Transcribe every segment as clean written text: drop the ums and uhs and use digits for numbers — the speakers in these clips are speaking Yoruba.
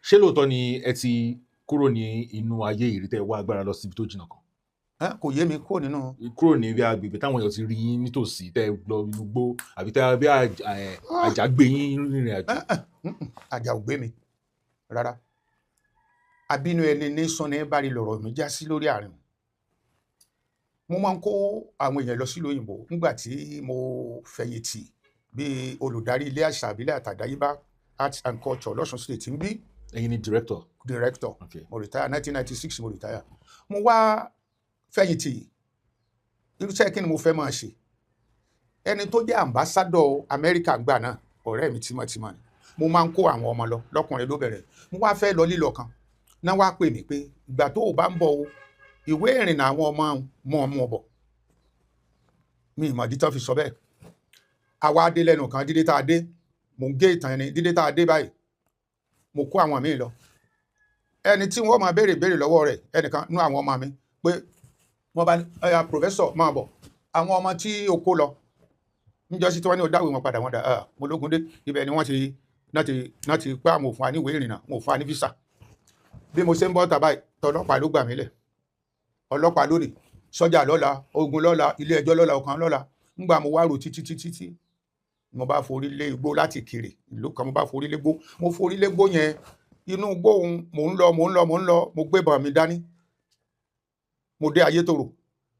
Ṣé lóòótọ́ ni ẹ ti kúrò ní inú ayé ìrí tẹ́ wá agbára lọ síbi tó jìnnà kan? Kò yé mi, kúrò nínú. Kúrò ní bí agbègbè táwọn èèyàn ti rí yín nítòsí, tẹ́ lọ inú gbó, àbí tẹ́ bí àjà gbé yín rìnrìn àjò? Àjà ò gbé mi rárá. Abínú ẹni ní sanni bá rí lọ̀rọ̀ mi já sí lórí àárín. Mo máa ń kó àwọn èèyàn lọ sílùú òyìnbó nígbà tí mo fẹ̀yìntì bíi olùdarí ilé àṣà àbílẹ̀ àtàdáyébá, arts and culture, lọ́ṣun State ń bí. Ẹ̀yin ni director? Director. Okay. Mo retire 1996, mo retire, mo wá fẹ̀yìntì. Irúṣẹ́ kí ni mo fẹ́ máa ṣe? Ẹni tó jẹ́ ambassador Amẹ́ríkà gbà náà, ọ̀rẹ́ mi tímọ́tímọ́ ni. Mo máa ń kó àwọn ọmọ lọ lọ́kùnrin lóbìnrin. Mo wá fẹ́ lọ lílọ kan náà, wá pè mí pé ìgbà tó o bá ń bọ̀ o, ìwé ìrìnnà àwọn ọmọ mọ́ ọmọ bọ̀. Mi ìmọ̀dí tó fi sọ bẹ́ẹ̀. Àwa dé lẹ́nu kan, dídé tá a dé, mò ń gé ìtàn ẹni, dídé tá a dé báyìí, mo kó àwọn míì lọ. Ẹni tí wọ́n máa béèrè béèrè lọ́wọ́ rẹ̀, ẹnìkan nú àwọn ọmọ mi pé wọ́n bá ní, "Ọ̀yà, professor, máa bọ̀, àwọn ọmọ tí o kó lọ níjọ́sí tí wọ́n ní o dáwé wọn padà." Wọ́n dà mo lógun dé ibẹ̀ ni wọ́n ti náà ti pé àwọn ò fún wa ní ìwé ìrìnnà, wọn ò fún wa ní visa. Bí mo ṣe ń bọ́ tàbá, tọlọ́pàá ló gbà mí lẹ̀. Ọlọ́pàá lónìí, sọ́jà lọ́la, ogun lọ́la, ilé ẹjọ́ lọ́la, ọ̀kan lọ́la. Ńgbà mo wá rò títí títí tí mo bá forí lé igbó láti kiri ìlú kan, mo bá forí lé igbó, mo forí lé igbó yẹn. Inú igbó òun mò ń lọ, mò ń lọ, mò ń lọ. Mo gbébọn mi dání, mo dé Ayétòrò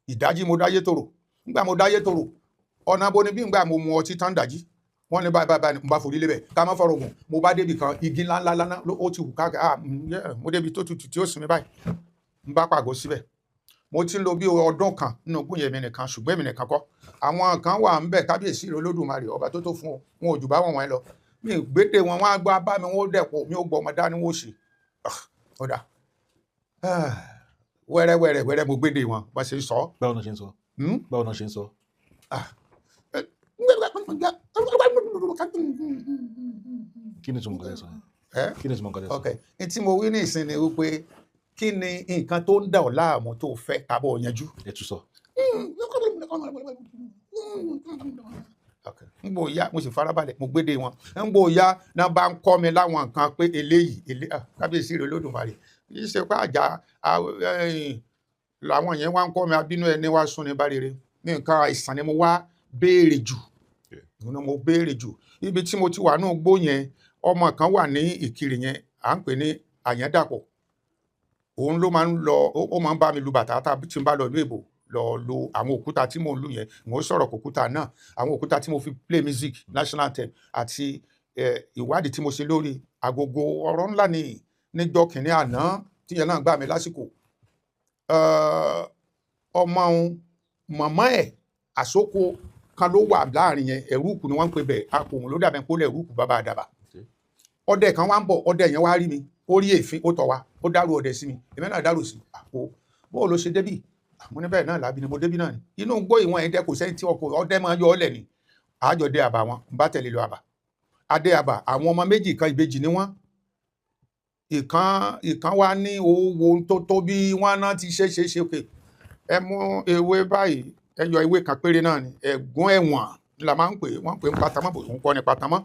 ìdájí. Mo dé Ayétòrò. Ńgbà mo dé Ayétòrò, ọ̀nà bo ni bí? Ńgbà mo mu ọtí tán dájí, wọ́n ní báyìí báyìí báyìí. Mo bá forí lé bẹ̀ ká má fọ̀rọ̀ gùn. Mo bá débi kan, igi ńlá ńlá ńlá ó ti hù káàkiri. Ah yeah, mo débi tó tutù tí ó sinmi báyìí, n bá pàgọ́ síbẹ̀. Mo ti ń lo bí ọdún kan nínú igbó yẹn mi nìkan, ṣùgbọ́n èmi nìkan kọ́, àwọn kan wà ń bẹ̀. Kábíyèsí rẹ̀ Olódùmarè, ọba tó tó fún ọ, wọn ò jù bá wọn wọn lọ. Mi gbédè wọn, wọn á gbá bá mi, wọn ó dẹ̀pọ̀ mi, ó gbọ́ ọmọ dání, wọn ó ṣe ọ̀dà wẹ́rẹ́ wẹ́rẹ́ wẹ́rẹ́. Mo gbédè wọn bá ṣe sọ. Báwo náà ṣe ń sọ? Hmm? Báwo náà ṣe ń sọ? Ah. Kí ni ìtumọ̀ nǹkan tẹ́ sọ yẹn? Eh? Kí ni ìtumọ̀ nǹkan tẹ́ sọ? Ok, n tí mo wí ní ìsìn ni wípé, kí ni nǹkan tó ń dà ọ́ láàmú tó fẹ́ kábọ̀ yanjú? Ẹ tún sọ. Ok. Ń gbò ya, mo sì farabalẹ̀, mo gbédè wọn. Ń gbò ya náà bá ń kọ́ mi láwọn nǹkan pé eléyìí ah, kábíyèsí rẹ̀ Olódùmarè, kì í ṣe pé àjà làwọn yẹn wá ń kọ́ mi. Abínú ẹni wá sún ní bá rere ní nǹkan àìsàn ni mo wá béèrè jù. Ni mo béèrè jù ibi tí mo ti wà ní igbó yẹn, ọmọ kan wà ní Ìkirè yẹn, à ń pè ní Àyàndàpọ̀. Òun ló máa ń lọ, ó máa ń bá mi lu bàtà tá tí n bá lọ ìlú èbò lọ lu àwọn òkúta tí mò ń lù yẹn. Mò ń sọ̀rọ̀ kòkúta náà, àwọn òkúta tí mo fi play music, national anthem, àti ìwádìí tí mo ṣe lórí agogo. Ọ̀rọ̀ ńlá ni níjọ́ kìnínní àná tíyẹn náà gbà mí lásìkò. Ọmọ òun, màmá ẹ̀, àsoko kan ló wà láàrin yẹn. Ẹ̀rúùkù ni wọ́n ń pè bẹ́ẹ̀. Apòmù ló dàbẹ̀ kó lẹ̀ ẹ̀rúùkù bàbá àdàbà. Ọdẹ kan wá ń bọ̀. Ọdẹ yẹn wá rí mi, ó rí èéfín, ó tọ̀ wá, ó dárò ọdẹ sí mi, èmi náà dárò sí àpò. Bóò ló ṣe débì? Mo ní bẹ́ẹ̀ náà làbí ni mo débì náà ni inú gbó ìwọ̀n ẹ̀dẹ, kò sẹ́ni tí ọkọ̀ ọdẹ máa yọ ọ́lẹ̀ ni. Àjọ dé àbà wọn, n bá tẹ̀lé lọ àbà. Adé àbà, àwọn ọmọ méjì kan, ìbejì ni wọ́n. Ìkan ìkan wá ní owó tó tó bí wọ́n náà ti ṣe ṣe ṣe òkè. Ẹ mú ewé báyìí, ẹ yọ ewé kan péré náà ni, ẹ̀gún ẹ̀wọ̀n la máa ń pè é. Wọ́n ń pè é ń patamọ́, bò ń kọ́ ni patamọ́.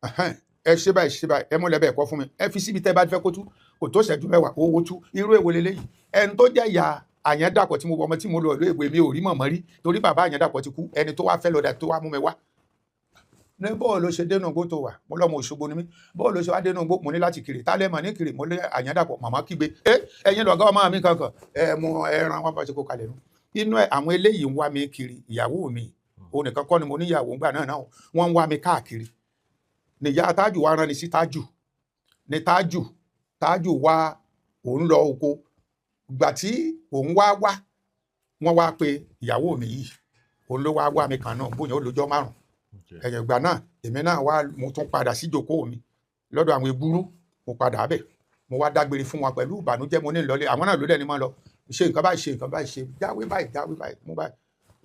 Ẹhẹ́n, ẹ ṣe báyìí, ṣe báyìí, ẹ mú lẹ́bẹ̀ẹ́ kọ́ fún mi, ẹ fi síbi tẹ́ bá fẹ́ kó tú. Kò tó ṣẹ́jú 10, owó tú. Irú èwo leléyìí? Ẹni tó jẹ́ ìyá Àyàndàpọ̀ tí mo wọ ọmọ tí mo lọ ìlú èbó, èmi ò rí mọ̀mọ́ rí torí bàbá Àyàndàpọ̀ ti kú. Ẹni tó wá fẹ́ lọ́dà tó wá mú mi wá ní bọ́ọ̀lù ló ṣe dénú igbó tó wà. Mo lọ́mọ Òṣogbo ni mí. Bọ́ọ̀lù ló ṣe wá dénú igbó? Mo ní láti kiri tálẹ́ mọ̀ ní kiri. Mo lé Àyàndàpọ̀. Màmá kígbe, ẹ ẹ̀yin lọ̀gá ọmọ mi kankan, ẹ mú ẹran wọn bá ṣe kó kalẹ̀ nù inú ẹ. Àwọn eléyìí ń wá mi kiri. Ìyàwó mi, òun nìkan kọ́ ni mo níyàwó ńgbà náà náà, wọ́n ń wá mi káàkiri. Nìyá Tájù wá rán ni sí Tájù ní Tájù. Tájù wá, òun lọ oko. Ìgbà tí òun wá wá, wọ́n wá pe ìyàwó mi yìí, òun ló wá wá mi kàn náà bóyá ó lọ́jọ́ 5. Ẹ̀yìn ìgbà náà, èmi náà wá, mo tún padà sí ìjókòó mi lọ́dọ̀ àwọn ebúrú. Mo padà bẹ̀, mo wá dágbére fún wọn pẹ̀lú ìbànújẹ́. Mo ní ìlọlé àwọn náà ló dẹ̀ ní mọ́ lọ ṣe nǹkan báyìí, ṣe nǹkan báyìí, ṣe jáwé báyìí, jáwé báyìí, mú báyìí.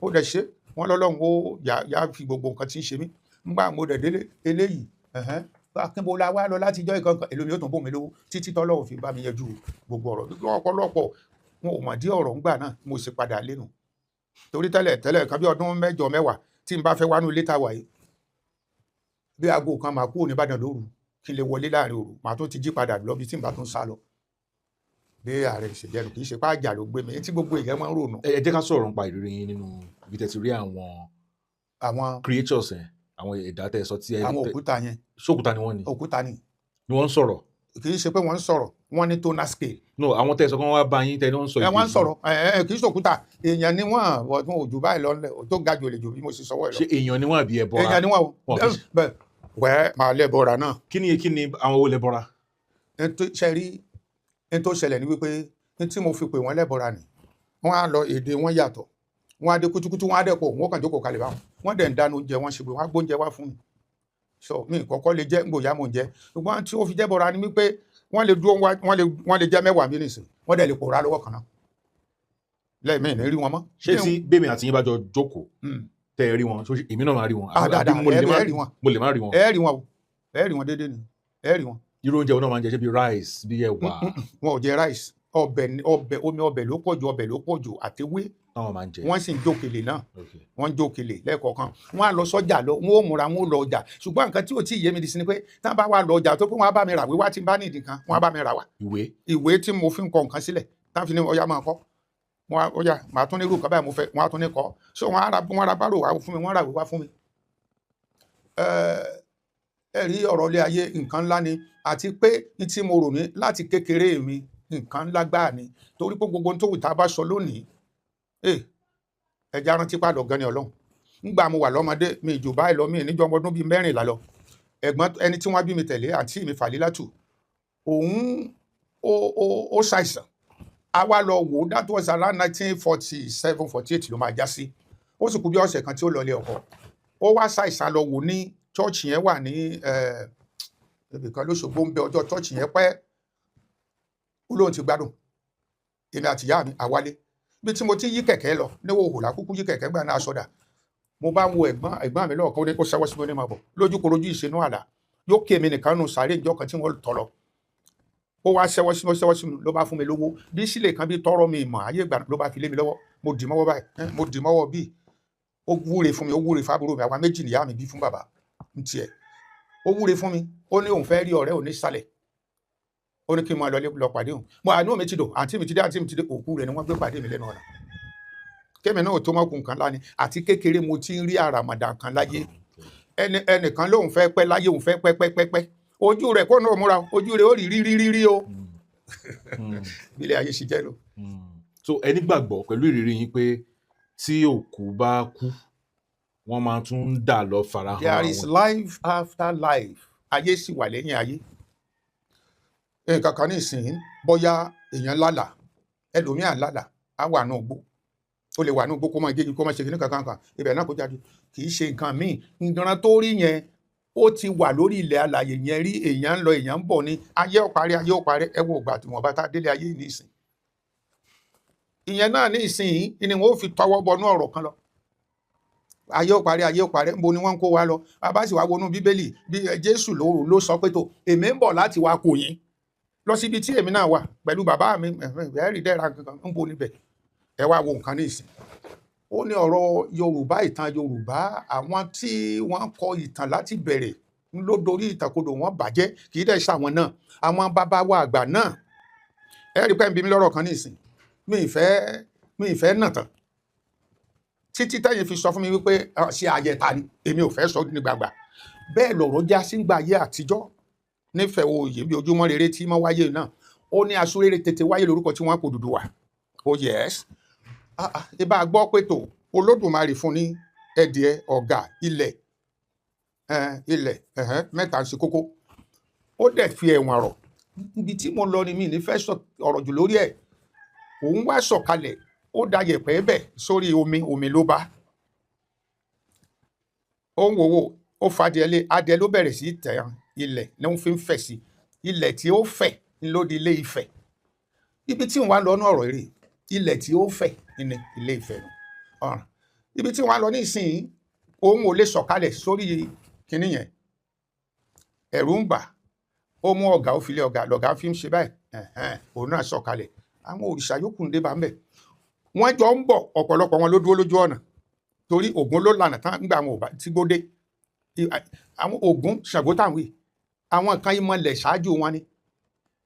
Ó dẹ̀ ṣe wọ́n lọ́lọ́run, ó yà yà fi gbogbo nǹkan tí ń ṣe mí. Ńgbà mo dẹ̀ délé eléyìí, ẹ̀hẹ́n, akínbo la wá lọ láti ijọ́ ìkankan, èlò mi ó tún bò mí lówó títí tọ́lọ́run fi bá mi yanjú gbogbo ọ̀rọ̀. Ọ̀pọ̀lọpọ̀ wọn ò mọ̀ dí ọ̀rọ̀ ńgbà náà. Mo sì padà lénu torí tẹ́lẹ̀ tẹ́lẹ̀ kan bí ọdún 8, 10 tí n bá fẹ́ wánú ilé tá a wà yìí, bí aago 1 máa kúrò nìbàdàn lóru. Kí n lè wọlé láàrin òru, màá tún ti jí padà lọ bí tí n bá tún sá lọ. Bí ààrẹ ìṣèjẹnu kì í ṣe pàjà ló gbé mi tí gbogbo èèyàn máa ń rònú. Ẹ jẹ́ ká sọ̀rọ̀ nípa ìrírí yín nínú ibi tẹ́ ti rí àwọn àwọn creatures yẹn, àwọn ẹ̀dá tẹ́ ẹ sọ tí ẹ àwọn òkúta yẹn. Ṣókúta ni wọ́n ni? Òkúta ni. Ni wọ́n ń sọ̀rọ̀? Kì í ṣe pé wọ́n ń sọ̀rọ̀, wọ́n ní tonal scale. No, àwọn tẹ́ ẹ sọ pé wọ́n wá bá yín, tẹ́ ẹ ní wọ́n ń sọ Ẹ wọ́n ń èdè. sọ̀rọ̀. ẹ ẹ kì í ṣòkúta, èèyàn ni wọ́n. Ọdún òjò báyìí lọ ńlẹ̀ tó ga jù lè jù bí mo ṣe sọwọ́ ẹ lọ. Ṣé èèyàn ni wọ́n àbí ẹbọra? Èèyàn ni wọ́n o. Wọn kì í ṣe- Bẹ́ẹ̀ wẹ́ẹ́ máa lẹ́bọra náà. Kí ni àwọn owó lẹ́bọra? N tó ṣe rí, n tó ṣẹlẹ̀ ni wípé n tí mo fi pè wọ́n lẹ́bọra ni, wọ́n á lọ, èdè wọn yàtọ̀. Wọ́n á dé kútúkútú, wọ́n á dẹ̀ pọ̀, wọ́n kàn jókòó kalẹ̀ báwọn. Wọ́n dẹ̀ ń dáná oúnjẹ, wọ́n ṣe pé wọ́n á gbóúnjẹ wá fún mi. So mi kọ́kọ́ lè jẹ́ ngbòyà mò ń jẹ, ṣùgbọ́n tí ó fi jẹ́ bọra ni wípé wọ́n lè dúró, wọ́n lè jẹ́ 10 mi nìsín, wọ́n dẹ̀ lè pòórá lọ́wọ́ kan náà lẹ́ẹ̀mí ní rí wọn mọ́. Ṣé tí bẹ́ẹ̀mi àti yín bá jọ jókòó, tẹ́ ẹ rí wọn, ṣó èmi náà máa rí wọn? Ah, Àbí dáadáa. mo lè Ẹ má rí wọn. Mo lè má rí wọn? Ẹ rí wọn o, ẹ rí wọn déédéé ni, ẹ rí wọn. Irú oúnjẹ wo náà máa ń jẹ? Ṣé bí rice, bí ẹ̀wà? Wọn ò jẹ rice. Ọbẹ̀ ọbẹ̀, omi ọbẹ̀ ló pọ̀ jù, ọbẹ̀ ló pọ̀ jù àtewé. Táwọn máa ń jẹ? Wọ́n sì ń jókèlè náà. Wọ́n ń jókèlè lẹ́ẹ̀kọ̀ọ̀kan. Wọ́n á lọ sọ́jà lọ, wọ́n ó múra, wọ́n ó lọ ọjà. Ṣùgbọ́n nǹkan tí ò tí ì yé mi di sí ni pé tí wọ́n bá wà lọ ọjà tó pé wọ́n á bá mi rà wíwá tí n bá ní ìdí kan, wọ́n á bá mi rà wá. Ìwé? Ìwé tí mo fi ń kọ nǹkan sílẹ̀, táwọn fi ní ọya máa kọ́, wọ́n á ọya màá tún ní irú nǹkan báyìí mo fẹ́, wọ́n á tún ní kọ́. So wọ́n á ra bárò wá fún mi, wọ́n á rà wíwá fún mi. Ẹ rí ọ̀rọ̀ ilé ayé, nǹkan ńlá ni. Àti pé ní tí mo rò ní láti kékeré mi, nǹkan ńlá gbáà ni, torí pé gbogbo ohun tó wù tá a bá sọ lónìí, ẹja rántí pàdọ̀ gan ni Ọlọ́run. Ńgbà mo wà lọ́mọdé mi, ìjò báyìí lọ, mi níjọ́ ọmọ ọdún bíi 14 lọ, ẹ̀gbọ́n ẹni tí wọ́n bí mi tẹ̀lé, àǹtí mi Fàlílátù, òun ó ṣàìsàn. A wá lọ wò ó. That was around 1947, 48 ló máa já sí. Ó sì kú bí ọ̀sẹ̀ kan tí ó lọ ilé ọkọ. Ó wá ṣàìsàn, lọ wò ní church yẹn wà ní ibìkan lóṣogbo ń bẹ. Ọjọ́ church yẹn pẹ́, ó lóun ti gbádùn. Èmi àti ìyá mi àwálé bí tí mo ti yí kẹ̀kẹ́ lọ ní òhò lákúkú yí kẹ̀kẹ́ gbà náà sọdà. Mo bá ń wo ẹ̀gbọ́n mi lọ́ọ̀kan, ó ní kó ṣẹ́wọ́ sí mi, ó ní máa bọ̀ lójúkorojú. Ìṣẹ́nú àlà yóò ké mi nìkan nù sàárè ìjọ kan tí wọ́n tọ̀ lọ. Ó wá ṣẹ́wọ́ sí mi, ó ṣẹ́wọ́ sí mi, ló bá fún mi lówó bí sílè kan bí tọrọ mi ìmọ̀ ayé ìgbà, ló bá fi lé mi lọ́wọ́. Mo dì mọ́wọ́ báyìí, mo dì mọ́wọ́ bíi. Ó wúre fún mi, ó wúre fábúrò mi. Àwa méjì nìyá mi bí fún bàbá ń tiẹ̀. Ó wúre fún mi, ó ní òun fẹ́ rí ọ̀rẹ́ òun nísàlẹ̀. Ó ní kí n máa lọ lọ pàdé òun. Mo àánú mi ti dò, àǹtí mi ti dé, àǹtí mi ti dé. Òkú rẹ̀ ni wọ́n gbé pàdé mi lẹ́nu ọ̀nà. Kémi náà tó mọ́kùn kan láni. Àti kékeré mo ti ń rí àràmàdà kan láyé. Ẹnìkan lóun fẹ́ pẹ́ láyé, òun fẹ́ pẹ́ pẹ́ pẹ́ pẹ́, ojú rẹ̀ kó náà múra, ojú rẹ̀ ó rí rí rí rí rí o. Bílẹ̀ ayé ṣe jẹ́ lọ. So ẹni gbàgbọ́ pẹ̀lú ìrírí yín pé tí òkú bá kú, wọ́n máa tún ń dà lọ farahàn There is àwọn. life after life. Ayé sì wà lẹ́yìn ayé. Nǹkan kan ní ìsìn, bóyá èèyàn lálàá, ẹlòmíà lálàá, á wà ní ògbó, ó lè wà ní ògbó kó máa gégi, kó máa ṣe kíní kankan kan ibẹ̀ náà, kó jáde. Kì í ṣe nǹkan míì, nǹkan tó rí yẹn, ó ti wà lórí ilẹ̀ alàyè yẹn rí. Èèyàn ń lọ, èèyàn ń bọ̀ ní. Ayé ó parí, ayé ó parí. Ẹ wo ìgbà tí wọ́n bá tá délé ayé ní ìsìn, ìyẹn náà ní ìsìn ni wọ́n ó fi tọwọ́ bọnú ọ̀rọ̀ kan lọ. Ayé ó parí, ayé ó parí, níbo ni wọ́n ń kó wa lọ? Bàbá sì wá wọnú Bíbélì, bí Jésù ló sọ pé tó èmi ń bọ̀ láti wá kó yín lọ síbi tí èmi náà wà pẹ̀lú bàbá mi. Ẹ̀rí dẹ́ra kankan ń bo níbẹ̀. Ẹ wá wo nǹkan ní ìsìn, ó ní ọ̀rọ̀ Yorùbá, ìtàn Yorùbá, àwọn tí wọ́n kọ ìtàn láti bẹ̀rẹ̀ ń ló dorí ìtàkodò, wọn bàjẹ́. Kì í dẹ̀ ṣàwọn náà, àwọn bàbá wa àgbà náà. Ẹ rí pé ń bi mí lọ́rọ̀ kan ní ìsìn, mi ì fẹ́ nà tán títí tẹ́yìn fi sọ fún mi wípé, "Ah, ṣé ayẹta ni?" Èmi ò fẹ́ sọ ní gbàgbà. Bẹ́ẹ̀ lọ̀rọ̀ já sí gbà ayé àtijọ́ nífẹ̀ẹ́ oyè bí ojúmọ́ rere tí mọ́ wáyé náà. Ó ní asúrérè tètè wáyé lórúkọ tí wọ́n kò Odùduwà. Oh yes, ah ah, ibà gbọ́ pé tó Olódùmarè fún ní ẹdìẹ, ọ̀gà, ilẹ̀, ilẹ̀ ẹ̀hẹ́n, mẹ́ta ń ṣe kókó. Ó dẹ̀ fi ẹ̀wọ̀n rọ̀ ibi tí mo lọ ni. Mi ní fẹ́ sọ ọ̀rọ̀ jù lórí ẹ̀. Òun wá sọ̀kalẹ̀, ó da yẹ̀pẹ̀ bẹ̀ sórí omi, omi ló bá ó ń wòwò, ó fadìẹ lé adìẹ, ló bẹ̀rẹ̀ sí í tẹ̀ ilẹ̀ ní ó fi ń fẹ̀ sí. Ilẹ̀ tí ó fẹ̀ ń ló di Ilé Ifẹ̀. Ibi tí wọ́n wá lọ ní ọ̀rọ̀ èrè, ilẹ̀ tí ó fẹ̀ ní Ilé Ifẹ̀ nù. Ọ̀ràn ibi tí wọ́n á lọ ní ìsìn, òun ò lè sọ̀kalẹ̀ sórí kinní yẹn, ẹ̀rù ń bà. Ó mú ọ̀gá, ó fi lé ọ̀gá, lọ̀gá fi ń ṣe báyìí. Ẹ̀hẹ́n, òun náà sọ̀kalẹ̀. Àwọn òrìṣà yòókù ń dé bá ń bẹ̀, wọ́n jọ ń bọ̀. Ọ̀pọ̀lọpọ̀ wọn ló dúró lójú ọ̀nà torí Ògún ló lànà tán nígbà àwọn ò bá tí gbódé. Àwọn Ògún, Ṣàngó táwọn yìí. Àwọn kan ìmọ̀lẹ̀ ṣáájú wọn ni.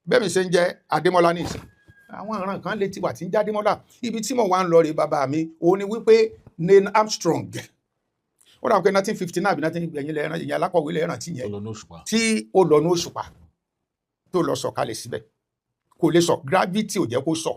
Bẹ́ẹ̀ mi ṣe ń jẹ́ Adémọ́lá ní ìsìn, àwọn ìran kan lè ti wà tí ń jẹ́ Adémọ́lá. Ibi tí mo wà ń lọ rè bàbá mi, òun ni wípé Neil Armstrong, ó dà pé 1959 àbí 19, ẹ̀yìn lẹ́ẹ̀rán, ẹ̀yìn alákọ̀wé lẹ́ẹ̀rán tí yẹn Tó lọ ní òṣùpá. Tí ó lọ ní òṣùpá, tó lọ sọ̀kalẹ̀ síbẹ̀, kò lè sọ, gravity ò jẹ́ kó sọ.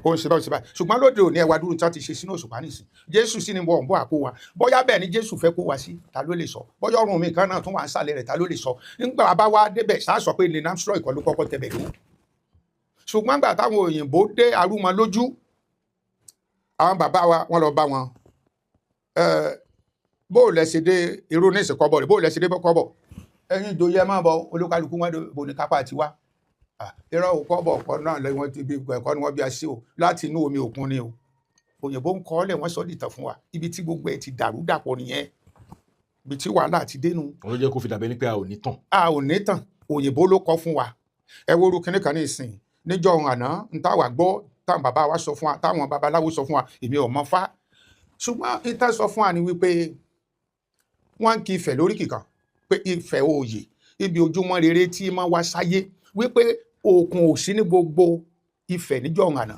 Ó ń ṣe báyìí, ṣe báyìí. Ṣùgbọ́n lóde òní, ẹwà dúró tí wọ́n ti ṣe sínú òṣùpá nìsín. Jésù sì ni wọ́n ń bọ̀ àkó wa. Bóyá bẹ́ẹ̀ ni Jésù fẹ́ kó wa sí, ta ló lè sọ? Bóyá ọ̀run mi kan náà tún wà ń sàlẹ̀ rẹ̀, ta ló lè sọ? Nígbà bá wá débẹ̀, ṣáà sọ pé Neil Armstrong kọ́ ló kọ́kọ́ tẹ̀bẹ̀ ló. Ṣùgbọ́n gbà táwọn òyìnbó dé arúmọ lójú àwọn bàbá wa, wọ́n lọ bá wọn, bó o lẹ ṣe dé irú ní ìsìnkọ́bọ̀ rẹ̀, bó o lẹ ṣe dé kọ́bọ̀, ẹ̀yin ìjòyè, ẹ máa bọ̀. Olúkálukú wọn bò ní kápá tiwa. Irọ́ ò, kọ́bọ̀ ọ̀pọ̀ náà lẹ́yìn wọn ti bí ẹ̀kọ́ ni wọ́n bí a sí o, láti inú omi òkun ni o. Òyìnbó ń kọ́ ọ́lẹ̀, wọ́n sọ dìtàn fún wa. Ibi tí gbogbo ẹ̀ ti dàrú dàpọ̀ nìyẹn, ibi tí wàhálà ti dénú. Òun ló jẹ́ kó fi dàbẹ́ ní pé a ò ní tàn. A ò ní tàn, òyìnbó ló kọ́ fún wa. Ẹ wo orú kinní kan ní ìsìn, níjọ́ ohun àná ń táwa gbọ́, táwọn bàbá wa sọ fún wa, táwọn babaláwo sọ fún wa, èmi ò mọ̀ fá, ṣùgbọ́n ìta sọ fún wa ni wípé wọ́n ń kí Ifẹ̀ lórí kìkan pé Ifẹ̀ òòyè, ibi ojúmọ́ rere tí máa wá sáyé, wípé òkun ò sí ní gbogbo Ifẹ̀ níjọ́ ohun àná.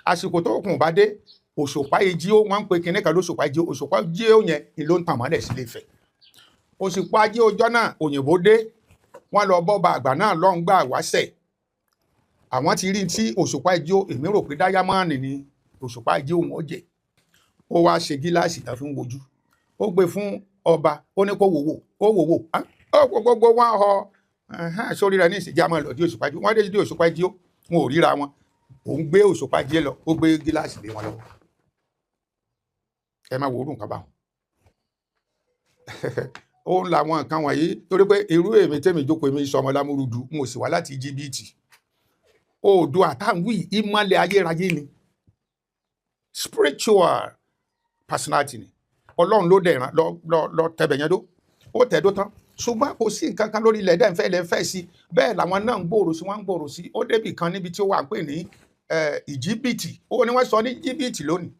Àsìkò tó òkun bá dé, òṣùpá ejì ó, wọ́n ń pe kinní kan lóṣùpá ejì. Òṣùpá ejì ó yẹn ni ló ń tàn mọ́lẹ̀ sílé Ifẹ̀. Òṣùpá ejì ọjọ́ náà, òyìnbó dé, wọ́n lọ bọ́ba àgbà náà lọ́n gbà wáṣẹ̀. Àwọn ti rí tí òṣùpá ejì ó, èmi rò pé dáyámọ́ọ̀nì ni òṣùpá ejì òun ó jẹ. Ó wá ṣe gíláàsì tá fi ń wojú, ó gbé fún ọba, ó ní kó wò wò, ó wò wò, ó gbogbo wọn họ sórí rẹ ní ìsìnjà máa lọ dé òṣùpá ejì. Wọ́n dé dé òṣùpá ejì ó, wọn ò ríra wọn. Òun gbé òṣùpá ejì lọ, ó gbé gíláàsì lé wọn lọ́wọ́. Ẹ máa wo orú nǹkan báwọn. Ó ń la àwọn nǹkan wọ̀nyí torí pé irú èmi tẹ́mi jókòó, èmi sọmọ lámúrúdù, n ò sì wá láti Íjíbítì. Oòduà táwọn ìmọ̀lẹ̀ ayérayé ni, spiritual personality ni. Ọlọ́run ló dẹ̀ ràn lọ lọ lọ tẹ̀bẹ̀ yẹn dó, ó tẹ̀ dó tán. Ṣùgbọ́n kò sí nǹkan kan lórí ilẹ̀ dẹ́ ń fẹ́ ilẹ̀ ń fẹ́ sí. Bẹ́ẹ̀ làwọn náà ń gbòòrò sí, wọ́n ń gbòòrò sí. Ó débì kan níbi tí ó wà ń pè ní Ìjíbítì, ó ní wọ́n sọ ní Íjíbítì lónìí.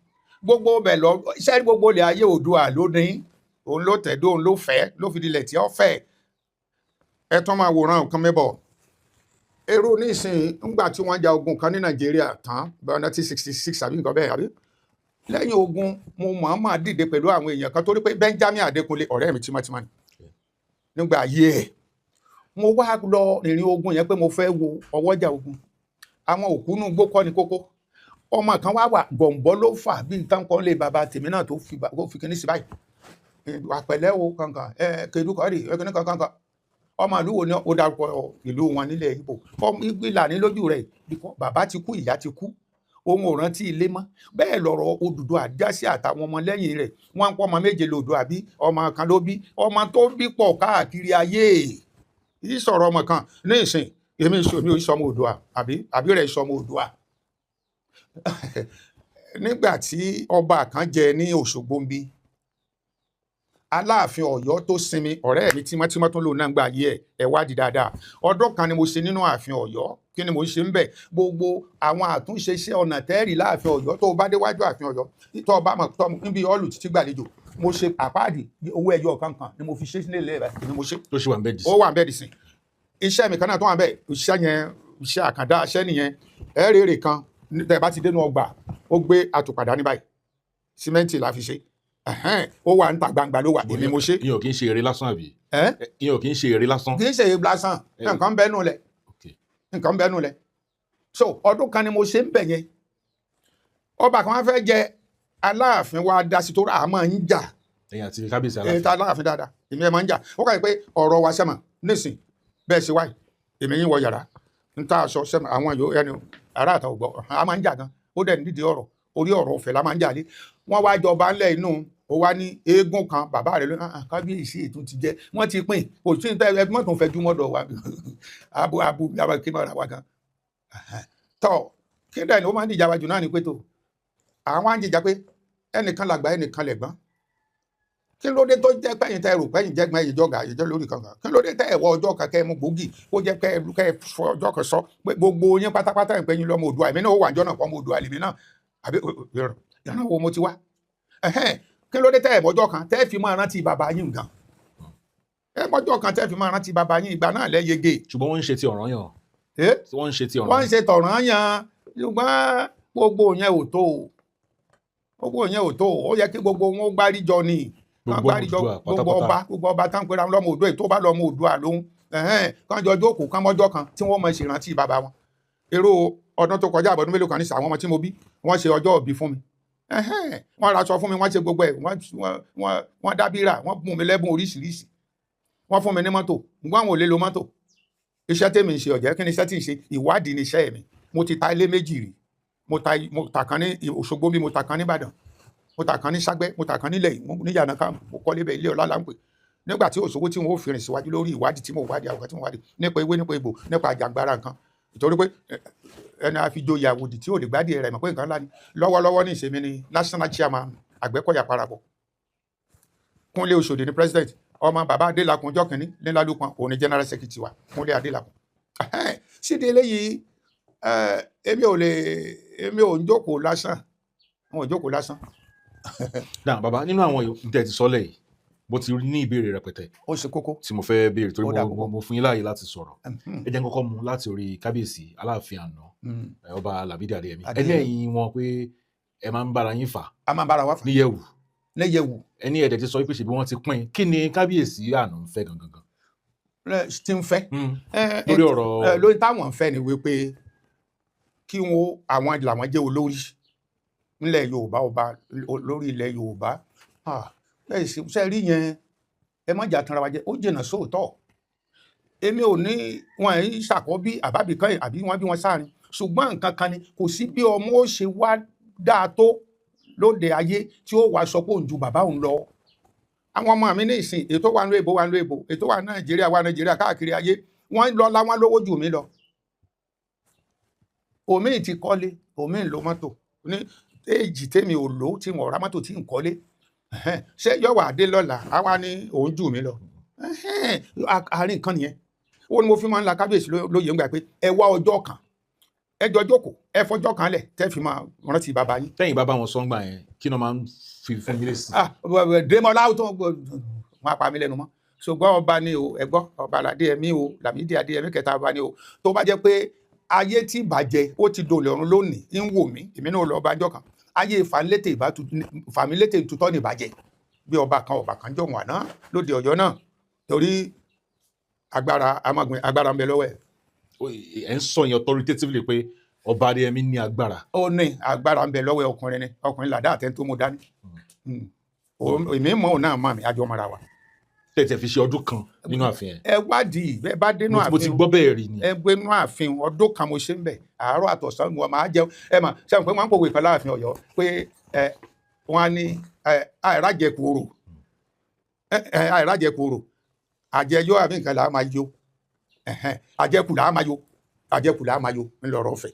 Gbogbo bẹ̀ lọ iṣẹ́, gbogbo ilẹ̀ ayé Oòduà lónìí, òun ló tẹ̀dó, òun ló fẹ́, ló fi dilẹ̀ tí ó fẹ́. Ẹ tún máa wòran nǹkan mẹ́bọ̀ èrò nísìnyí. Ńgbà tí wọ́n ja ogun kan ní Nàìjíríà tán, bẹ́ẹ̀ 1966 àbí nǹkan bẹ́ẹ̀, àbí lẹ́yìn ogun, mo mọ̀ọ́mọ̀ dìde pẹ̀lú àwọn èèyàn kan torí pé Benjamin Adékúnlé, ọ̀rẹ́ mi tímọ́tímọ́ ni nígbà ayé ẹ̀. Mo wá lọ ìrìn ogun yẹn pé mo fẹ́ wo ọwọ́jà ogun, àwọn òkú nù gbó kọ́ ni kókó. Ọmọ kan wá wà, gọ̀ǹbọ́ ló fà bí nǹkan kan lé bàbá tèmi náà tó fi kíní sí báyìí. Àpẹ̀lẹ́ o kankan ẹ kedukọ rí ẹ kíní kankan kan. Ọmọ ìlú wo ni? Ó dárúkọ ìlú wọn nílẹ̀ Ìgbò. Ọmọ ìgbìlà ní lójú rẹ̀, bàbá ti kú, ìyá ti kú, òun ò rántí ilé mọ́. Bẹ́ẹ̀ lọ̀rọ̀ Odùduwà jásí àtàwọn ọmọ lẹ́yìn rẹ̀. Wọ́n ń pọ́ ọmọ méje lòdùà bí, ọmọ kan ló bí, ọmọ tó bí pọ̀ káàkiri ayé. Yìí sọ̀rọ̀ ọmọ kan ní ìsìn, èmi sọ, mi ò sọmọ Oòduà, àbí rẹ̀ sọmọ Oòduà. Nígbà tí ọba kan jẹ ní Òṣogbo ń bí, Aláàfin Ọ̀yọ́ tó sinmi, ọ̀rẹ́ mi tímọ́tímọ́ tó lò náà gbà yí ẹ̀, ẹ̀ wádìí dáadáa. Ọdún kan ni mo ṣe nínú ààfin Ọ̀yọ́. Kí ni mo ṣe ń bẹ̀? Gbogbo àwọn àtúnṣe iṣẹ́ ọ̀nà tẹ́ẹ̀rì láàfin Ọ̀yọ́, tó o bá déwájú ààfin Ọ̀yọ́, tó o bá mọ̀ tó níbi ọ̀lù títí gbàlejò, mo ṣe àpáàdì owó ẹyọ kankan ni mo fi ṣe sílẹ̀ lẹ́ẹ̀bà ni mo ṣe. Tó ṣì wà ń bẹ́ẹ̀ dì sí. Ó wà ń bẹ́ẹ̀ dì sí. Iṣẹ́ mi kan náà tó wà ń bẹ́ẹ̀, iṣẹ́ yẹn, iṣẹ́ àkàndá iṣẹ́ nìyẹn. Ẹ̀ẹ́rì èrè kan tẹ́ ẹ bá ti dénú ọgbà, ó gbé àtùpàdá ní báyìí, símẹ́ǹtì la fi ṣe. Ó wà níta gbangba ló wà, èmi mo ṣe. Ìyẹn ò kí ń ṣe eré lásán, àbí? Ìyẹn ò kí ń ṣe eré lásán. Kì í ṣe lásán, nǹkan bẹ́ẹ̀ nù lẹ̀, nǹkan bẹ́ẹ̀ nù lẹ̀. So ọdún kan ni mo ṣe ń bẹ̀ yẹn. Ọba kan wá fẹ́ jẹ Aláàfin wa dá sí, tó rà á máa ń jà. Ẹ̀yin àti kábíyèsí Èyí Aláàfin. tá Aláàfin dáadáa, èmi ẹ̀ máa ń jà. Ó kàwé pé ọ̀rọ̀ wa sẹ́mà nísìn bẹ́ẹ̀ ṣe wáyé, èmi yín wọ yàrá ń tá aṣọ sẹ́mà, àwọn yòó ẹni ará àtà ògbọ́, a máa ń jà gan. Ó dẹ̀ nídìí ọ̀rọ̀, orí ọ̀rọ̀ ọ̀fẹ́ la máa ń jà lé. Wọ́n wá jọba ńlẹ̀ inú ó wá ní eégún kan, bàbá rẹ̀ ló kábíyèsí ètò ti jẹ́, wọ́n ti pín, kò sí ní ẹ mọ́tò fẹ́ júmọ́dọ̀ wa abu abu abu kí mọ́ra wa gan tọ́. Kí dẹ̀ ni ó máa ń dìjà wájú náà ni pé tó àwọn á ń jìjà pé ẹnìkan làgbà, ẹnìkan lẹ̀gbọ́n. Kí ló dé tó jẹ́ pẹ́yìn tẹ́ rò pẹ́yìn jẹ́gbọ́n, ẹ̀yìn jọ̀gà ìjọ lórí kankan? Kí ló dé tẹ́ ẹ̀wọ̀ ọjọ́ kan kẹ́ ẹ mú gbòógì kó jẹ́ kẹ́ ẹ fọ ọjọ́ kan sọ pé gbogbo yín pátápátá ìpẹ́yìn lọ́mọ Oòduà, èmi náà ó wà níjọ́ náà pọ̀ ọmọ Oòduà lèmi náà, àbí ìran wo mo ti wá? Kí ló dé tẹ́ ẹ̀mọ́ ọjọ́ kan tẹ́ fi máa rántí bàbá yín gan? Ẹ mọ́jọ́ kan tẹ́ fi máa rántí bàbá yín, ìgbà náà lẹ́yege. Ṣùgbọ́n wọ́n ń ṣe ti Ọ̀rànyàn. Wọ́n ń ṣe ti Wọ́n ń Ọ̀rànyàn. ṣe tọ̀ranyàn, ṣùgbọ́n gbogbo yẹn ò tó o, gbogbo yẹn ò tó o. Ó yẹ kí gbogbo wọn ó gbáríjọ ni. Kán Gbogbo gbáríjọ, Oòduà gbogbo pátápátá. ọba, gbogbo ọba tán pera wọn lọ́mọ Oòduà, èyí tó bá lọ́mọ Oòduà lóhun, ẹ̀hẹ́n, kán jọ jókòó, kán mọ́jọ́ kan tí wọ́n mọ ṣèrántí bàbá wọn. Èrò ọdún tó kọjá, àbọ̀dún mélòó kan ní sàwọn ọmọ tí mo bí, wọ́n ṣe ọjọ́ ìbí fún mi, ẹ̀hẹ́n, wọ́n raṣọ fún mi, wọ́n ṣe gbogbo ẹ̀, wọ́n dábìrà, wọ́n bùn mi lẹ́bùn oríṣiríṣi, wọ́n fún mi ní mọ́tò. Ǹgbọ́n àwọn ò lè lo mọ́tò. Iṣẹ́ tèmi ń ṣe ọ̀jẹ́. Kí ni iṣẹ́ tí ń ṣe? Ìwádìí ni iṣẹ́ mi. Mo ti ta ilé 2 rí. Mo ta kan ní Òṣogbo bí, mo ta kan ní Ìbàdàn, mo ta kan ní Ságbẹ́, mo ta kan nílẹ̀ yìí, ní Yànàká, mo kọ́lé bẹ́ẹ̀, ilé ọlá là ń pè. Nígbà tí Òṣogbo tí wọn ò fi rìn síwájú lórí ìwádìí tí mo wádìí, àwọn kan tí mo wádìí nípa ewé, nípa egbò, nípa àjàgbára nǹkan, ìtorí pé ẹni àfijoyè àwòdì tí ò lè gbádìí rẹ̀ mọ̀ pé nǹkan ńlá ni. Lọ́wọ́lọ́wọ́ ní ìṣèmi ni national chairman Àgbẹ̀kọ̀yà parapọ̀. Kúnlé Oṣòdì ní president. Ọmọ bàbá Adélakùn ọjọ́ kìíní nílálùpọ̀n, òun ni general secretary wa, Kúnlé Adélakùn. Ẹhẹ́n, sídìí eléyìí, èmi ò lè, èmi ò ń jókòó lásán, n ò jókòó lásán. Náà bàbá, nínú àwọn ìtẹ̀ ti sọ́lẹ̀ yìí, mo ti ní ìbéèrè rẹpẹtẹ Ó ṣe kókó. tí mo fẹ́ béèrè, torí Ó dà púpọ̀. mo fún yín láàyè láti sọ̀rọ̀. Ẹ jẹ́ n kọ́kọ́ mú láti orí kábíyèsí Aláàfin àná, ọba Lámídì Adéyẹmí. Adéyẹmí. Ẹni ẹ̀yìn wọn pé ẹ máa ń bára yín fà A máa bára wa fà. níyẹ̀wù. Níyẹ̀wù. Ẹni ẹ̀dẹ̀ ti sọ wípé ṣèbí wọ́n ti pín. Kí ni kábíyèsí àná ń fẹ́ gangan gan? Tí ń fẹ́. Lórí ọ̀rọ̀ Lórí táwọn ń fẹ́ ni wípé kí wọn, àwọn làwọn jẹ́ olórí nílẹ̀ Yorùbá, ọba lórí ilẹ̀ Yorùbá. Ah, ẹ ṣe rí yẹn, ẹ má jà tanra wa jẹ, ó jìnnà sóòótọ́. Èmi ò ní wọn ẹ̀ ń ṣàkọ́bí àbábí kan àbí wọn bí wọn sáàrin, ṣùgbọ́n nǹkan kan ni, kò sí bí ọmọ ó ṣe wá dáa tó lóde ayé tí ó wàá sọ pé òun ju bàbá òun lọ. Àwọn ọmọ mi ní ìsìn, ètò wà ní èbó, wà ní èbó, ètò wà ní Nàìjíríà, wà Nàìjíríà, káàkiri ayé, wọ́n lọ láwọn lówó jù mí lọ. Òmíì ti kọ́lé, òmíì ń lo mọ́tò ní éèjì tèmi ò lò, tí wọ́n ra mọ́tò tí ń kọ́lé. Ẹ̀hẹ́n, ṣé yọ̀wọ̀ àdé lọ́la àwa ní òun jù mí lọ? Ẹ̀hẹ́n, àárín nǹkan nìyẹn. Ó ní mo fi máa ń la kábíyèsí lóye ńgbà pé ẹ wá ọjọ́ kan, ẹ jọ jókòó, ẹ fọjọ́ kan lẹ̀ tẹ́ fi máa rántí bàbá yín. Tẹ́yìn bá bá wọn sọ́ngbà yẹn, kí ni wọ́n máa ń fi fún yín lésì? Ah, Démọ́lá tó wọn á pa mí lẹ́nu mọ́, ṣùgbọ́n ọba ni o, ẹ gbọ́, ọba Adéyẹmí o, Lámídì Adéyẹmí kẹta, ọba ni o. Tó bá jẹ́ pé ayé tí bàjẹ́, ó ti dolè ọ̀run lónìí ń wò mí, èmi náà lọ ọba ọjọ́ kan. Ayé fàmílétè tutọ́ ní ìbàjẹ́ bí ọba kan, ọba kan jọ̀wọ́n àná lóde Ọ̀yọ́ náà, torí agbára amagun, agbára ń bẹ lọ́wọ́ ẹ̀. Ẹ ń sọ yẹn authoritatively pé ọba Adéyẹmí ní agbára. Ó ní agbára ń bẹ lọ́wọ́ ẹ̀, ọkùnrin ni, ọkùnrin làdá àtẹni tó mú dání. Èmi mọ̀, òun náà mọ̀ mi, àjọ mọ́ra wa. Tẹ̀tẹ̀ fi ṣe ọdún kan nínú ààfin yẹn. Ẹ wádìí, ẹ bá dénú Mo ti ààfin. gbọ́ bẹ́ẹ̀ rí ni. Ẹ gbénú ààfin, ọdún kan mo ṣe ń bẹ̀, àárọ̀ àtọ̀sán wọn máa jẹun. Ẹ mà ṣe pé wọ́n ń pòwe kan láàfin Ọ̀yọ́ pé ẹ wọ́n á ní ẹ àìrájẹkù orò, ẹ àìrájẹkù orò, àjẹyó àbí nǹkan là á máa yó. Ẹ̀hẹ́n, àjẹkù là á máa yó, àjẹkù là á máa yó ńlọrọ̀ ọ̀fẹ́,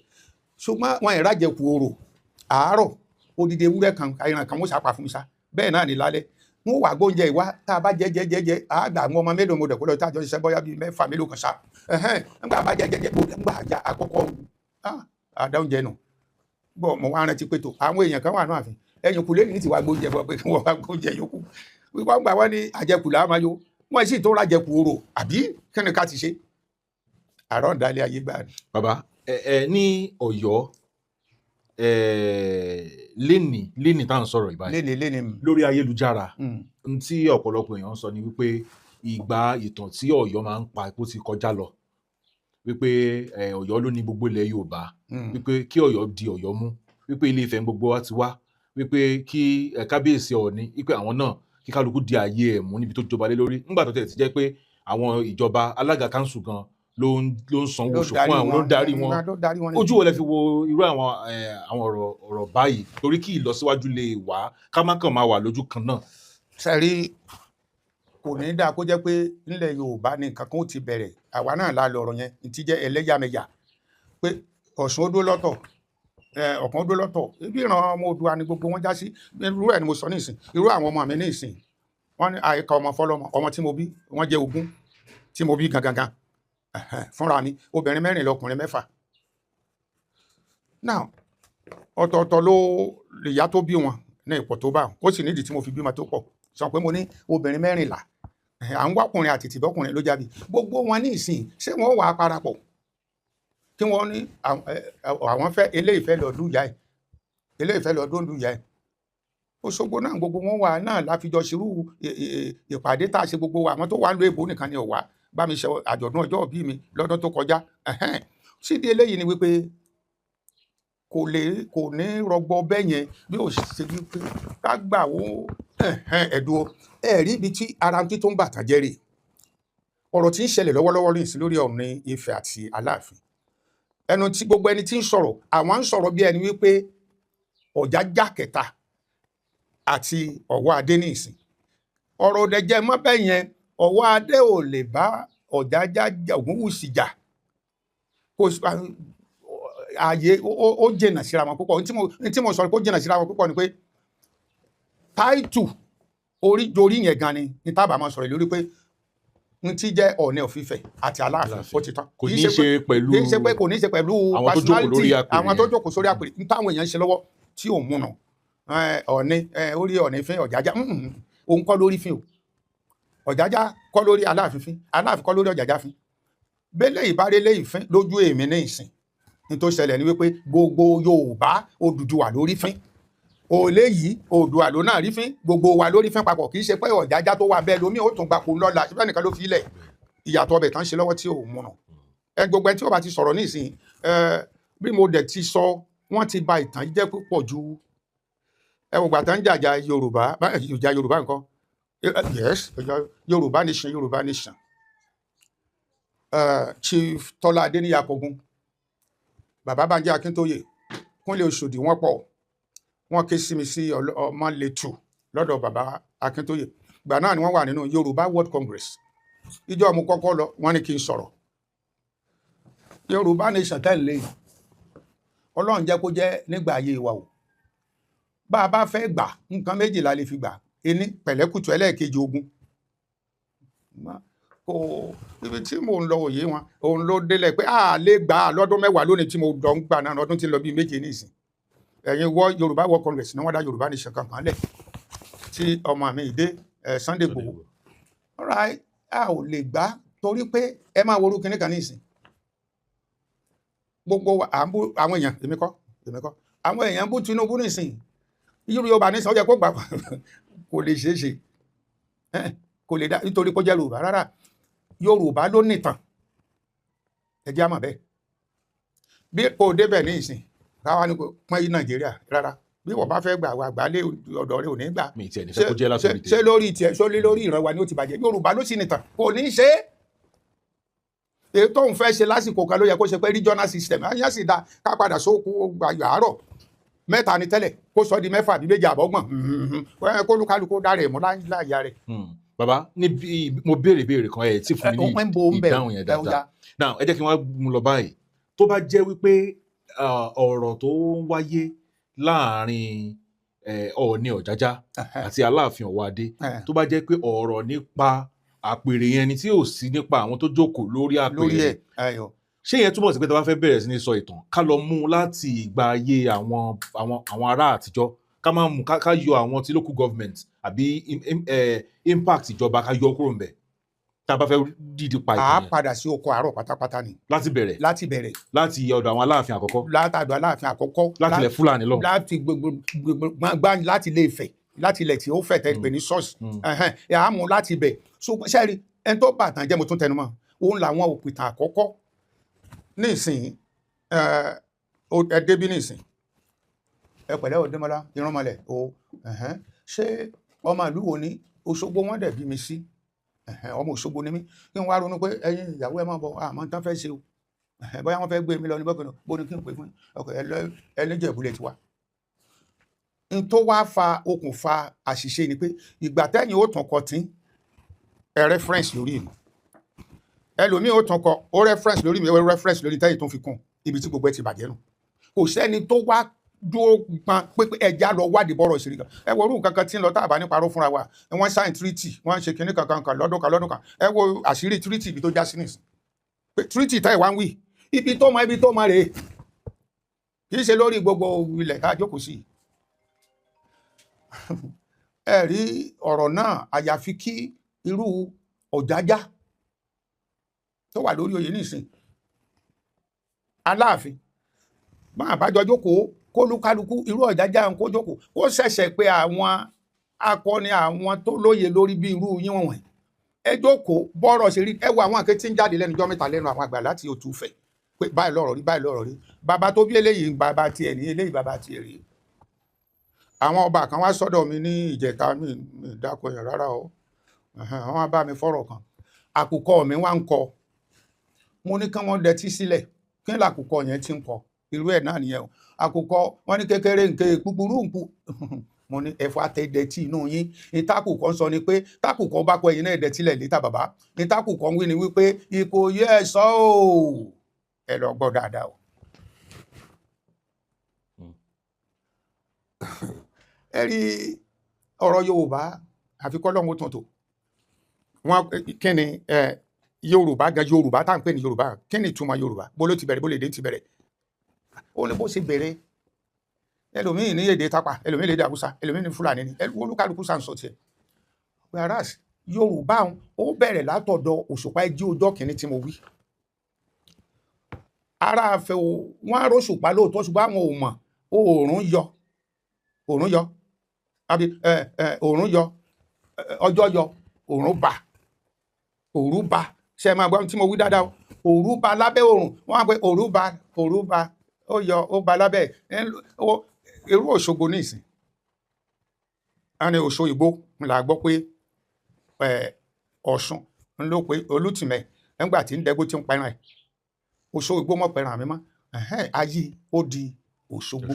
ṣùgbọ́n wọn àìrájẹkù orò. Àárọ̀, odidi ewúrẹ́ kan, ẹran kan, wọ́n sàpà fún mi sá. Bẹ́ẹ̀ náà ní lálẹ́, wọ́n wà gbóúnjẹ ìwá tá a bá jẹ jẹ jẹ jẹ, àgbà àwọn ọmọ mélòó mo dẹ̀ kó lọ tá a jọ ṣiṣẹ́, bóyá bíi 6 mélòó kan sá. Ẹ̀hẹ́n, nígbà bá jẹ jẹ jẹ, nígbà àjà àkọ́kọ́ àdá oúnjẹ nù bọ́, mo wá rántí pé tó àwọn èèyàn kan wà náà àfin ẹ̀yìn kùlé ní tiwa gbóúnjẹ bọ́ pé kí wọ́n wá gbóúnjẹ yòókù wíwá gbà wọ́n ní àjẹkù là á máa yó, wọ́n sì tó rájẹkù orò àbí kí ni ká ti ṣe àrọ́ ìdálé ayé gbà ni. Bàbá, ẹ ẹ ní Ọ̀yọ́ ẹ lénìí lénìí tá à ń sọ̀rọ̀ ìbáyìí, léni léni. lórí ayélujára, n tí ọ̀pọ̀lọpọ̀ èèyàn ń sọ ni wípé ìgbà ìtàn tí Ọ̀yọ́ máa ń pa epo ti kọjá lọ, wípé Ọ̀yọ́ ló ní gbogbo ilẹ̀ Yorùbá, wípé kí Ọ̀yọ́ di Ọ̀yọ́ mú, wípé Ilé Ifẹ̀ ń gbogbo wa ti wá, wípé kí kábíyèsí Ọọ̀ni, wípé àwọn náà kí kálukú di ààyè ẹ̀ mú níbi tó jọba lé lórí, nígbà tó tẹ̀ ti jẹ́ pé àwọn ìjọba alága kanṣu gan ló ń sanwó Ló oṣù darí fún àwọn, ló ń darí wọn. Ló darí wọn ni. Ojú wo lẹ fi wo irú àwọn ọ̀rọ̀ báyìí, torí kí ìlọsíwájú lè wá, ká má kàn máa wà lójú kan náà? Sẹ́rí, kò ní dáa kó jẹ́ pé nílẹ̀ Yorùbá ni nǹkan kan ó ti bẹ̀rẹ̀. Àwa náà la lọ̀rọ̀ yẹn ti jẹ́ ẹlẹ́yàmẹ̀yà, pé Ọ̀ṣun ó dó lọ́tọ̀, ọ̀kan ó dó lọ́tọ̀. Ibi ìran ọmọ Oòduà ni gbogbo wọn já sí. Irú ẹ̀ ni mo sọ nísìn, irú àwọn ọmọ mi nísìn, wọ́n ní àyíká ọmọ fọlọ́mọ. Ọmọ tí mo bí, wọ́n jẹ́ 20 tí mo bí gangan. Ẹ̀hẹ́n, fúnra mi, obìnrin 4, lọkùnrin 6. Now, ọ̀tọ̀ọ̀tọ̀ ló ìyá tó bí wọn ní ipò tó bá wọn. Ó sì nídìí tí mo fi bímọ tó pọ̀, sọ pé mo ní obìnrin 14. À ń wákùnrin àti tìbọ́kùnrin ló jáde. Gbogbo wọn ní ìsìn, ṣé wọ́n wà á parapọ̀ kí wọ́n ní àwọn fẹ́ eléyìí fẹ́ lọ dùn ìyá ẹ̀, eléyìí fẹ́ lọ dùn ìyá ẹ̀? Òṣogbo náà gbogbo wọn wà náà láfijọ́ ṣerú ìpàdé tá a ṣe. Gbogbo àwọn tó wà ń lo èbó nìkan ni ò wá bá mi ṣe àjọ̀dún ọjọ́ ìbí mi lọ́dún tó kọjá. Sídìí eléyìí ni wípé kò lè, kò ní rọgbọ bẹ́ẹ̀ yẹn bí ó ṣe wípé ká gbà ó. Ẹ̀dùn ẹ̀ rí ibi tí ara tí tó ń bàtà jẹ́ rè. Ọ̀rọ̀ tí ń ṣẹlẹ̀ lọ́wọ́lọ́wọ́ ní ìsìn lórí Ọọ̀ni Ifẹ̀ àti Aláàfin, ẹnu tí gbogbo ẹni tí ń sọ̀rọ̀, àwọn ń sọ̀rọ̀ bí ẹni wípé Ọ̀jájá kẹta àti Ọ̀wọ́ Adé ní ìsìn. Ọ̀rọ̀ òdẹ̀jẹ̀ mọ́ bẹ́ẹ̀ yẹn. Ọ̀wọ́ Adé ò lè bá Ọ̀jájá Ògúnwùsì jà. Kò ààyè ó jìnà síra wọn púpọ̀. Ohun tí mo sọ pé ó jìnà síra wọn púpọ̀ ni pé táìtù oríjorí yẹn gan ni ní tábà máa sọ̀rọ̀ lórí pé n tí jẹ́ Ọọ̀ni of Ifẹ̀ àti Aláàfin. Aláàfin. Ó ti tán. Kò Kì í ní í ṣe pẹ̀lú kì í ṣe pé, kò ní í ṣe pẹ̀lú àwọn tó jókòó lórí personality àpèrè àwọn tó yẹn. jókòó sórí àpèrè n táwọn èèyàn ń ṣe lọ́wọ́ tí ò múnà. Ọọ̀ni orí Ọọ̀ni fín Ọ̀jájá, òun kọ́ lórí fín o. Ọ̀jájá kọ́ lórí Aláàfin fín, Aláàfin kọ́ lórí Ọ̀jájá fín. Bẹ́lẹ̀ ìbárelé ìfín lójú èmi ní ìsìn ní tó ṣẹlẹ̀ ni wípé gbogbo Yorùbá, Odùduwà lórí fín, òlé yìí Oòduà ló náà rí fín, gbogbo wa lórí fín papọ̀. Kì í ṣe pé Ọ̀jájá tó wà bẹ́ẹ̀ lómi ó tún gbapò lọ́la síbẹ̀ nìkan ló fi ilẹ̀. Ìyàtọ̀ ọbẹ̀ tán ṣe lọ́wọ́ tí ò múnà ẹ. Gbogbo ẹ tí ó bá ti sọ̀rọ̀ nísìn ẹ, bí mo dẹ̀ ti sọ, wọ́n ti ba ìtàn jẹ́ púpọ̀ ju. Ẹ wò gbà tán jàjà Yorùbá, ìjà Yorùbá nǹkan. Yes, Yorùbá nation, Yorùbá nation. Chief Tọ́lá Adéníyì Akọgun, Bàbá Bánjí Akíntóyè, Kúnlé Oṣòdì, wọ́n pọ̀. Wọ́n ké sí mi sí Ọmọlétù lọ́dọ̀ Bàbá Akíntóyè. Gbà náà ni wọ́n wà nínú Yorùbá World Congress. Ìjọ mo kọ́kọ́ lọ, wọ́n ní kí n sọ̀rọ̀ Yorùbá nation tẹ́lẹ̀. Ọlọ́run jẹ́ kó jẹ́ nígbà ayé wa o. Bá a bá fẹ́ gbà, nǹkan méjìlá lè fi gbà: ení pẹ̀lẹ́kùtù, ẹlẹ́ẹ̀kejì ogun. Kò ibi tí mò ń lọ òye wọn. Òun ló délẹ̀ pé a lè gbà á lọ́dún 10 lónìí tí mo dọ̀ ń gbà náà, ọdún tí ń lọ bíi 7 nísìn. Ẹ̀yin wọ Yorùbá World Congress ni wọ́n dá Yorùbá nation kankan lẹ̀ tí ọmọ mi dé ẹ̀ Sunday Igboho. Alright, a ò lè gbà torí pé ẹ máa worú kinní kan nísìn. Gbogbo à ń bú àwọn èèyàn, èmi kọ́, èmi kọ́, àwọn èèyàn ń bú Tinubu nísìn. Irú Yorùbá nísìn, ó yẹ kó gbà, kò lè ṣeé ṣe, kò lè dá nítorí kó jẹ́ Yorùbá. Rárá, Yorùbá ló nìtàn. Ẹ jẹ́ á mọ̀ bẹ́ẹ̀. Bí kò débẹ̀ ní ìsìn, káwa ní kò pọ́n yí Nàìjíríà rárá. Bí wọ́n bá fẹ́ gbà wà gbà lé ọ̀dọ̀ rẹ̀ ò ní gbà. Mi tiẹ̀ ní fẹ́ kó jẹ́ látòrí ṣé lórí tiẹ̀, ṣó lé lórí ìran wa ni ó ti bàjẹ́? Yorùbá ló sì nìtàn, kò ní í ṣe é. Èyí tó ń fẹ́ ṣe lásìkò kan ló yẹ kó ṣe pé regional system ayé sì da, ká padà sóko ayọ̀ àárọ̀. Mẹ́ta ni tẹ́lẹ̀, kó sọ di 6 àbí 7 àbọ̀gbọ̀n, kó lúkálukú dára ẹ̀ mú láyà rẹ̀. Bàbá, níbi mo béèrè béèrè kan, ẹ tí fún mi ní ìdáhùn yẹn dáadáa. Now, ẹ jẹ́ kí wọ́n mú lọ báyìí. Tó bá jẹ́ wípé ọ̀rọ̀ tó ń wáyé láàrin Ọọ̀ni Ọ̀jájá àti Aláàfin Ọ̀wọ́adé, tó bá jẹ́ pé ọ̀rọ̀ nípa àpèrè yẹn ni, tí ò sí nípa àwọn tó jókòó lórí àpèrè, ṣé ìyẹn túmọ̀ sí pé tá a bá fẹ́ bẹ̀rẹ̀ sí ní sọ ìtàn, ká lọ mú láti ìgbà ayé àwọn ará àtijọ́, ká má mú, ká yọ àwọn tí local government àbí impact ìjọba, ká yọ kúrò ńbẹ̀ tá a bá fẹ́ dìde pa ìtàn A yẹn? padà sí oko àárọ̀ pátápátá ni. Láti bẹ̀rẹ̀. Láti bẹ̀rẹ̀. Láti ọ̀dọ̀ àwọn Aláàfin àkọ́kọ́. Látàdọ̀ Aláàfin àkọ́kọ́. Láti ilẹ̀ Fúlàní lọ. Láti gbogbo gbangba, láti ilé Ifẹ̀, láti ilẹ̀ tí ó fẹ̀ tẹ́ pè ní source ẹ̀ á mú láti ibẹ̀. So sẹ́ẹ̀rì, ẹni tó bàtàn jẹ́, mo tún tẹnu mọ́, òun làwọn òpìtàn àkọ́kọ́. Nísìnyí, ẹ débí nísìn, ẹ pẹ̀lẹ́ Òdèmọ́lá irúnmọlẹ̀ o. Ṣé ọmọ ìlú wo ni? Òṣogbo wọn dẹ̀ bí mi sí, ọmọ Òṣogbo ni mí. Kí n wá ronú pé ẹ̀yin ìyàwó ẹ máa bọ̀, àmọ́ tán fẹ́ ṣe o, bóyá wọ́n fẹ́ gbé mi lọ ní bọ́kànnà bó ni kí n pè fún ọkọ̀ ẹlẹ́jẹ̀bùlẹ̀ tiwa. N tó wá fa okùnfà àṣìṣe ni pé ìgbà tẹ́yìn ó tàn kọ tí ẹ reference lórí mi, ẹlòmíì ó tàn kọ, ó reference lórí mi, ó reference lórí tẹ́yìn tó fi kún ibi tí gbogbo ẹ ti bàjẹ́ nù. Kò sẹ́ni tó wá dúró pọn pé ẹja lọ wádìí bọ́rọ̀ ìṣèlú kan. Ẹ wo orú nǹkan kan tí ń lọ tá a bá ní parọ́ fúnra wa. Wọ́n sign treaty, wọ́n ṣe kinní kankan kan lọ́dún kan lọ́dún kan. Ẹ wo àṣírí treaty ibi tó já sí nìsín, pé treaty táì wá ń wí, ibi tó mọ, ibi tó mọ rèé, kì í ṣe lórí gbogbo ilẹ̀ tá a jókòó sí. Ẹ rí ọ̀rọ̀ náà, àyàfi kí irú Ọ̀jájá tó wà lórí oyè nísìn, Aláàfin, máa bá jọ jókòó, kólúkálukú irú Ọ̀jájá ń kó jókòó, kó ṣẹ̀ṣẹ̀ pé àwọn akọni, àwọn tó lóye lórí bí irú yín wọ̀nyí, ẹ jókòó, bọ́rọ̀ ṣe rí. Ẹ wo àwọn àké tí ń jáde lẹ́nu ọjọ́ mẹ́ta lẹ́nu àwọn àgbà láti Òtúfẹ̀ pé báyìí lọ̀rọ̀ rí, báyìí lọ̀rọ̀ rí. Bàbá tó bí eléyìí, bàbá tiẹ̀ ní eléyìí, bàbá tiẹ̀ rí. Àwọn ọba kan wá sọ́dọ̀ mi ní ìjẹta, mi mi dákọ yẹn rárá o. Wọ́n wá bá mi fọ̀rọ̀ kan, àkùkọ mi wá ń kọ. Mo ní kí wọ́n dẹtí sílẹ̀, kí làkùkọ yẹn ti ń kọ? Irú ẹ̀ náà nìyẹn o. Àkùkọ wọn ní kékeré nké, kúkúrú nkú. Mo ní ẹ̀fọ́ àtẹ̀dẹ̀tì inú yín. Ìtakùkọ ń sọ ni pé takùkọ bá kọ, ẹ̀yin náà dẹ̀tílẹ̀ létà. Bàbá ìtakùkọ ń wí ni wípé Ìkòyí ẹ̀ṣọ́ o, ẹ lọ gbọ́ dáadáa o. Ẹ rí ọ̀rọ̀ Yorùbá, àfi kọ́lọ́hún tuntun wọn. Kí ni ẹ Yorùbá gan? Yorùbá tá à ń pè ní Yorùbá, kí ni ìtumọ̀ Yorùbá? Bó ló ti bẹ̀rẹ̀? Bó lè dé ti bẹ̀rẹ̀? Ó ní bó ṣe bẹ̀rẹ̀. Ẹlòmíì ní èdè Tápà, ẹlòmíì ní èdè Haúsá, ẹlòmíì ní Fúlàní ni, olúkálukú sàn sọ tiẹ̀. Whereas Yorùbá ó bẹ̀rẹ̀ látọ̀dọ̀ Òṣùpá ẹjí ọjọ́ kìíní tí mo wí. Ara àfẹ́ o, wọ́n á róṣùpá lóòótọ́, ṣùgbọ́n àwọn ò mọ̀ oòrùn yọ, oòrùn yọ àbí ẹ ẹ oòrùn yọ, ọjọ́ yọ, oòrùn bà, òru bà. Ṣe máa gbọ́ tí mo wí dáadáa o? Òru bà lábẹ́ oòrùn, wọ́n á pẹ́ òru bà, òru bà, ó yọ, ó bà lábẹ́ irú Òṣogbo ní ìsìn. Wọ́n ní Òṣò Ìgbó là gbọ́ pé Ọ̀ṣun ń ló pé Olùtìmẹ̀ nígbà tí ń dẹ́gbó tí ń pẹran ẹ̀, Òṣò Ìgbó mọ̀ pẹran mi mọ́. Ayé ó di Òṣogbo.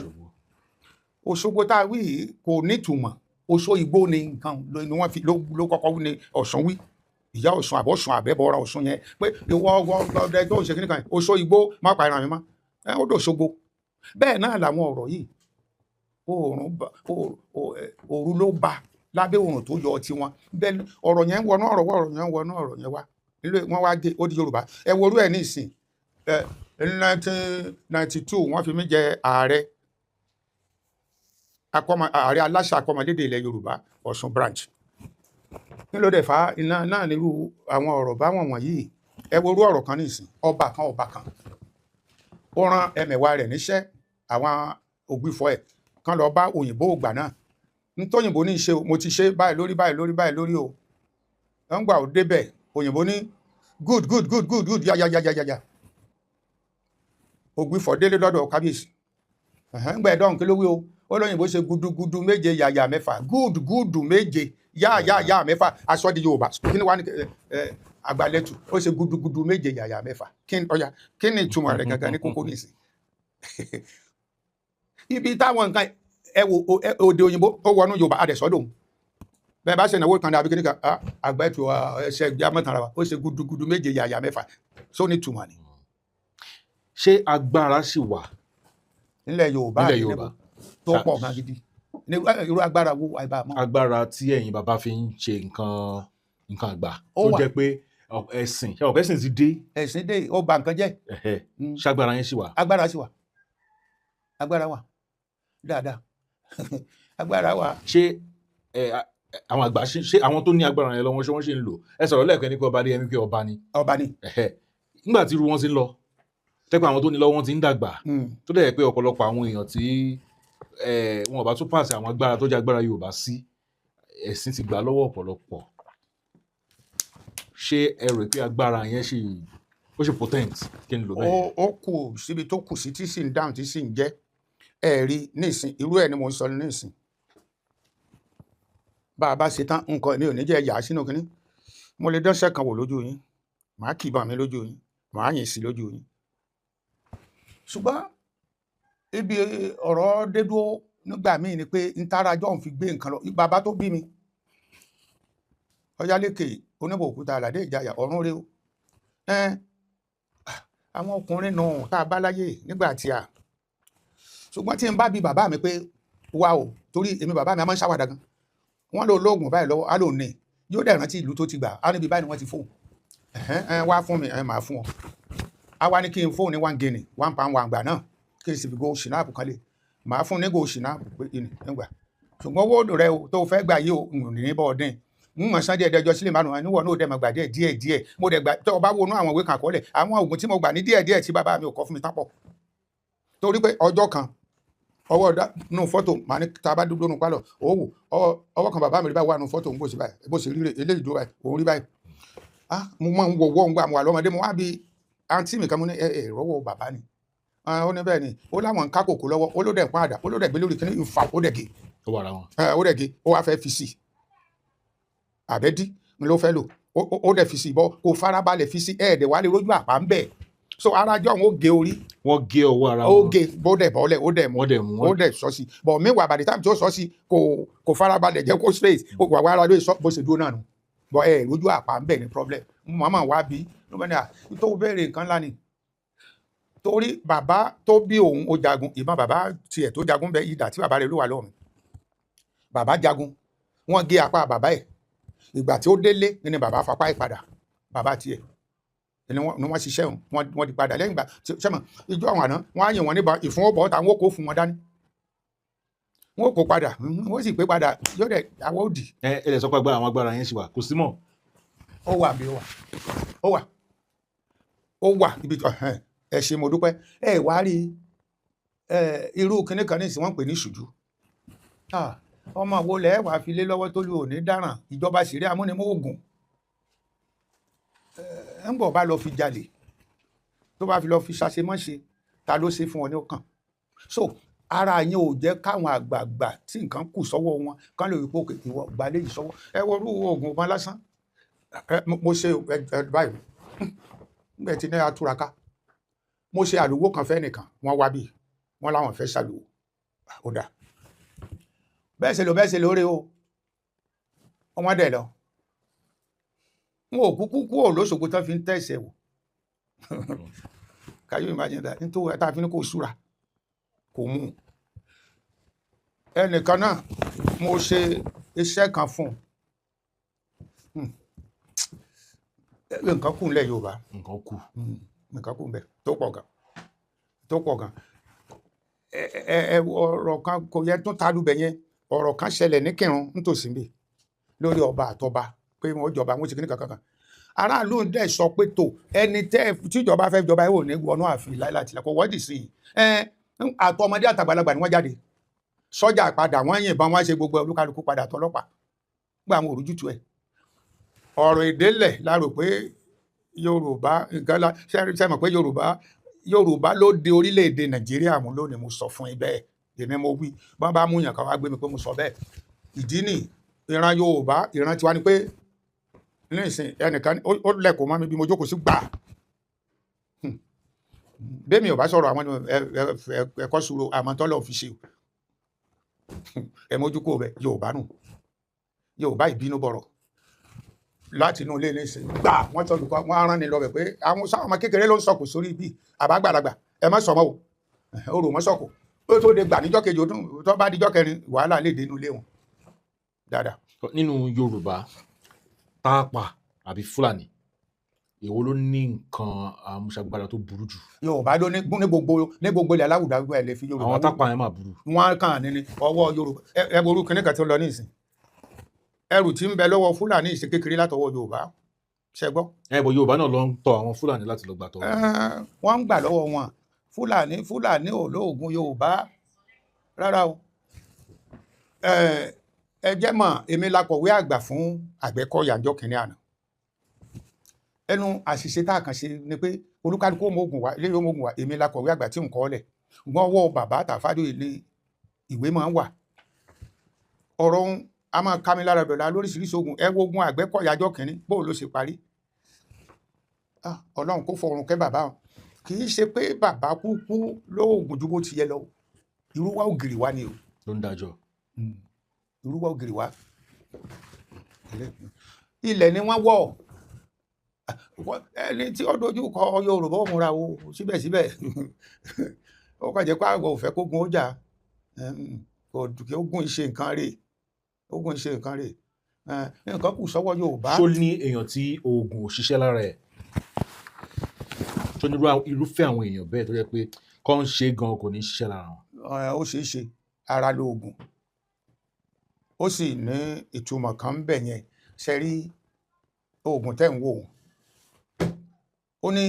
Òṣogbo tá a wí yìí kò nítumọ̀. Òṣò Ìgbó ni nǹkan ni wọ́n fi ló kọ́kọ́ wí ni Ọ̀ṣun wí, ìyá Ọ̀ṣun àbọ̀ṣun àbẹ́bọra Ọ̀ṣun yẹn pé ìwọ ọdẹ tó ń ṣe kíní kan, Òṣò Ìgbó má pa ẹran mi mọ́, ẹ ó dòṣogbo. Bẹ́ẹ̀ náà làwọn ọ̀rọ̀ yìí, òru ló ba lábẹ́ oòrùn tó yọ ọtí wọn. Bẹ́ẹ̀ ọ̀rọ̀ yẹn ń wọnú ọ̀rọ̀ wá, ọ̀rọ̀ yẹn ń wọnú ọ̀rọ̀ yẹn wá nílé wọn wá dé, ó di Yorùbá. Ẹ wo orú ẹ̀ ní ìsìn. Ẹ ní 1992, wọ́n fi mí jẹ ààrẹ akọ́mọ, ààrẹ aláṣà akọ́mọlédè ilẹ̀ Yorùbá, Ọ̀ṣun branch. Kí ló dé fa iná náà nírú àwọn ọ̀rọ̀ báwọn wọ̀nyí? Ẹ wo orú ọ̀rọ̀ kan ní ìsìn. Ọba kan ó rán ẹmẹ̀wà rẹ̀ níṣẹ́, àwọn ògbìfọ̀ ẹ̀ kan, lọ bá òyìnbó ògbà náà. Ntóyìnbó ní í ṣe o, mo ti ṣe báyìí lórí báyìí lórí báyìí lórí o. Ń gbà ó débẹ̀, òyìnbó ní good, good, good, good, good, ya ya ya ya ya ya. Ògbìfọ̀ délé lọ́dọ̀ kábíyèsí. Ń gbà ẹ̀dọ́n, kí ló wí o? Ó lóyìnbó ṣe gudugudu méje, yàyà mẹ́fà, good good méje, yá yá yá mẹ́fà. Aṣọ di Yorùbá. Kí ni wàá ní ẹ àgbàlẹ̀tù? Ó ṣe gudugudu méje, yàyà mẹ́fà. Kí ni ọ̀yà, kí ni ìtumọ̀ rẹ̀ gangan ní kókó nìsín? Ibi táwọn nǹkan ẹ wo òde òyìnbó ó wọnú Yorùbá, àdẹ̀sọ́dọ̀ bẹ́ẹ̀ bá ṣe ìnáwó kan ní àbí kíníkan, àgbẹ̀tù ẹsẹ̀ ìgbé amọ̀tara wa, ó ṣe gudugudu méje, yàyà mẹ́fà, só ní ìtumọ̀ ni. Ṣé agbára sì wà nílẹ̀ Yorùbá? Nílẹ̀ àti Yorùbá. Níbo tó pọ̀ gan gidi. Ní irú agbára wo àìbá mọ́? Agbára tí ẹ̀yin bàbá fi ń ṣe nǹkan àgbà Ó tó wà. jẹ́ pé ẹ̀sìn, ṣé ọ̀pẹ́ ẹ̀sìn ti dé? Ẹ̀sìn dé, ó ba nǹkan jẹ́. Ṣágbára yẹn sì wà? Agbára sì wà, agbára wà dáadáa, agbára wà. Ṣé ẹ àwọn àgbà ṣé àwọn tó ní agbára yẹn lọ́wọ́, ṣé wọ́n ṣe ń lò? Ẹ sọ̀rọ̀ lẹ́ẹ̀kan ní pé ọba Adéyẹmí pé ọba ni. Ọba ni. Nígbà tí irú wọn ti ń lọ, tẹ́pẹ́ àwọn tó ní lọ́wọ́ wọn ti ń dàgbà, tó dẹ̀ jẹ́ pé ọ̀pọ̀lọpọ̀ àwọn èèyàn tí wọn ò bá tún pàṣẹ àwọn agbára tó jẹ́ agbára Yorùbá sí, ẹ̀sìn ti gbà lọ́wọ́ ọ̀pọ̀lọpọ̀. Ṣé ẹ rò pé agbára yẹn ṣì ó ṣe potent kí n lò bẹ́ẹ̀? Ó kù síbi tó kù sí, tí sì ń dáhùn, tí sì ń jẹ́. Ẹ rí nísìn, irú ẹ̀ ni mò ń sọ nísìn. Bá a bá ṣe tán, nǹkan mi ò ní jẹ́ yà á sínú kínní. Mo lè dánṣẹ́ kan wò lójú yín, màá kìbọn mi lójú yín, màá yìn sí lójú yín. Ṣùgbọ́n ibi ọ̀rọ̀ dé dúró nígbà míì ni pé ntárajọ́ ń fi gbé nǹkan lọ. Bàbá tó bí mi, Ọ̀yálékè Oníbòkúta Àlàdé Ìjayà, ọ̀run rè o. Ẹn àwọn ọkùnrin nù tá a bá láyé nígbà tí a, ṣùgbọ́n tí n bá bi bàbá mi pé wá o, torí èmi bàbá mi a máa ń ṣàwàdà gan, wọ́n lò lóògùn báyìí lọ́wọ́, á lò ní yóò dẹ̀ rántí ìlú tó ti gbà á, níbi báyìí ni wọ́n ti fóun. Ẹ̀hẹ́n, ẹ̀ wá fún mi, ẹ̀ máa fún ọ. Á wá ní kí n fóun ní 1 guinea, £1 one gbà náà, kí n sì fi go ṣìnáàpù kan lé, màá fún ní go ṣìnáàpù pé ìní nígbà. Ṣùgbọ́n owó rẹ o tó fẹ́ gbà yìí o, n ò ní bọ́ ọdín. Ń mọ̀ sán díẹ̀ díẹ̀, ọjọ́ sílẹ̀ 5 níwọ̀n náà, ó dẹ̀ mọ̀ gbà díẹ̀ díẹ̀ díẹ̀. Mo dẹ̀ gbà tó o bá wọnú àwọn ìwé kan àkọọ́lẹ̀, àwọn oògùn tí mo gbà ní díẹ̀ díẹ̀ tí bàbá mi ò kọ́ fún mi tán pọ̀, torí pé ọjọ́ kan ọwọ́ nù fọ́tò màá ní tá a bá dúró nù pálọ̀, ó wò ọwọ́ kan bàbá mi rí báyìí wà nù fọ́tò ń bó ṣe báyìí, bó ṣe rí rè eléyìí dúró báyìí, òun rí báyìí. Ah, mo máa ń wọ ọwọ́ ń gbà mo wà lọ́mọdé. Mo wá bí àǹtí mi kan, mo ní ẹ ẹ rọ́wọ́ bàbá ni. Ah, ó ní bẹ́ẹ̀ ni, ó láwọn ń ká kòkó lọ́wọ́, ó ló dẹ̀ pọ́n àdá, ó ló dẹ̀ gbé lórí kíní ìfà, ó dẹ̀ gé. Ó wà ara wọn. Ẹ, ó dẹ̀ gé. Ó wá fẹ́ fi sí àbẹ́dí ni ló fẹ́ lò, ó dẹ̀ fi sí bọ́, kò farabalẹ̀ fi sí, ẹ̀ẹ́dẹ̀ wá lè rójú àpá ń bẹ̀. So arájọ́ òun ó gé orí. Wọ́n gé ọwọ́ ara Ó wọn. gé bó dẹ̀ bọ́lẹ̀, ó dẹ̀ mú. Wọ́n dẹ̀ mú. Ó dẹ̀ sọ sí, but meanwhile, by the time tí ó sọ sí, kò farabalẹ̀ jẹ́ kó straight, ó wà wàrà lóye sọ bó ṣe dúró náà nù, but ẹ rójú àpá ń bẹ̀ ní problem. Màmá wa bí ló bá ní à tó béèrè nǹkan ńlá ni, torí bàbá tó bí òun ó jagun. Ìbọn bàbá tiẹ̀ tó jagun bẹ, idà tí bàbá rẹ̀ ló wà lọ́rùn. Bàbá jagun, wọ́n gé apá bàbá ẹ̀. Ìgbà tí ó délé ni bàbá fapá ẹ̀ padà. Bàbá tiẹ̀ ni wọ́n ṣiṣẹ́ òun, wọ́n di padà lẹ́yìn ìgbà sẹ́mọ̀ ìjọ àwọn àná, wọ́n á yìn wọ́n níbọn ìfún ọ̀bọ̀ táwọn ó kó fún wọn dání, wọ́n ó kó padà, wọ́n sì pé padà yóò dẹ̀ àwọ̀ òdì. Ẹ ẹ lè sọ pé agbára, àwọn agbára yẹn ṣì wà, kò sí mọ́. Ó wà bí ó wà, ó wà, ó wà ibi tó ẹhẹ́n, ẹ ṣé, mo dúpẹ́. Ẹ wá rí ẹ, irú kinní kan ní ìsìn wọ́n ń pè ní ìṣùjú. Ah, ọmọ wo lẹ wàá fi lé lọ́wọ́ tó lu òní dáràn ìjọba sírí amúnimóògùn ẹ ń bọ̀ bá lọ fi jalè, tó bá fi lọ fi ṣàṣemọ́ṣe, ta ló ṣe fún ọ ní ọkàn? So ara yẹn ò jẹ́ káwọn àgbààgbà tí nǹkan kù sọ́wọ́ wọn kán lè rí pé òkè ìwọ gbalẹ̀ yìí sọ́wọ́. Ẹ wo irú oògùn ọba lásán ẹ, mo ṣe ẹ báyìí nígbà tí ní atúraká, mo ṣe àlùwò kan fẹ́ nìkan, wọ́n wá bí wọ́n láwọn fẹ́ ṣàlùwò. Ó dà bẹ́ẹ̀ ṣe lò, bẹ́ẹ̀ ṣe lóore o. Wọ́n dẹ̀ lọ, wọn ò kúkú kú ò lóṣogbo tán fi ń tẹ̀sẹ̀ wò. Can you imagine that? Nítorí tá a fi ní kó súra kò mú un. Ẹnìkan náà mo ṣe iṣẹ́ kan fún un. Nǹkan kù nílẹ̀ Yorùbá. Nǹkan kù. Nǹkan kù níbẹ̀ tó pọ̀ gan, tó pọ̀ gan. Ẹ ẹ ẹ ọ̀rọ̀ kan kò yẹ tó ta lubẹ̀ yẹn. Ọ̀rọ̀ kan ṣẹlẹ̀ ní Kírun nítòsí níbí lórí ọba àtọba pé wọ́n jọba, wọ́n ti kíní kankan kan. Aráàlú dẹ̀ sọ pé tó ẹni tẹ́ tíjọba fẹ́ jọba ẹ̀ ò ní wọnú ààfin láìláti kò wọ́ọ̀dì sí i. Ẹ àtọmọdé àtàgbàlagbà ni wọ́n jáde, sọ́jà padà, wọ́n yìnbọn, wọ́n ṣe gbogbo, olúkálukú padà tọlọ́pàá gba àwọn òrùjútu ẹ̀. Ọ̀rọ̀ ìdélẹ̀ la rò pé Yorùbá nǹkan la ṣe mọ̀ pé Yorùbá ló de orílẹ̀-èdè Nàìjíríà mú lónìí. Mo sọ fún yín bẹ́ẹ̀, èmi mo wí. Bọ́n bá mú yàn kan wá gbé mi pé mo sọ bẹ́ẹ̀. Ìdí nì ìran Yorùbá, ìran tiwa ni pé nísìn ẹnìkan ó lẹ̀kọ̀ mọ́ mi bí mo jókòó sí gbà bẹ́ẹ̀ mi ò bá sọ̀rọ̀ àwọn ẹ̀kọ́ sùúrù àmọ́ tọ́lọ̀ fi ṣe o. Ẹ mójú kó bẹ Yorùbá nù. Yorùbá ìbínú bọ̀rọ̀ láti inú ilé nísìn gbà wọ́n tọ́jú kọ́ wọ́n á rán ni lọ bẹ̀ pé àwọn sáwọn ọmọ kékeré ló ń sọkò sórí ibi àbágbàlagbà, ẹ má sọmọ o, ó rò mọ́ sọkò ó tó de gbà níjọ́ kejì, ó tún tó bá díjọ́ kẹrin, wàhálà lè dé inú ilé wọn dáadáa. Nínú Yorùbá, Tápà àbí Fúlàní, èwo ló ní nǹkan àmúṣagbára tó burú jù? Yorùbá ló ní gbogbo ilẹ̀ aláwùdá ẹ̀ lè fi Yorùbá Àwọn wé. Tápà yẹn máa burú. Wọn kàn ní ọwọ́ Yorùbá. Ẹ wo orú kinní kan tó ń lọ ní ìsìn, ẹrù tí ń bẹ lọ́wọ́ Fúlàní ìṣe kékeré látọwọ́ Yorùbá, ṣe gbọ́. Ẹ bọ Yorùbá náà lọ ń tọ àwọn Fúlàní láti lọ gbà tọ. Wọ́n ń gbà lọ́wọ́ wọn. Fúlàní ò lóògùn Yorùbá rárá o. Ẹ jẹ́ mọ̀, èmi la kọ̀wé àgbà fún Àgbẹ̀kọ̀yà ńjọ́ kìnínní àná. Ẹnu àṣìṣe tá a kàn ṣe ni pé olúkálukú ó mọ oògùn wá, eléyìí ó mọ oògùn wá. Èmi la kọ̀wé àgbà tí ń kọ́ ọ́lẹ̀, ṣùgbọ́n ọwọ́ bàbá Tàfádò ní ìwé máa ń wà. Ọ̀rọ̀ ń a máa ká mi lára dọ̀la lóríṣiríṣi oògùn. Ẹ wo ogun Àgbẹ̀kọ̀yà jọ́ kìnínní bó ló ṣe parí. Ah, Ọlọ́run kó fọ̀run kẹ́ bàbá o. Kì í ṣe pé bàbá kúkú lóògùn ju bó ti yẹ lọ, irú wa ògiri wa ni o. Ló ń dájọ́. Irú wa ògiri wa, ilẹ̀ ni wọ́n wọ̀. Ẹni tí ó dojú kọ Yorùbá ó múra o. Síbẹ̀síbẹ̀, ó kàn jẹ́ pé àwọn ò fẹ́ kógun ó jà kò kí ogun ìṣe nǹkan rè, ogun ìṣe nǹkan rè, nǹkan kù sọ́wọ́ Yorùbá. Ṣó ní èèyàn tí oògùn ò ṣiṣẹ́ lára ẹ̀? Ṣó ní irúfẹ́ àwọn èèyàn bẹ́ẹ̀ tó jẹ́ pé kọ́ ń ṣe gan kò ní ṣiṣẹ́ lára wọn? Ó ṣeé ṣe, ara lóògùn, ó sì ní ìtumọ̀ kan ń bẹ̀ yẹn. Ṣe rí oògùn tẹ́ ń wò ó, ó ní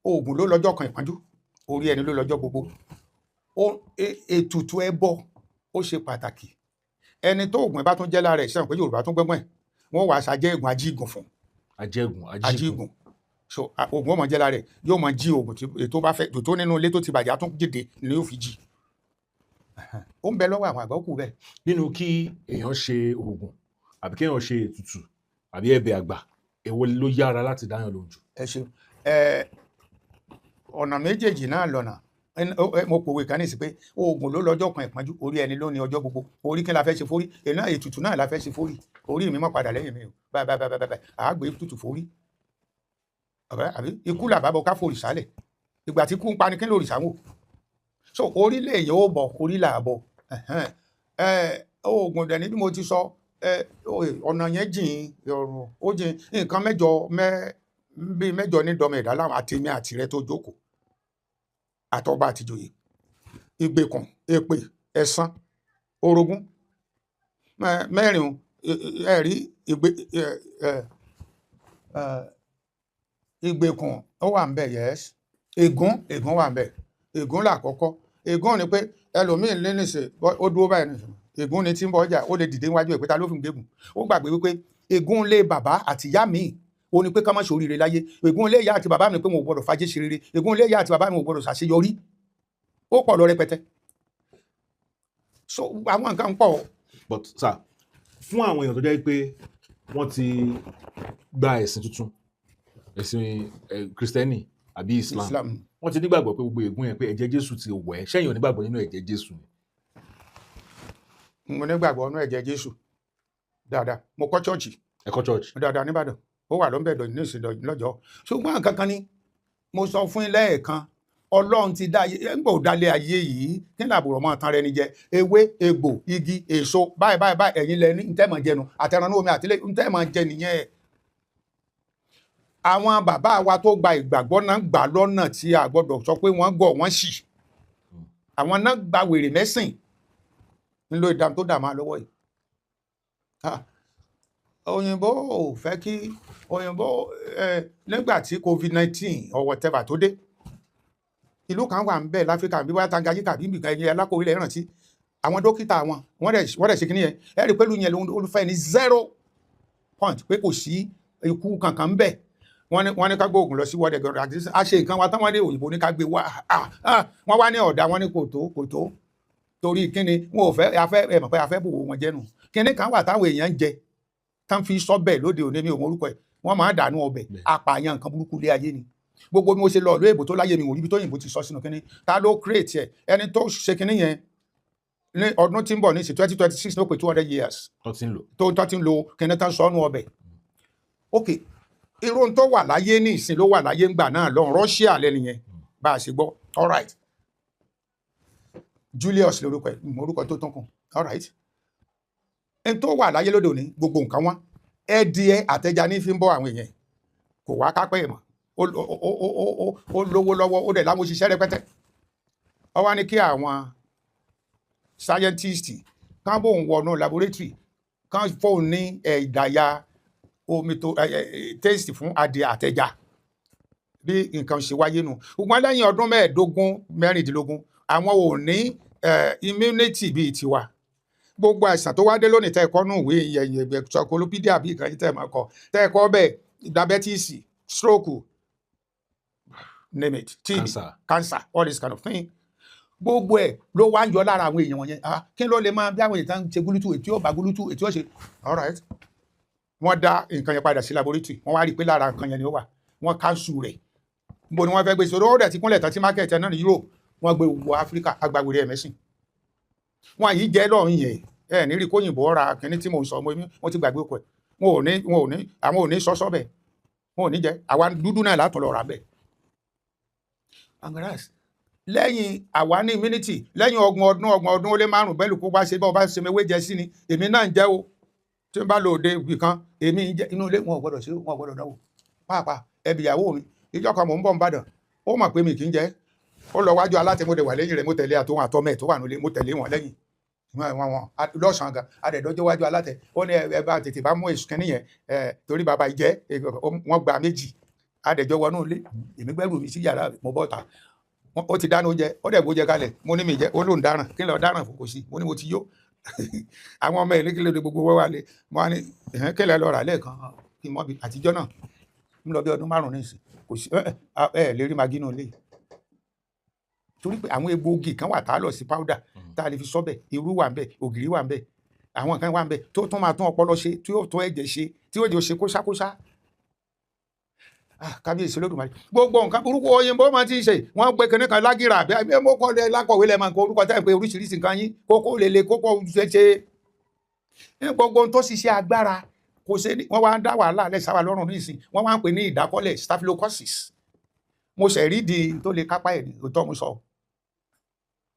oògùn ló lọ́jọ́ kan ìpọ́njú, orí ẹni ló lọ́jọ́ gbogbo. Ètùtù ẹbọ ó ṣe pàtàkì. Ẹni tó oògùn ẹ bá tún jẹ́ lára ẹ̀, sẹ́wọ̀n pé Yorùbá tún gbẹ́gbọ́n ẹ̀, wọ́n wàá ṣàjẹ́ ègùn ajígùn fún. Ajẹ́gùn ajígùn. Ajígùn. So oògùn ó máa jẹ́ lára ẹ̀, yóò máa jí oògùn ètò bá fẹ́ tó nínú ilé tó ti bàjẹ́, á tún dìde ni yóò fi jí. Ó ń bẹ lọ́wọ́ àwọn àgbà, ó kù bẹ́ẹ̀. Nínú kí èèyàn ṣe oògùn àbí kéèyàn ṣe ètùtù àbí ẹ̀bẹ̀ àgbà, èwo ló yára láti dáyàn lóhùn jù? Ẹ ṣeun. Ọ̀nà méjèèjì náà lọ́nà. Mo pòwe kan ní ìsìn pé oògùn ló lọ́jọ́ kan ìpọ́njú, orí ẹni ló ní ọjọ́ gbogbo. Orí kí la fẹ́ ṣe fórí? Èyí náà, ètùtù náà la fẹ́ ṣe fórí. Orí mi má padà lẹ́yìn mi o, báyìí báyìí báyìí báyìí, àá gbé tutù fórí. Àbí ikú làbá bọ ká forí sálẹ̀, ìgbà tí ikú ń pani kí lórí sáwò. So orí lè yóò bọ̀, orí là bọ̀. Oògùn dẹ̀ ní bí mo ti sọ, ọ̀nà yẹn jìn, ọ̀run ó jìn. Nǹkan mẹ́jọ bíi mẹ́jọ ní dọmọ ẹ̀dá láwọn, àtèmi àtìrẹ tó jókòó, àtọba àtìjòyè, ìgbèkùn, èpè, ẹ̀san, orogún, mẹ́rin. Ẹ̀rí ìgbèkùn ó wà ń bẹ̀, yes. Ègún, ègún wà ń bẹ̀. Ègún làkọ́kọ́. Ègún ni pé ẹlòmíín lé nìṣe, ó dúró báyìí nìṣe, ègún ni tí ń bọ ọjà, ó lè dìde níwájú ẹ̀ pé ta ló fi ń gégùn. Ó gbàgbé wípé ègún lé bàbá àtìyá mi ó ní pé ká má ṣoríire láyé. Ègún ilé ìyá àti bàbá mi pé wọn ò gbọdọ̀ fàájì ṣe rere. Ègún ilé ìyá àti bàbá mi ò gbọdọ̀ ṣàṣeyọrí. Ó pọ̀ lọ rẹpẹtẹ. So àwọn nǹkan pọ̀. But sir, fún àwọn èèyàn tó jẹ́ pé wọ́n ti gba ẹ̀sìn tuntun, ẹ̀sìn Kristẹni àbí Islam, Islam, wọ́n ti nígbàgbọ́ pé gbogbo ègún yẹn, pé ẹ̀jẹ̀ Jésù ti wẹ̀ ẹ́. Ṣẹ́yìn ò nígbàgbọ́ nínú ẹ̀jẹ̀ Jésù ni? Mo nígbàgbọ́ nínú ẹ̀jẹ̀ Jésù dáadáa. Mo kọ́ chọ́ọ̀chì. Ẹ̀kọ́ church. Dáadáa nìbàdàn, ó wà lọ́nbẹ̀ ní ìsìn lọ́jọ́. Ṣùgbọ́n nǹkan kan ni mo sọ fún yín lẹ́ẹ̀kan, Ọlọ́run ti dá ayé, ń gbọ́ dálé ayé yìí, kí ní àbùrọ̀ máa tan rẹ ni jẹ? Ewé, egbò, igi, èso, báyìí báyìí báyìí, ẹ̀yin lẹ ní ntẹ́ máa jẹnu àtẹranú omi àtìlẹ́ ntẹ́ máa jẹ nìyẹn. Àwọn bàbá wa tó gba ìgbàgbọ́ náà gbà lọ́nà tí a gbọ́dọ̀ sọ pé wọ́n gọ̀, wọ́n sì àwọn náà gba wèrè mẹ́sìn ńlò ìdààmú tó dà máa lọ́wọ́ yìí. Òyìnbó ò fẹ́ kí òyìnbó ẹ nígbà tí COVID-19 or whatever tó dé, ìlú kan wà ń bẹ̀ láfíríkà, bí wọ́n Tanganyika bí nìkan, ẹ̀yìn alákòwé ilẹ̀ rántí àwọn dókítà wọn, wọ́n dẹ̀ ṣe kínní yẹn. Ẹ rí i pẹ̀lú yẹn ló fẹ́ ní zero point pé kò sí ikú kankan ń bẹ̀. Wọ́n ní ká gbé oògùn lọ sí World Health Organization. A ṣe nǹkan wa tán, wọ́n ní òyìnbó ní ká gbé wá. Wọ́n wá ní ọ̀dà, wọ́n ní kò tó, kò tó. Torí kíni? Wọn ò fẹ́ afẹ́ ẹ mọ̀ pé afẹ́ bò wọ́n jẹ́nu. Kíní kan wà táwọn èèyàn ń jẹ tán fi sọ́bẹ̀ lóde òní, mi ò mọ orúkọ ẹ̀, wọ́n máa ń dànù ọbẹ̀. Apààyàn, nǹkan burúkú lé ayé ni. Gbogbo bí mo ṣe lọ ìlú èbò tó láyé mi, ò rí ibi tó yìnbó ti sọ sínú kíní. Ta ló create ẹ? Ẹni tó ṣe kíní yẹn, ní ọdún tí ń bọ̀ ní sí 2026 ló pé 200 years tó ti ń lò. Tó ti ń lo kíní tán sọnù ọbẹ̀. Ok, irú tó wà láyé ní ìsìn ló wà láyé ńgbà náà lọ́hùn. Russia lẹ́nu yẹn bá a ṣe gbọ́. All right, Julius lórúkọ ẹ̀, orúkọ tó tán kù. All right, ẹni tó wà láyé lóde òní, gbogbo nǹkan wọn, ẹdìẹ àtẹja ní fi ń bọ́ àwọn èèyàn, kò wá kápẹ́ ẹ̀ mọ́. Ó lówó lọ́wọ́, ó dẹ̀ láwọn òṣìṣẹ́ rẹpẹtẹ. Ó wá ní kí àwọn scientist kán bóun wọnú laboratory, kán fóun ní ẹ̀dàyà omi tó taste fún adìẹ àtẹja. Bí nǹkan ṣe wáyé nu. Ṣùgbọ́n lẹ́yìn ọdún 15, 16, àwọn ò ní immunity bíi tiwa. Gbogbo àìsàn tó wá dé lónìí, tẹ́ ẹ kọ́ nù ìwé ìyẹn encyclopedia bí ìkànnì tẹ́ ẹ máa kọ, tẹ́ ẹ kọ́ bẹ́ẹ̀, diabetes, stroke, name it, TB, cancer, cancer, all this kind of thing, gbogbo ẹ̀ ló wá ń yọ lára àwọn èèyàn wọ̀nyẹn. Ah, kí ló lè máa bí àwọn èèyàn tán ṣe gúlútù, ètí ó bá gúlútù, ètí ó ṣe? All right, wọ́n dá nǹkan yẹn padà sí laboratory, wọ́n wá rí i pé lára nǹkan yẹn ni ó wà. Wọ́n cancel rẹ̀. Níbo ni wọ́n fẹ́ gbé sórí? Ó dẹ̀ ti kúnlẹ̀ tán tí market ẹ̀ náà ní Europe. Wọ́n gbé wọ Áfíríkà, agbáwèrè ẹ̀mẹ́sìn wọn yìí jẹ́ lọ́rùn yẹn. Ẹ ní rí kóyìnbó ra kínní tí mò ń sọ, mo wọ́n ti gbàgbé ọkọ̀ ẹ̀. Wọn ò ní àwọn ò ní sọ́sọ́ bẹ̀, wọn ò ní jẹ́. Àwa dúdú náà látọ̀ lọ rà bẹ́ẹ̀. Angaras lẹ́yìn àwa ní immunity lẹ́yìn 30 ọdún, 35 ọdún bẹ́ẹ̀ lù kó bá ṣe bá ọba ṣe mewé jẹ sí ni. Èmi náà ń jẹ́ o, tí n bá lò òde ibì kan, èmi ń jẹ́ inú ilé, wọn ò gbọ́dọ̀ ṣe, wọn ò gbọ́dọ̀ dánwò pàápàá. Ẹbí ìyàwó mi, ìjọ kan mò ń bọ̀ ń bàdàn, ó mọ̀ pé mi kì í jẹ́. Ó lọ wájú alátẹ̀mọ́dẹ̀ wà lẹ́yìn rẹ̀, mo tẹ̀lé àtòun àtọmọ ẹ̀ tó wà nílé, mo tẹ̀lé wọn lẹ́yìn. Wọn lọ́sàn-án gan adẹ̀dọ́jọ́ wájú alátẹ, ó ní ẹ bá tètè bá mú èso kínní yẹn ẹ torí bàbá ìjẹ́. Wọ́n gba méjì, adẹ̀jọ́ wọnú ilé. Èmi gbẹ́rù mi sí yàrá, mo bọ́ ta. Ó ti dáná oúnjẹ, ó dẹ̀ gbóúnjẹ kalẹ̀. Mo ní mi jẹ́, ó lóun dáràn. Kí n lọ dáràn fún? Kò sí. Mo ní mo ti yó. Àwọn ọmọ ẹ̀ ní kí ló dé? Gbogbo wọ́n wà lé. Mo wá ní ẹ̀hẹ́n, kí lẹ lọ rà lẹ́ẹ̀kan kí n mọ́ bí àtijọ́ náà ń lọ bí ọdún 5 nísìn. Kò sí ẹ ẹ lè rí magi nínú ilé, torí pé àwọn egbòogi kan wà tá a lọ sí powder tá a lè fi sọ́bẹ̀. Irú wà ń bẹ̀, ògìrì wà ń bẹ̀, àwọn kan wà ń bẹ̀ tó tún máa tún ọpọlọ ṣe, tí yóò tún ẹ̀jẹ̀ ṣe, tí yóò jẹ́ ṣe kóṣákóṣá. Ah, kábíyèsí Olódùmarè! Gbogbo nǹkan burúkú òyìnbó máa ti ń ṣe, wọ́n gbé kinní kan lágìrà àbí àbí mo kọ́ lẹ lákọ̀wé lẹ́ẹ̀ máa kọ orúkọ táyà pé oríṣiríṣi nǹkan yín kókó lele kókó ṣe ṣe ní gbogbo ohun tó ṣiṣẹ́ agbára kò ṣe ní. Wọ́n wá ń dá wàhálà lẹ̀ sáwà lọ́rùn nísìn. Wọ́n wá ń pè ní ìdákọ́lẹ̀, staphylococcus. Mo ṣẹ̀ rí di tó lè kápá ẹ̀ ní òótọ́ mo sọ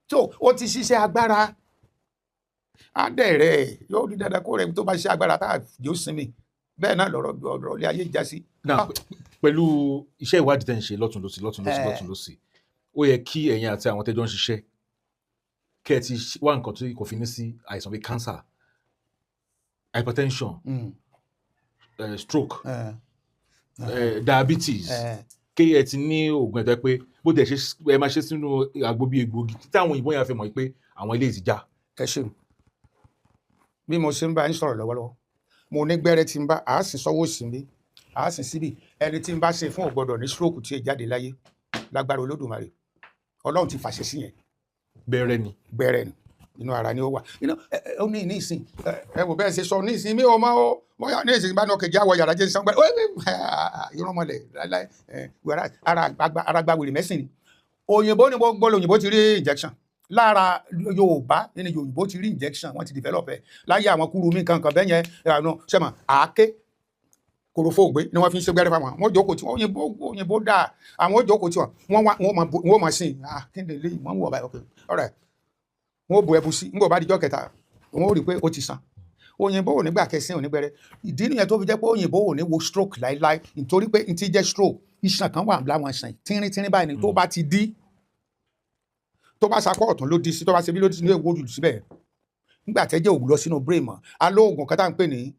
tó ó ti ṣiṣẹ́ agbára, á dẹ̀ rẹ̀ yóò rí dandan kó rẹ̀ tó bá ṣiṣẹ́ agbára tá a yóò sinmi. Bẹ́ẹ̀ náà lọ̀rọ̀ ọ̀rọ̀ ilé ayé já sí. Now, pẹ̀lú iṣẹ́ ìwádìí tẹ́ ń ṣe lọ́tún lọ́sì, lọ́tún lọ́sì, lọ́tún lọ́sì, ó yẹ kí ẹ̀yin àti àwọn tẹ́jọ́ ń ṣiṣẹ́ kẹ́ ẹ ti wá nǹkan tí kò fi ní sí àìsàn bíi cancer, hypertension, stroke, diabetes, kí ẹ ti ní oògùn ẹ̀tọ́ pé bó tẹ̀ ṣe ẹ máa ṣe sínú àgbo bíi egbòogi tí àwọn òyìnbó yẹn fi mọ̀ pé àwọn eléyìí ti já. Ẹ ṣeun. Bí mo ṣe ń bá yín sọ̀rọ̀ lọ́wọ́lọ́wọ́, mo ní gbẹ́rẹ́ tí ń bá a sì sọ́wọ́ sí mi, a sì síbì. Ẹni tí ń bá ṣe fún ò gbọ́dọ̀ ní stroke tí ì jáde láyé lágbára Olódùmarè. Ọlọ́run ti fàṣẹ sí yẹn. Bẹ̀rẹ̀ ni. Gbẹ́rẹ́ ni, inú ara ni ó wà. Ó ní ní ìsìn, ẹ wò bẹ́ẹ̀ ṣe sọ ní ìsìn mi ò mọ̀ ó bóyá ní ìsìn bá ní ọkẹ́ jáwọ́ yàrá jẹ́ sangbẹ́ irúnmọlẹ̀ láíláí. Wẹ́rẹ́ ara gba wèrè mẹ́sìn ni. Òyìnbó ni gbogbo òyìnbó ti rí injection lára Yorùbá nínú Yorùbá ti rí injection, wọ́n ti develop ẹ̀ láyé àwọn kúrúmí kankan bẹ́ẹ̀ yẹn. Ẹ̀rọ sẹ́mọ̀ àáké korofo ògbé ni wọ́n fi ń ṣe gbẹ́rẹ́ fáwọn. Wọ́n jókòó tí wọ́n òyìnbó òyìnbó dáa, àwọn ó jókòó tí wọ́n wọ́n wá wọ́n máa sìn. Ah, kí ni lè wọ́n wọ̀ báyìí? Ok, alright, wọ́n ó bu ẹbu sí. Nígbà bá dijọ́ kẹta, wọ́n ó rí i pé ó ti sàn. Òyìnbó ò ní gbà kẹsìn ò ní gbẹrẹ. Ìdí nìyẹn tó fi jẹ́ pé òyìnbó ò ní wo stroke láíláí, nítorí pé n ti jẹ́ stroke, iṣan kan wà láwọn iṣan tínrín tínrín báyìí ni. Tó bá ti dí, tó bá sakọ́ ọ̀tún ló di sí, tó bá ṣe bí ló di sí ní ewu ojú síbẹ̀, nígbà tẹ́jẹ̀ ògùn lọ sínú brain mọ́. Alóògùn kan tá à ń pè ní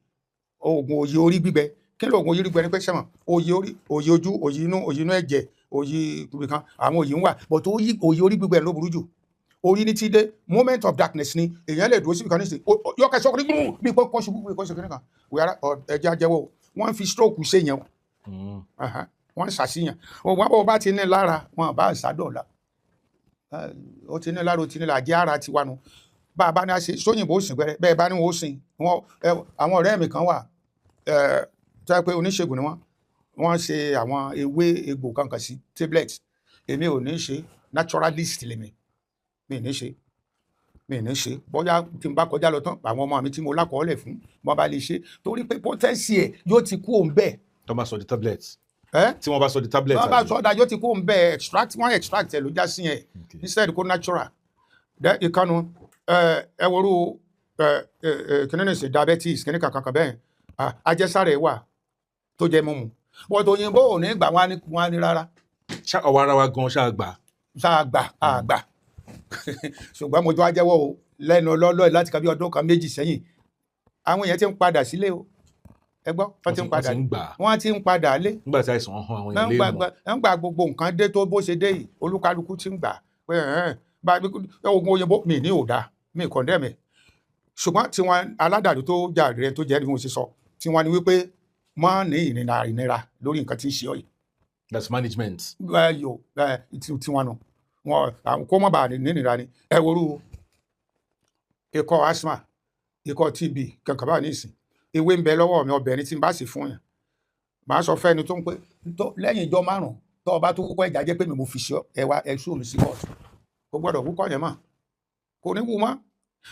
oògùn òye orí gbígbẹ. Kí ló oògùn òye orí gbígbẹ? Ni pé sẹ́wọ̀n òye orí, òye ojú, òye inú, òye inú ẹ̀jẹ̀, òye ibì kan, àwọn òye ń wà, but òye orí gbígbẹ ló burú jù. Orí ní ti dé moment of darkness ni èèyàn lè dúró síbi kan nísìnyí, yọkẹ sọkùnrin gbùn bí pé kọ́ ṣubú, bí kò ṣe kíní kan wíwárà. Ẹjẹ ajẹ́wọ́, wọ́n fi stroke ṣe yẹn. Wọ́n ń ṣàṣìyàn òun àbọ̀ bá ti ní lára wọn bá ṣàdọ̀la, ó ti ní lára, ó ti ní lára jẹ́ ara tiwa nu. Bá a bá ní a ṣe sóyìnbó sìn gbẹrẹ bẹ́ẹ̀ bá ní wọn ó sìn wọn. Àwọn ọ̀rẹ́ mi kan wà tó yẹ pé oníṣègùn ni wọ́n. Wọ́n ṣe àwọn ewé egbò kankan sí tablet. Èmi ò ní ṣe, naturalist lèmi, mi ò ní ṣe, mi ò ní ṣe. Bóyá tí n bá kọjá lọ tán, àwọn ọmọ mi tí mo lákọọ́lẹ̀ fún wọn bá lè ṣe, torí pé potency ẹ̀ yóò ti kú òun bẹ́ẹ̀. Tó bá sọ di tablet. Ẹ́ Tí wọ́n bá sọ di tablet. Wọ́n bá Àbí? sọ ọ́ da, yóò ti kú òun bẹ́ẹ̀. Extract, wọ́n extract ẹ̀ ló já sí yẹn instead kó natural. Then ìkànnù ẹ worú ẹ ẹ ẹ kìnìún ní sè diabetes kìnìún kankan kan bẹ́ẹ̀. Ah, àjẹsára ẹ̀ wà tó jẹ́ mímu, but òyìnbó ò ní gbà. Wọ́n á ní, wọ́n á ní rárá. Ṣá ọwọ́ ara wa gan ṣáà gbà. Ṣáà gbà àgbà, ṣùgbọ́n mo tún wá jẹ́wọ́ o lẹ́nu ọlọ́lọ́ ẹ̀ láti ka bí ọdún kan méjì sẹ́yìn, àwọn èèyàn ti ń padà sílé o. Ẹ gbọ́, wọ́n ti ń padà Wọ́n ti ń gbà. Wọ́n ti ń padà lé. Nígbà tí àìsàn hàn àwọn èèyàn lè mọ̀. Ń gba gbogbo nǹkan dé tó bó ṣe dé yìí, olúkálukú ti ń gbà pé ẹ̀hẹ́n, bá oògùn òyìnbó mi ní ò dáa, mi condemn ẹ̀, ṣùgbọ́n tiwọn aládàlú tó jà rẹ tó jẹ́ bí mo ṣe sọ tiwọn ni wípé má ní ìnira lórí nǹkan tí ń ṣe ọ yìí. That's management. Ẹ yo ẹ tiwọn nù wọn àwọn kó má bàa ní ìnira ni. Ẹ worú ikọ́ asthma, ikọ́ TB kankan báyìí nísìn, ewé ń bẹ lọ́wọ́ mi, ọbẹ̀ ni tí n bá sì fún yàn, màá sọ fẹ́ni tó ń pé tó lẹ́yìn ìjọ 5 tó o bá tó wúkọ́ ẹ̀já jẹ́ pé mi mo fi ṣe ọ́, ẹ wá ẹ sùn mi sí kóòtù. Kò gbọ́dọ̀ wúkọ́ yẹn mọ́, kò ní wú mọ́.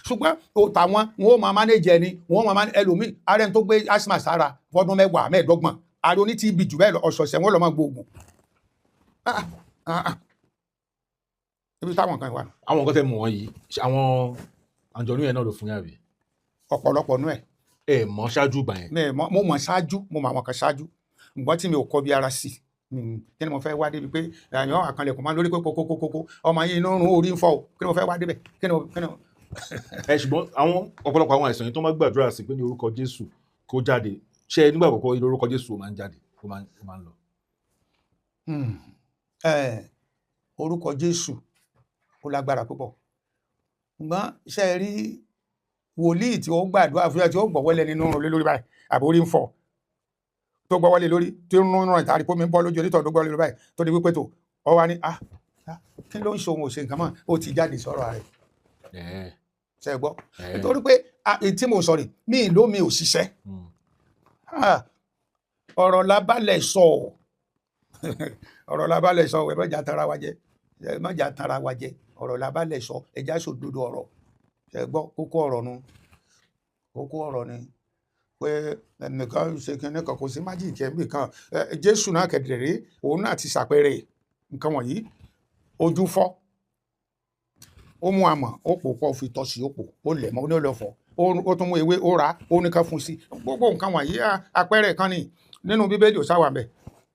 Ṣùgbọ́n o tàwọn wọn ó máa manage ẹni, wọn ó máa manage ẹlòmíì. Ara ẹni tó gbé asthma sára fọdún 10, 25, ara oní TB jù bẹ́ẹ̀ lọ, ọ̀sọ̀ọ̀sẹ̀ wọn lọ máa gbóògùn. Ah, ah, ah. Ibi táwọn kan wà nù. Àwọn nǹkan tẹ́ mọ̀ wọ́n yìí, ṣe àwọn àǹjọ̀nú yẹn náà ló fún yín àbí? Ọ̀pọ̀lọpọ̀ nú ẹ̀. Ẹ mọ̀ ṣáájú ìgbà yẹn? Mo mọ̀ ṣáájú, mo mọ̀ àwọn kan ṣáájú, ǹgbọ́n tí mi ò kọ́ bí ara sí. Kí ni mo fẹ́ wá débi pé àyàn àkànlẹ̀kùn máa ń lórí pé kókókókó ọmọ yín inú rún, orí ń fọ́ o? Kí ni mo fẹ́ wá débẹ̀? Kí ni mo kí ni mo Ẹ ṣùgbọ́n àwọn ọ̀pọ̀lọpọ̀ àwọn àìsàn yìí tó máa gbàdúrà sí pé ní orúkọ Jésù kó jáde, ṣé nígbà àkọ́kọ́ ní orúkọ Jésù ó máa ń jáde, ó máa ń lọ? Orúkọ Jésù ó lágbára púpọ̀, ṣùgbọ́n ṣe é rí wòlíì tí ó gbàdúrà fún ẹ tí ó gbọ̀wọ́lẹ̀ nínú ọ̀run lé lórí báyìí, àbórí ń fọ̀ tó gbọ́wọ́lé lórí, tí ó ń rún ìtàrí pómi ń bọ́ lójú onítọ̀ tó gbọ́wọ́lé lórí báyìí, tó di wípé tó ọ wá ní, ah ah, kí ló ń ṣe òun, ò ṣe nǹkan mọ́, ó ti jáde sọ̀rọ̀ rẹ̀. Ṣe é gbọ́? Nítorí pé ah, èyí tí mo sọ rè mí ìlú mi ò ṣiṣẹ́. Ah, ọ̀rọ̀ labalẹ̀ sọ, ọ̀rọ̀ labalẹ̀ sọ. Ẹ má jà tara wa jẹ, ẹ má jà tara wa jẹ. Ọ̀rọ̀ labalẹ̀ sọ, ẹ já sòdodo ọ̀rọ̀. Ṣe gbọ́? Kókó ọ̀rọ̀ nu, kókó ọ̀rọ̀ ni pé ẹnìkan ṣe kinní kan, kò sí májìkì ẹ̀mí kan. Jésù náà kẹ̀dẹ̀rẹ́, òun náà ti ṣàpẹẹrẹ nǹkan wọ̀nyí. Ojú fọ́, ó mú amọ̀, ó pò pọ̀, fi tọ́ sí, ó pò, ó lẹ̀ mọ́, ó ní ó lọ fọ̀, ó tún mú ewé, ó rà á, ó ní ká fún sí. Gbogbo nǹkan wọ̀nyí àpẹẹrẹ kan ni nínú Bíbélì. Ò sáwà mbẹ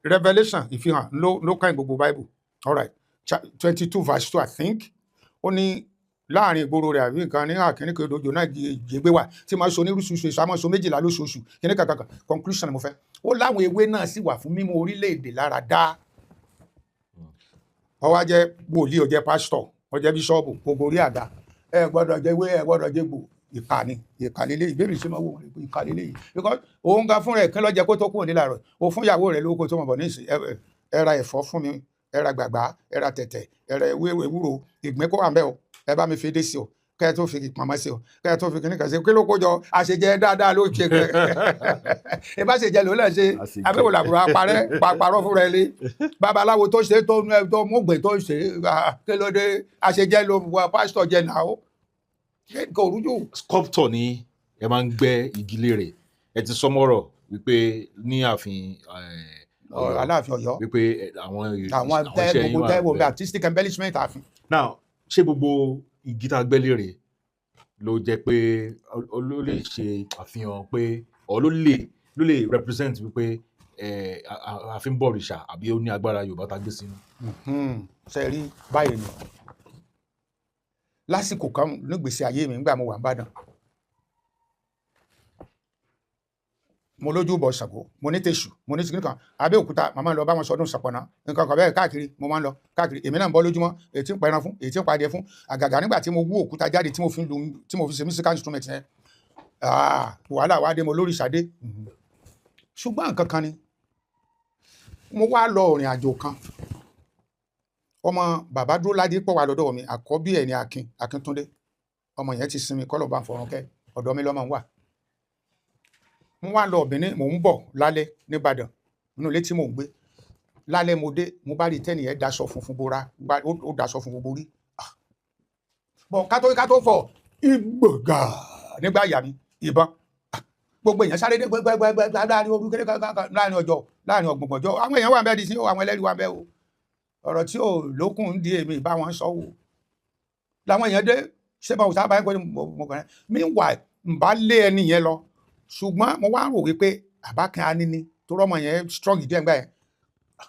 Revelation, ìfihàn ló kàn gbogbo Bible. Alright, 22 verse 2, I think. Ó ní láàrin ìgboro rẹ̀ àbí nǹkan ní àkíní kan odò náà jẹgbé wà tí máa so onírúurú èso, àmọ́ so 12 lóṣooṣù, kíní kankan. Conclusion ni mo fẹ́, ó láwọn ewé náà sì wà fún mímú orílẹ̀-èdè lára dá. Ó wá jẹ́ wòlíì, ó jẹ́ pásítọ̀, ó jẹ́ bíṣọ́ọ̀bù, gbogbo orí àga, ẹ gbọ́dọ̀ jẹ́ ewé, ẹ gbọ́dọ̀ jẹ́ gbò. Ìkà ni, ìkà lélẹ́yìí. Ìbéèrè ṣe máa wò wọ́n pé ìkà lélẹ́yìí, because òun ga fúnra ẹ̀ kí ló jẹ́ kó tó kúrò nílà rẹ̀. O fún ìyàwó rẹ̀ lówó kó tó mọ̀ bọ̀ nísìn, ẹ ra ẹ̀fọ́ fún mi, ẹ ra gbàgbá, ẹ ra tẹ̀tẹ̀, ẹ ra ewé ewúro, ìgbín kó wà ń bẹ̀ o, ẹ bá mi fi edé sí o, kẹ́ ẹ tó fi pamọ́ sí o, kẹ́ ẹ tó fi kíní kan sí o. Kí ló kó jọ? Àṣejẹ dáadáa ló ṣe kẹ́ ẹ bá ṣe jẹ ló lẹ̀ ṣe. Àṣejẹ. Abẹ́wò làbúrò apárẹ́ parọ́ fúnra ẹ lé babaláwo tó ṣe tó tó múgbìn tó ṣe. Ah, kí ló dé? Àṣejẹ ló wọ pásítọ̀ jẹ náà ó kò rújú. Sculptor ni ẹ, máa ń gbẹ́ igi lérè. Ẹ ti sọmọ́rọ̀ wípé ní ààfin Ọ̀yọ́, Aláàfin Ọ̀yọ́, wípé àwọn àwọn tẹ iṣẹ́ yín gbogbo wà tẹ wo bẹ́ẹ̀. Artistic embellishment ààfin. Now, ṣé gbogbo igi tá a gbẹ́ lérè ló jẹ́ pé ló lè ṣe àfihàn pé ọ ló lè represent wípé ààfin bọ̀rìṣà àbí ó ní agbára Yorùbá tá a gbé sínú? Ṣe rí báyìí ni, lásìkò kan nígbèsí ayé mi, nígbà mo wà n'Ìbàdàn, mo lójú bọ̀ Ṣàngó, mo ní tèṣù, mo ní tìkínní kan Abẹ́òkúta, màmá lọ bá wọn sọdún Ṣàpọ̀nà, nǹkan kan bẹ́ẹ̀ káàkiri. Mo máa ń lọ káàkiri, èmi náà ń bọ́ lójúmọ́, èyí tí ń pa ẹran fún, èyí tí ń pa adìẹ fún. Àgàgà nígbà tí mo wú òkúta jáde tí mo fi ń lu, tí mo fi ṣe musical instrument yẹn, ah, wàhálà wá dé, mo lórí ìṣàdé. Ṣùgbọ́n nǹkan kan ni, mo wá lọ ìrìn àjò kan. Ọmọ bàbá dúró ládé pọ̀ wá lọ́dọ̀ mi, àkọ́bí ẹ̀ ní Akin Akíntúndé. Ọmọ yẹn ti sinmi, kọ́lọ̀ bá ń fọ̀rọ̀ kẹ́. Ọ̀dọ̀ mi lọ́mọ ń wà. Mo wá lọ Benin, mò ń bọ̀ lálẹ́ nìbàdàn, nínú ilé tí mò ń gbé. Lálẹ́ mo dé, mo bá rí tẹ́nìyẹn daṣọ funfun bora, ó daṣọ funfun borí. Ah. Bọ̀ kátó fọ̀ ìgbògà nígbà yà mí ìbọn. Ah, gbogbo èèyàn sáré dé gbẹgbẹgbẹ láàrin òru kékeré kankan, láàrin ọjọ́, láàrin ọgbọ̀n ọjọ́. Àwọn èèyàn wà ń bẹ́ẹ̀ di sí o, àwọn ẹlẹ́rìí wà ń bẹ́ẹ̀ o. Ọ̀rọ̀ tí ò lókun ń di èmi ìbá wọn sọ wò làwọn èèyàn dé. Ṣé báwo sábà ń kọ́ ni mo kàn meanwhile ń bá lé ẹni yẹn lọ, ṣùgbọ́n mo wá rò wípé àbákan anini tó rọ́mọ yẹn strong díẹ̀ ńgbà yẹn,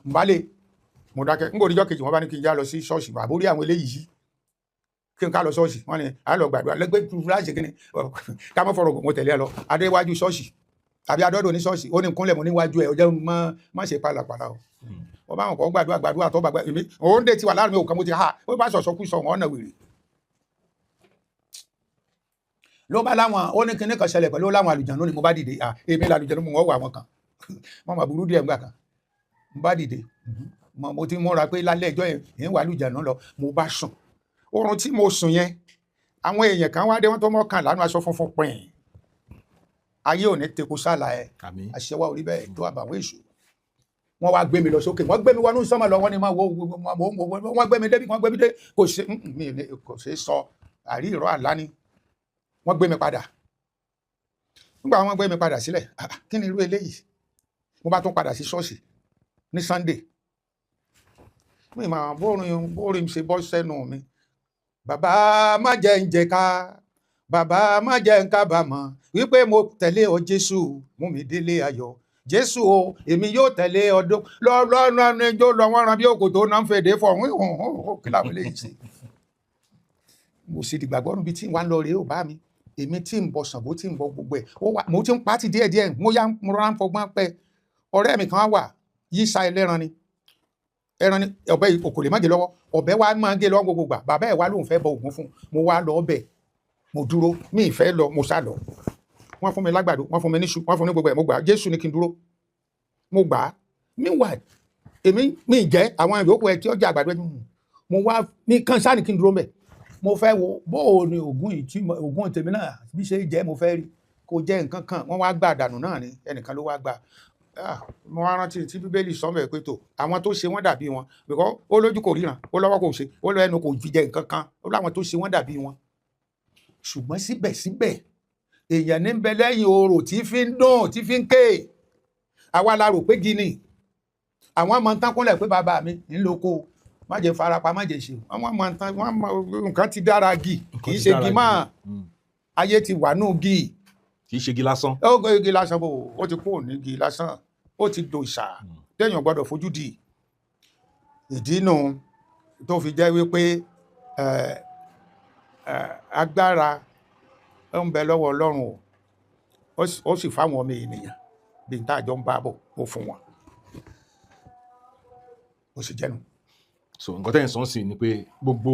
ń bá lé. Mo dákẹ́. Ń gbòdìjọ́ kejì, wọ́n bá ní kí n já lọ sí ṣọ́ọ̀ṣì, àbórí àwọn eléyìí, kí n ká lọ ṣọ́ọ̀ṣì. Wọ́n ní à lọ gbàdúrà lẹ́gbẹ́ fúláṣí kí ni ká mọ́ fọ̀rọ̀. Mo tẹ̀lé ẹ lọ adéwájú ṣọ́ọ̀ṣì tàbí adọ́dọ̀ ní ṣọ́ọ̀ṣì. Ó ní kúnlẹ̀, mo níwájú ẹ̀, ọjọ́ mọ́ má ṣe pàlàpàlà o. Wọ́n bá wọn kọ́ gbàdúrà, gbàdúrà tó gbàgbà èmi òun dé ti wà láàrin mi ò kàn, mo ti ha ó bá sọ̀sọ́ kú sọ wọn ọ̀nà wèrè ló bá láwọn. Ó ní kinní kan ṣẹlẹ̀ pẹ̀lú láwọn àlùjànnú ni. Mo bá dìde, à èmi làlùjànnú, mo wọ́n wọ àwọn kan wọ́n mà burú díẹ̀ ńgbà kan. Mo bá dìde, mo ti múra pé lálẹ́ ẹjọ́ yẹn ń wà àlùjànnú lọ. Mo bá sùn, oorun tí mo sùn yẹn, àwọn èèyàn kan wá dé, wọ́n tó mọ́kàn lánàá, aṣọ funfun pìn. Ayé ò ní teku sálà ẹ. Àmín. Àṣẹwá orí bẹ́ẹ̀ tó àbàwọ́n èṣù. Wọ́n wá gbé mi lọ sókè, wọ́n gbé mi wọnú sánmà lọ. Wọ́n ní máa wo, wọ́n gbé mi débi, wọ́n gbé mi dé, kò ṣe mi kò ṣe sọ àrí ìrọ̀ àlá ni. Wọ́n gbé mi padà. Nígbà wọ́n gbé mi padà sílẹ̀, ah, kí ni irú eléyìí? Mo bá tún padà sí ṣọ́ọ̀ṣì ní Sunday, mi máa bórin bórin ṣe bọ́ sẹ́nu mi: "Bàbá, má jẹ́ ń jẹ ká, bàbá, má jẹ́ ń kábàámọ̀ wípé mo tẹ̀lé ọ. Jésù, mú mi délé ayọ̀. Jésù o, èmi yóò tẹ̀lé ọdún lọ́nà níjó lọ." Wọ́n ran bí òkòtó náà ń fèdè fọ̀ wọ́n, kí làwọn eléyìí ṣe? Mo sì dìgbàgbọ́ níbi tí wàá lọ rèé ò bá mi. Èmi tí ń bọ Ṣàngó, tí ń bọ gbogbo ẹ̀, ó wà, mo ti ń pàtì díẹ̀díẹ̀. Mo yá, mo rọra ń fọgbọ́n pẹ́. Ọ̀rẹ́ mi kan wà, yíṣà ẹlẹ́ran ni, ẹran ni, ọ̀bẹ òkò lè má gé lọ́wọ́, ọ̀bẹ wa máa gé lọ́wọ́ gbogbo gbà. Bàbá ẹ̀ wá lóun fẹ́ bọ Ògún fún un. Mo wá lọ ọbẹ̀, mo dúró, mi ì fẹ́ lọ, mo sá lọ. Wọ́n fún mi lágbàdo, wọ́n fún mi níṣu, wọ́n fún mi ní gbogbo ẹ̀, mo gbà á. Jésù ní kí n dúró, mo gbà á. Meanwhile, èmi mi jẹ́ àwọn yòókù ẹ tí ó jẹ́ àgbàdo ẹ. Mo wá ní kàn sáà ní kí n dúró mbẹ̀. Mo fẹ́ wo bó o ní Ògún yìí tí Ògún tèmi náà bí ṣe jẹ́, mo fẹ́ rí kò jẹ́ nǹkan kan. Wọ́n wá gbà dànù náà ni, ẹnìkan ló wá gbà. Ah, mo wá rántí tí Bíbélì sọ mẹ́ pé tó àwọn tó ṣe wọ́n dàbí wọn, because ó lójú kò ríran, ó lọ́wọ́ kò ṣe, ó lọ ẹnu kò fi jẹ nǹkan kan, ó láwọn tó ṣe wọ́n dàbí wọn. Ṣùgbọ́n síbẹ̀síbẹ̀, èèyàn ní ń bẹ lẹ́yìn orò tí fi ń dùn, tí fi ń ké. Àwa la rò pé gini àwọn ọmọ tán kúnlẹ̀ pé bàbá mi ń lóko, má jẹ́ farapa, má jẹ́ ṣe. Àwọn ọmọ tán wọ́n mọ nǹkan ti dára gì, kì í ṣe gi mọ́. Ayé ti wà nù gì. Kì í ṣe igi lásán. Ó gbé igi lásán bò, ó ti kúrò ní igi lásán, ó ti dòṣà téèyàn gbọ́dọ̀ fojú di. Ìdí nù tó fi jẹ́ wípé agbára ń bẹ lọ́wọ́ Ọlọ́run o, ó sì fáwọn ọmọ ènìyàn bí n tá àjọ ń bá bọ̀, ó fún wọn, ó sì jẹ́nu. So nǹkan tẹ́ ẹ̀ ń sọ sí ni pé gbogbo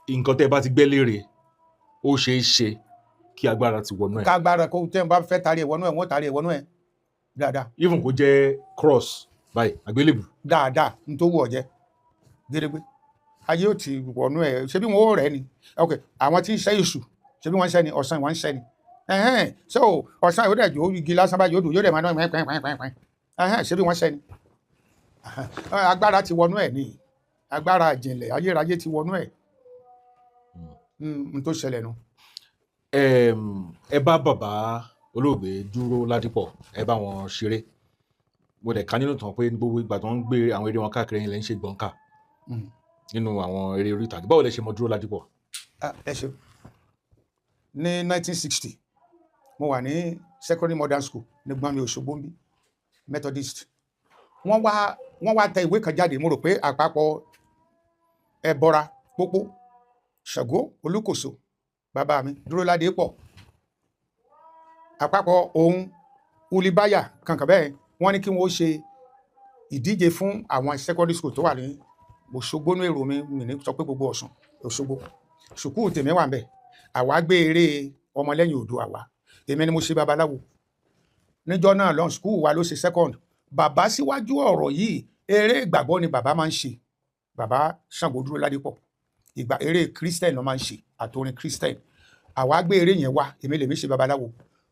nǹkan tẹ́ ẹ bá ti gbẹ́ léèrè, ó ṣeé ṣe kí agbára ti wọnú ẹ̀. Kágbára kó tẹ́ ń bá fẹ́ tarí ẹ̀ wọnú ẹ̀, wọ́n tarí ẹ̀ wọnú ẹ̀ dáadáa. Even kó jẹ́ cross báyìí, àgbélébù. Dáadáa, n tó wù ọ́ jẹ́ gédégbé, ayé ò ti wọnú ẹ̀. Ṣé bí wọn ò rẹ̀ ni? Ok, àwọn tí ń ṣe èṣù, ṣé bí wọ́n ń ṣe ni ọ̀sán, wọ́n ń ṣe ni ẹ̀hẹ́n. So ọ̀sán yóò dẹ̀ jó igi lásán báyìí, yóò dùn, yóò dẹ̀ máa dán pẹ́ẹ́pẹ́ẹ́pẹ́ẹ́. Ẹ̀hẹ́n, ṣé bí wọ́n ṣe ni? Ẹ̀hẹ́n, agbára ti wọnú ẹ̀ ni, agbára ìjìnlẹ̀ ayérayé ti wọnú ẹ̀. N tó ṣẹlẹ̀ nu. Ẹ bá bàbá olóògbé Dúró Ládípọ̀, ẹ bá wọn ṣeré. Mo dẹ̀ ká nínú tán pé gbogbo ìgbà tó ń gbé àwọn eré wọn káàkiri yẹn lẹ́ ń ṣe gbọ̀ǹkà nínú àwọn eré orí ìtàgé. Báwo lẹ ṣe mọ Dúró Ládípọ̀? Ah, ẹ ṣe. Ní 1960, mo wà ní secondary modern school ní Gbọ́nmi, Òṣogbo níbí, Methodist. Wọ́n wá tẹ ìwé kan jáde. Mo rò pé àpapọ̀ Ẹbọra Pópó, Ṣàngó Olúkòso, bàbá mi Dúró Ládípọ̀, àpapọ̀ òun Ulibaya kankan bẹ́ẹ̀, wọ́n ní kí wọ́n ṣe ìdíje fún àwọn secondary school tó wà ní Òṣogbo. Ní èrò mi, mi ní sọ pé gbogbo Ọ̀ṣun, Òṣogbo sùkúù tèmi wà ń bẹ̀. Àwa gbé eré ọmọlẹ́yìn Oòduà wá. Èmi ni mo ṣe babaláwo níjọ́ náà lọ́n. Sùkúù wa ló ṣe second. Bàbá síwájú ọ̀rọ̀ yìí, eré ìgbàgbọ́ ni bàbá máa ń ṣe. Bàbá Ṣàngó Dúró Ládípọ̀, ìgbà eré Christian ló máa ń ṣe, àtòrin Christian. Àwa gbé eré yẹn wá, èmi lèmi ṣe babaláwo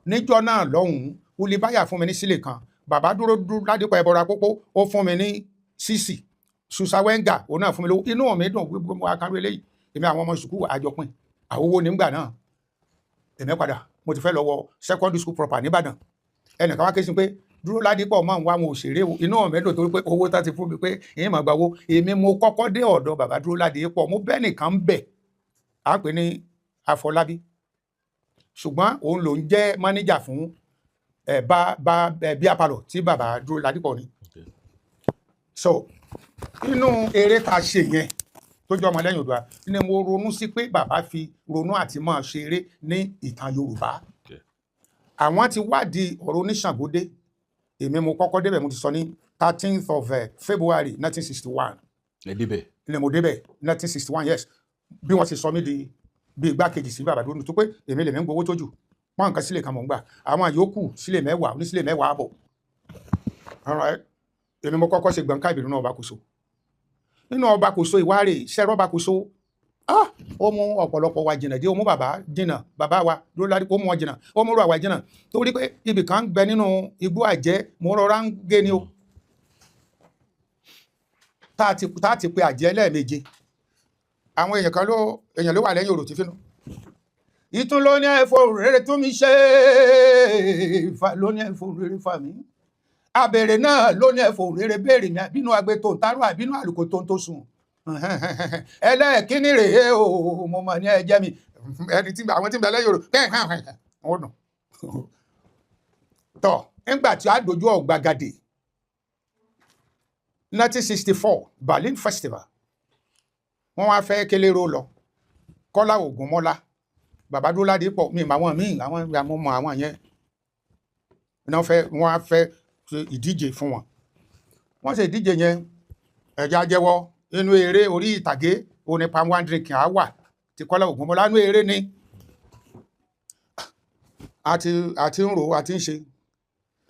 níjọ́ náà lọ́hùn-ún. Olùbáyà fún mi ní sílè kan. Bàbá Dúró Dúró Ládípọ̀ Ẹbọra Pópó, ó fún mi ní sísì. Susa Wenga, òun náà fún mi lówó. Inú mi dùn gbogbo akáró eléyìí. Èmi àwọn ọmọ sùkúù àjọpín àwòwò nígbà náà. Èmi padà, mo ti fẹ́ lọ wọ secondary school proper nìbàdàn. Ẹnìkan wá ké sí pé Dúró Ládípọ̀ máa ń wá àwọn òṣèré o. Inú mi dùn torí pé owó tá ti fún mi pé èyí máa gba owó. Èmi mo kọ́kọ́ dé ọ̀dọ̀ bàbá Dúró Ládípọ̀. Mo bẹ́ẹ̀ nìkan ń bẹ̀, à ń pè ní Àfọlábí, ṣùgbọ́n òun ló ń jẹ́ mánéjà fún ẹ bá bá ẹ bí apalọ̀ tí bàbá Dúró Ládípọ̀ ni. So inú eré tá a ṣe yẹn tó jẹ́ ọmọlẹ́yìn Oòduà ni mo ronú sí pé bàbá fi ronú àti máa ṣe eré ní ìtàn Yorùbá. Àwọn ti wádìí ọ̀rọ̀ oníṣàngódé. Èmi mo kọ́kọ́ débẹ̀. Mo ti sọ ní 13th of February 1961. Ẹ débẹ̀. Ni mo débẹ̀ 1961, yes. Bí wọ́n ti sọ mí di bí igbákejì sí bàbá dúró tó pé èmi lèmi ń gbowó tó jù, wọ́n nǹkan sílẹ̀ kan mọ̀ ń gbà, àwọn yòókù sílẹ̀ 10, onísílẹ̀ 10 àbọ̀. Alright. Èmi mo kọ́kọ́ ṣe gbọ̀ǹkà ìbínú náà ọba kòso nínú ọba kòso ìwárè ṣẹ́rọ́ ọba kòso. Ah, ó mú ọ̀pọ̀lọpọ̀ wa jìnnà dé, ó mú bàbá jìnnà, bàbá wa dúró lárí, ó mú wọn jìnnà, ó mú àwa jìnnà, torí pé ibì kan ń bẹ nínú igbó àjẹ́. Mo rọra ń gé ni o, tá a ti pe àjẹ́ lẹ́ẹ̀méje. Àwọn èèyàn kan ló èèyàn ló wà lẹ́yìn òrò tí fínú ìtún ló ní ẹ̀fọ́ rere tún mi ṣe, ìfà ló ní ẹ̀fọ́ rere fà mí, àbèrè náà ló ní ẹ̀fọ́ rere béèrè mi, àbínú agbe tó ń tarú, àbínú àlùkò tó ń tó sùn. Ẹlẹ́ẹ̀kíní rèé o, mo mọ̀ ní ẹjẹ́ mi. Ẹni tí àwọn tí ń bẹ lẹ́yìn òrò kẹ́hìn wọ́n nù tọ̀ nígbà tí a dojú ọ̀gbagadè 1964 Berlin Festival, wọ́n wá fẹ́ kélérò lọ. Kọ́lá Ògúnmọ́lá, bàbá Dúró Ládípọ̀, mi mà wọn míì, àwọn àwọn ọmọ àwọn yẹn náà fẹ́, wọ́n á fẹ́ ṣe ìdíje fún wọn. Wọ́n ṣe ìdíje yẹn, ẹ̀já jẹ́wọ́ inú eré orí ìtàgé òní palm wine drinking á wà tí Kọ́lá Ògúnmọ́lá inú eré ni. Àti ń rò ó, àti ń ṣe.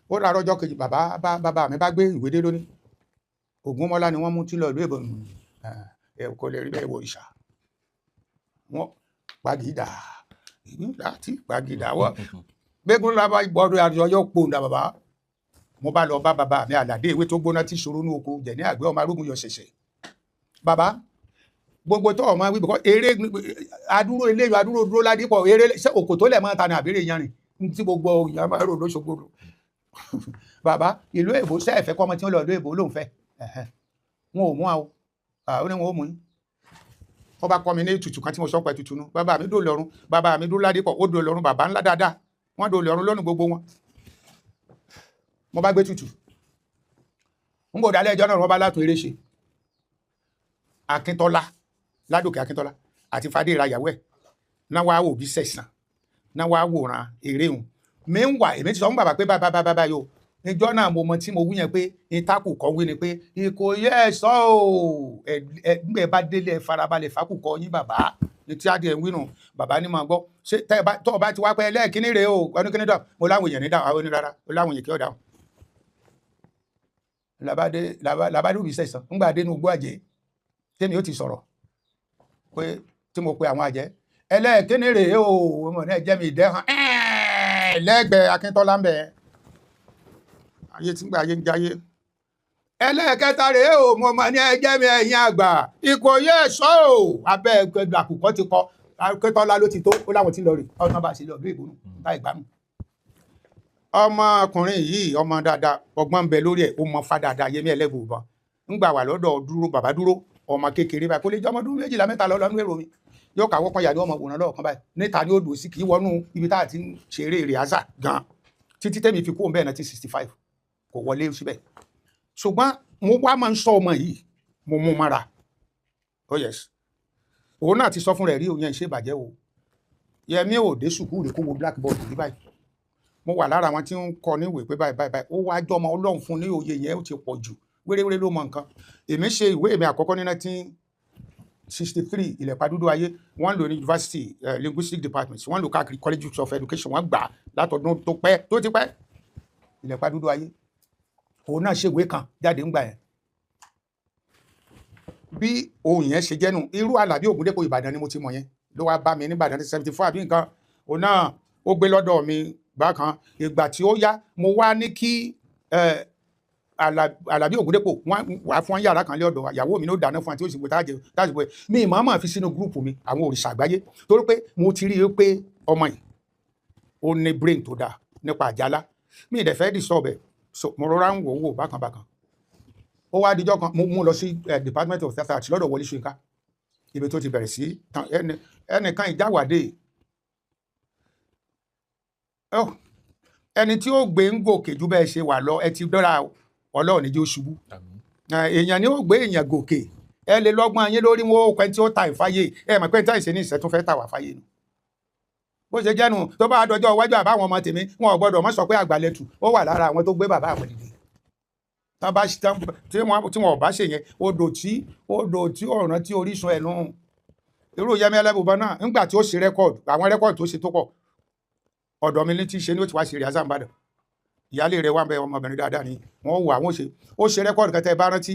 Ó dàárọ̀ ọjọ́ kejì, bàbá mi bá gbé ìwé dé lónìí. Ògúnmọ́lá ni wọ́n mú tí lọ ìlú èbó. Ẹ kò lè rí bẹ́ẹ̀ wo ìṣà. Wọ́n pàgídà láti pàgídà wọ́n. Gbégún lábá gbọ́dọ̀ àjọ yóò pòǹdà bàbá. Mo bá lọ bá bàbá mi Àlàdé ìwé tó gbóná tí ṣòro ní oko jẹ̀ ní àgbẹ̀ ọmọ arógun yọ ṣẹ̀ṣẹ̀. Bàbá gbogbo tó ọmọ wí bìkọ́ eré adúró eléyìí adúró Dúró Ládípọ̀ eré ṣé òkò tó lẹ̀ máa ta ni àbírè yanrìn tí gbogbo èèyàn máa rò lóṣogbo. Bàbá ìlú èbó ṣe ẹ̀fẹ́ kọ́ ọmọ tí wọ́n lọ ìlú èbó lòún fẹ́. Wọn ò mú wa o, ó ní wọn ò mú yín. Wọ́n bá kọ́ mi ní ètùtù kan tí mo sọ pé ètùtù nu. Bàbá mi dòlè ọ̀run, bàbá mi Dúró Ládípọ̀ ó dòlè ọ̀run, bàbá ńlá dáadáa. Wọ́n dòlè ọ̀run lọ́nu gbogbo wọn. Mo bá gbé tutù. N kò dálé ẹjọ́ náà, wọ́n bá látún eré ṣe. Akíntọ́lá, Ládòkè Akíntọ́lá àti Fadé ìrayàwó ẹ̀ náà wá wò bí sẹ̀sán náà wá wòran eré hùn. Mi ń wà, èmi ti sọ fún bàbá pé bàbá bàbá báyìí o. Níjọ́ náà mo mọ tí mo wí yẹn pé ìtakù kọ́ wí ni pé Ìkòyí ẹ̀ṣọ́ o, ẹ bá délé ẹ farabalẹ̀ fákùkọ yín bàbá. Ní tí adìẹ ń wí nù, bàbá ní máa gbọ́. Ṣé tọ́ ọ bá ti wá pé ẹlẹ́ẹ̀kíní rèé o, ẹnikíní dà, mo láwọn èèyàn ní dáhùn, àwọn onírárá, mo láwọn èèyàn kí ó dáhùn. Làbádé òbí sẹ̀sán, ńgbà dé inú igbó àjẹ́, tèmi ó ti sọ̀rọ̀ pé tí mo pe àwọn àjẹ́. Ẹlẹ́ẹ̀kíní rèé o, ọmọ náà jẹ́ mi ìdẹ́hàn lẹ́gbẹ̀ẹ́ Akíntọ́lá ń bẹ̀. Ayé tí ń gbà ayé ń jayé. Ẹlẹ́ẹ̀kẹta rèé o, mo mọ̀ ní ẹjẹ́ mi ẹ̀yin àgbà. Ìkòyí ẹ̀ṣọ́ o, abẹ́ àkùkọ ti kọ. Akíntọ́lá ló ti tó, ó láwọn tí ń lọ rè. Ọ̀nà bá ṣe lọ bí ìbùnú, bá ìgbàmù. Ọmọkùnrin yìí, ọmọ dáadáa, ọgbọ́n ń bẹ lórí ẹ̀, ó mọ fá dáadáa, Yẹmí Ẹlẹ́buìbọn. Ńgbà wà lọ́dọ̀ dúró, bàbá dúró, ọmọ kékeré báyìí, kó lè jẹ́ ọmọ ọdún 12 mẹ́ta lọ lọ́nú èrò mi. Yóò kàwọ́ kan yàrá ọmọ wòran lọ́ọ̀kan báyìí. Níta ni ó dùn sí, kì í wọnú ibi tá a ti ń ṣeré rìhásà gan. Títí tẹ́mi fi kú òun bẹ́ẹ̀ 1965 kò wọlé síbẹ̀. Ṣùgbọ́n mo wá máa ń sọ ọmọ yìí, mo mú mọ́ra. Oh yes. Òun náà ti sọ fún rẹ̀ rí òun yẹn ṣe ìbàjẹ́ o. Yẹmí ò dé sùkúrù rẹ̀ kó wo blackboard rí báyìí. Mo wà lára àwọn tí ń kọ níwèé pé báyìí báyìí báyìí. Ó wá jọmọ Ọlọ́run fún ní òye yẹn ó ti pọ̀ jù. Wéréwéré ló mọ nǹkan. Èmi ṣe ìwé mi àkọ́kọ́ ní 1963 Ìlẹ̀pà Dúdú Ayé. Wọ́n lò ní university linguistic department. Wọ́n lò káàkiri colleges of education. Wọ́n gbà látọdún tó pẹ́ tó ti pẹ́. Ìlẹ̀pà Dúdú Ayé. Òun náà ṣèwé kan jáde ńgbà yẹn. Bí ohun yẹn ṣe jẹ́nu, irú Àlàbí Ògúndépò Ìbàdàn ni mo ti mọ̀ yẹn. Ló wá bá mi ní Ìbàdàn ní 74 àbí nǹkan. Òun náà ó gbé lọ́dọ̀ mi bákan. Ìgbà tí ó yá, mo wá ní kí Àlàbí Ògúndépò wọ́n wá fún yàrá kan lé ọ̀dọ̀ ìyàwó mi ní ó dáná fún àti òṣìṣẹ́ tájẹ tájẹ pé mi màmá fi sínú gúrùpù mi àwọn òrìṣà àgbáyé torí pé mo ti rí i pé ọmọ yìí ó ní brain tó dáa nípa àjálá. Mi ì dẹ̀ fẹ́ disturb ẹ̀, so mo rọra ń wò ó wò bákan bákan. Ó wá dijọ́ kan mo mú lọ sí Department of Theatre Arts lọ́dọ̀ Wọlé Ṣóyínká, ibi tó ti bẹ̀rẹ̀ sí ẹnìkan ìjáwádé. Ẹni tí ó gbé ń gòkè ju bẹ́ẹ̀ ṣe wà lọ, ẹ ti dọ́ra Ọlọ́run ní jẹ́ ó ṣubú. Èèyàn ni ó gbé èèyàn gòkè. Ẹ lè lọ́gbọ́n yín lórí wọn ó pẹ́ tí ó ta ìfáyé. Ẹ mọ̀ pé ní táìsì ní ìṣẹ́ tún fẹ́ tà wá fáyé nu. Bó ṣe jẹ́nu tó bá dọjọ́ iwájú àbáwọn ọmọ tèmi, wọn ò gbọ́dọ̀ mọ́ sọ pé àgbàlẹ̀tù ó wà lára àwọn tó gbé bàbá àwọn dìde. Tí wọn ò bá ṣe yẹn, odò tí ọ̀ràn tí orísun ẹ̀ nù. Irú Yẹmí Ẹlẹ́buìbọn náà ńgbà tí ó ṣe rẹ́kọ̀dù, àwọn rẹ́kọ̀dù tó ṣe tó pọ̀. Ọ̀dọ̀ mi ní tí ṣe ni ó ti wá ṣe rìhásà Ìbàdàn. Ìyáálé rẹ̀ wà ń bẹ ọmọbìnrin dáadáa ni wọ́n wà wọ́n ṣe. Ó ṣe rẹ́kọ̀dù kẹtẹ bá rántí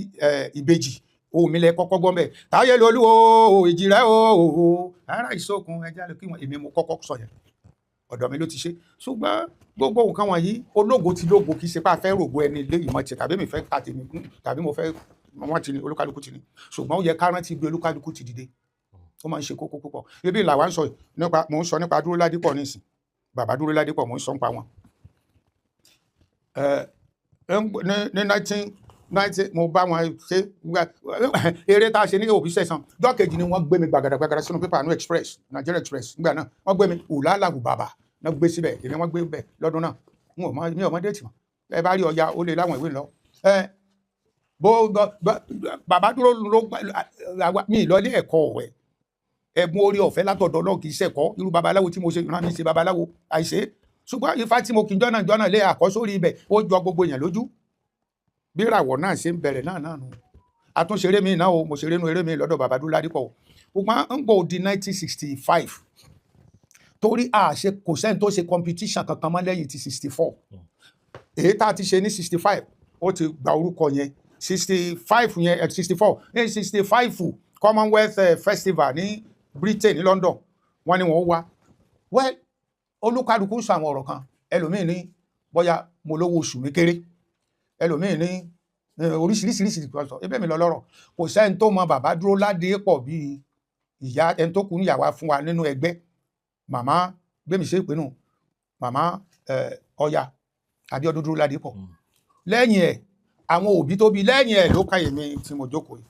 ìbejì ohùn mi lẹ kọ́kọ́ gbọ́ mbẹ́. Táyé lolú o, èjì rẹ̀ o, ara ìsókun ẹja lè kí wọn. Èmi mo kọ́kọ́ sọ yẹn. Ọ̀dọ̀ mi ló ti ṣe. Ṣùgbọ́n gbogbo nǹkan wọ̀nyí ológo ti lógo, kì í ṣe pé a fẹ́ rògo ẹni ilé ìmọ̀ tiẹ̀ tàbí mi fẹ́ ta tèmi tàbí mo fẹ́ wọ́n ti ní olúkálukú ti ní. Ṣùgbọ́n ó yẹ ká rántí bí olúkálukú ti dìde. Ó máa ń ṣe kókó púpọ̀. Ibi làwa ń sọ nípa, mò ń sọ nípa Dúró Ládípọ̀ nísìn. Bàbá Dúró Ládípọ̀ mò ń sọ nípa wọn. Ní 1990 mo bá wọn ṣe eré tá a ṣe ní Òbí Sẹ̀sán. Ọjọ́ kejì ni wọ́n gbé mi gbàgàdà gbàgàdà sínú pépà ní Express, Nigeria Express. Nígbà náà wọ́n gbé mi Ùlálàgù bàbà náà gbé síbẹ̀, èmi wọ́n gbé bẹ̀ lọ́dún náà. Mi ò mọ déètì mọ́. Ẹ bá rí ọya ó lè láwọn ìwé lọ. Bó bàbá dúró ló mi ìlọlé ẹ̀kọ́ ọ̀wẹ́. Ẹ̀bùn orí ọ̀fẹ́ látọ̀dọ̀ Ọlọ́run, kì í ṣẹ̀kọ́. Irú babaláwo tí mo ṣe ìran mi ṣe babaláwo àìṣe, ṣùgbọ́n ifá tí mo kì í jọ́nà jọ́nà lé àkọ́sórí ibẹ̀, ó jọ gbogbo èèyàn lójú. Bí ìràwọ̀ náà ṣe ń bẹ̀rẹ̀ náà nù, àtúnṣeré mi náà o. Mo ṣeré nu eré mi lọ́dọ̀ bàbá Dúládípọ̀ o. Ṣùgbọ́n ń gbọ́ di 1965, torí a ṣe kò sẹ́ni tó ṣe competition kankan mọ́ lẹ́yìn ti 64. Èyí tá a ti ṣe ní 65, ó ti gba orúkọ yẹn. 65 yẹn, 64 ní 65, Commonwealth Festival ní Britain, ní London, wọ́n ní wọ́n wá. Well, olúkálukú sọ àwọn ọ̀rọ̀ kan. Ẹlòmíì ní bóyá mo lówó oṣù mi kéré, ẹlòmíì ní oríṣiríṣiríṣi sọ. Ebe mi lọ lọ́rọ̀, kò sẹ́ni tó mọ bàbá dúró ládé pọ̀ bíi ìyá ẹni tó kú níyàwó fún wa nínú ẹgbẹ́, màmá gbẹ̀mí ṣe ìpinnu, màmá Ọya Abíọ́dún dúró ládé pọ̀. Lẹ́yìn ẹ̀, àwọn òbí tó bí lẹ́yìn ẹ̀ ló ká èmi tí mo jókòó yìí.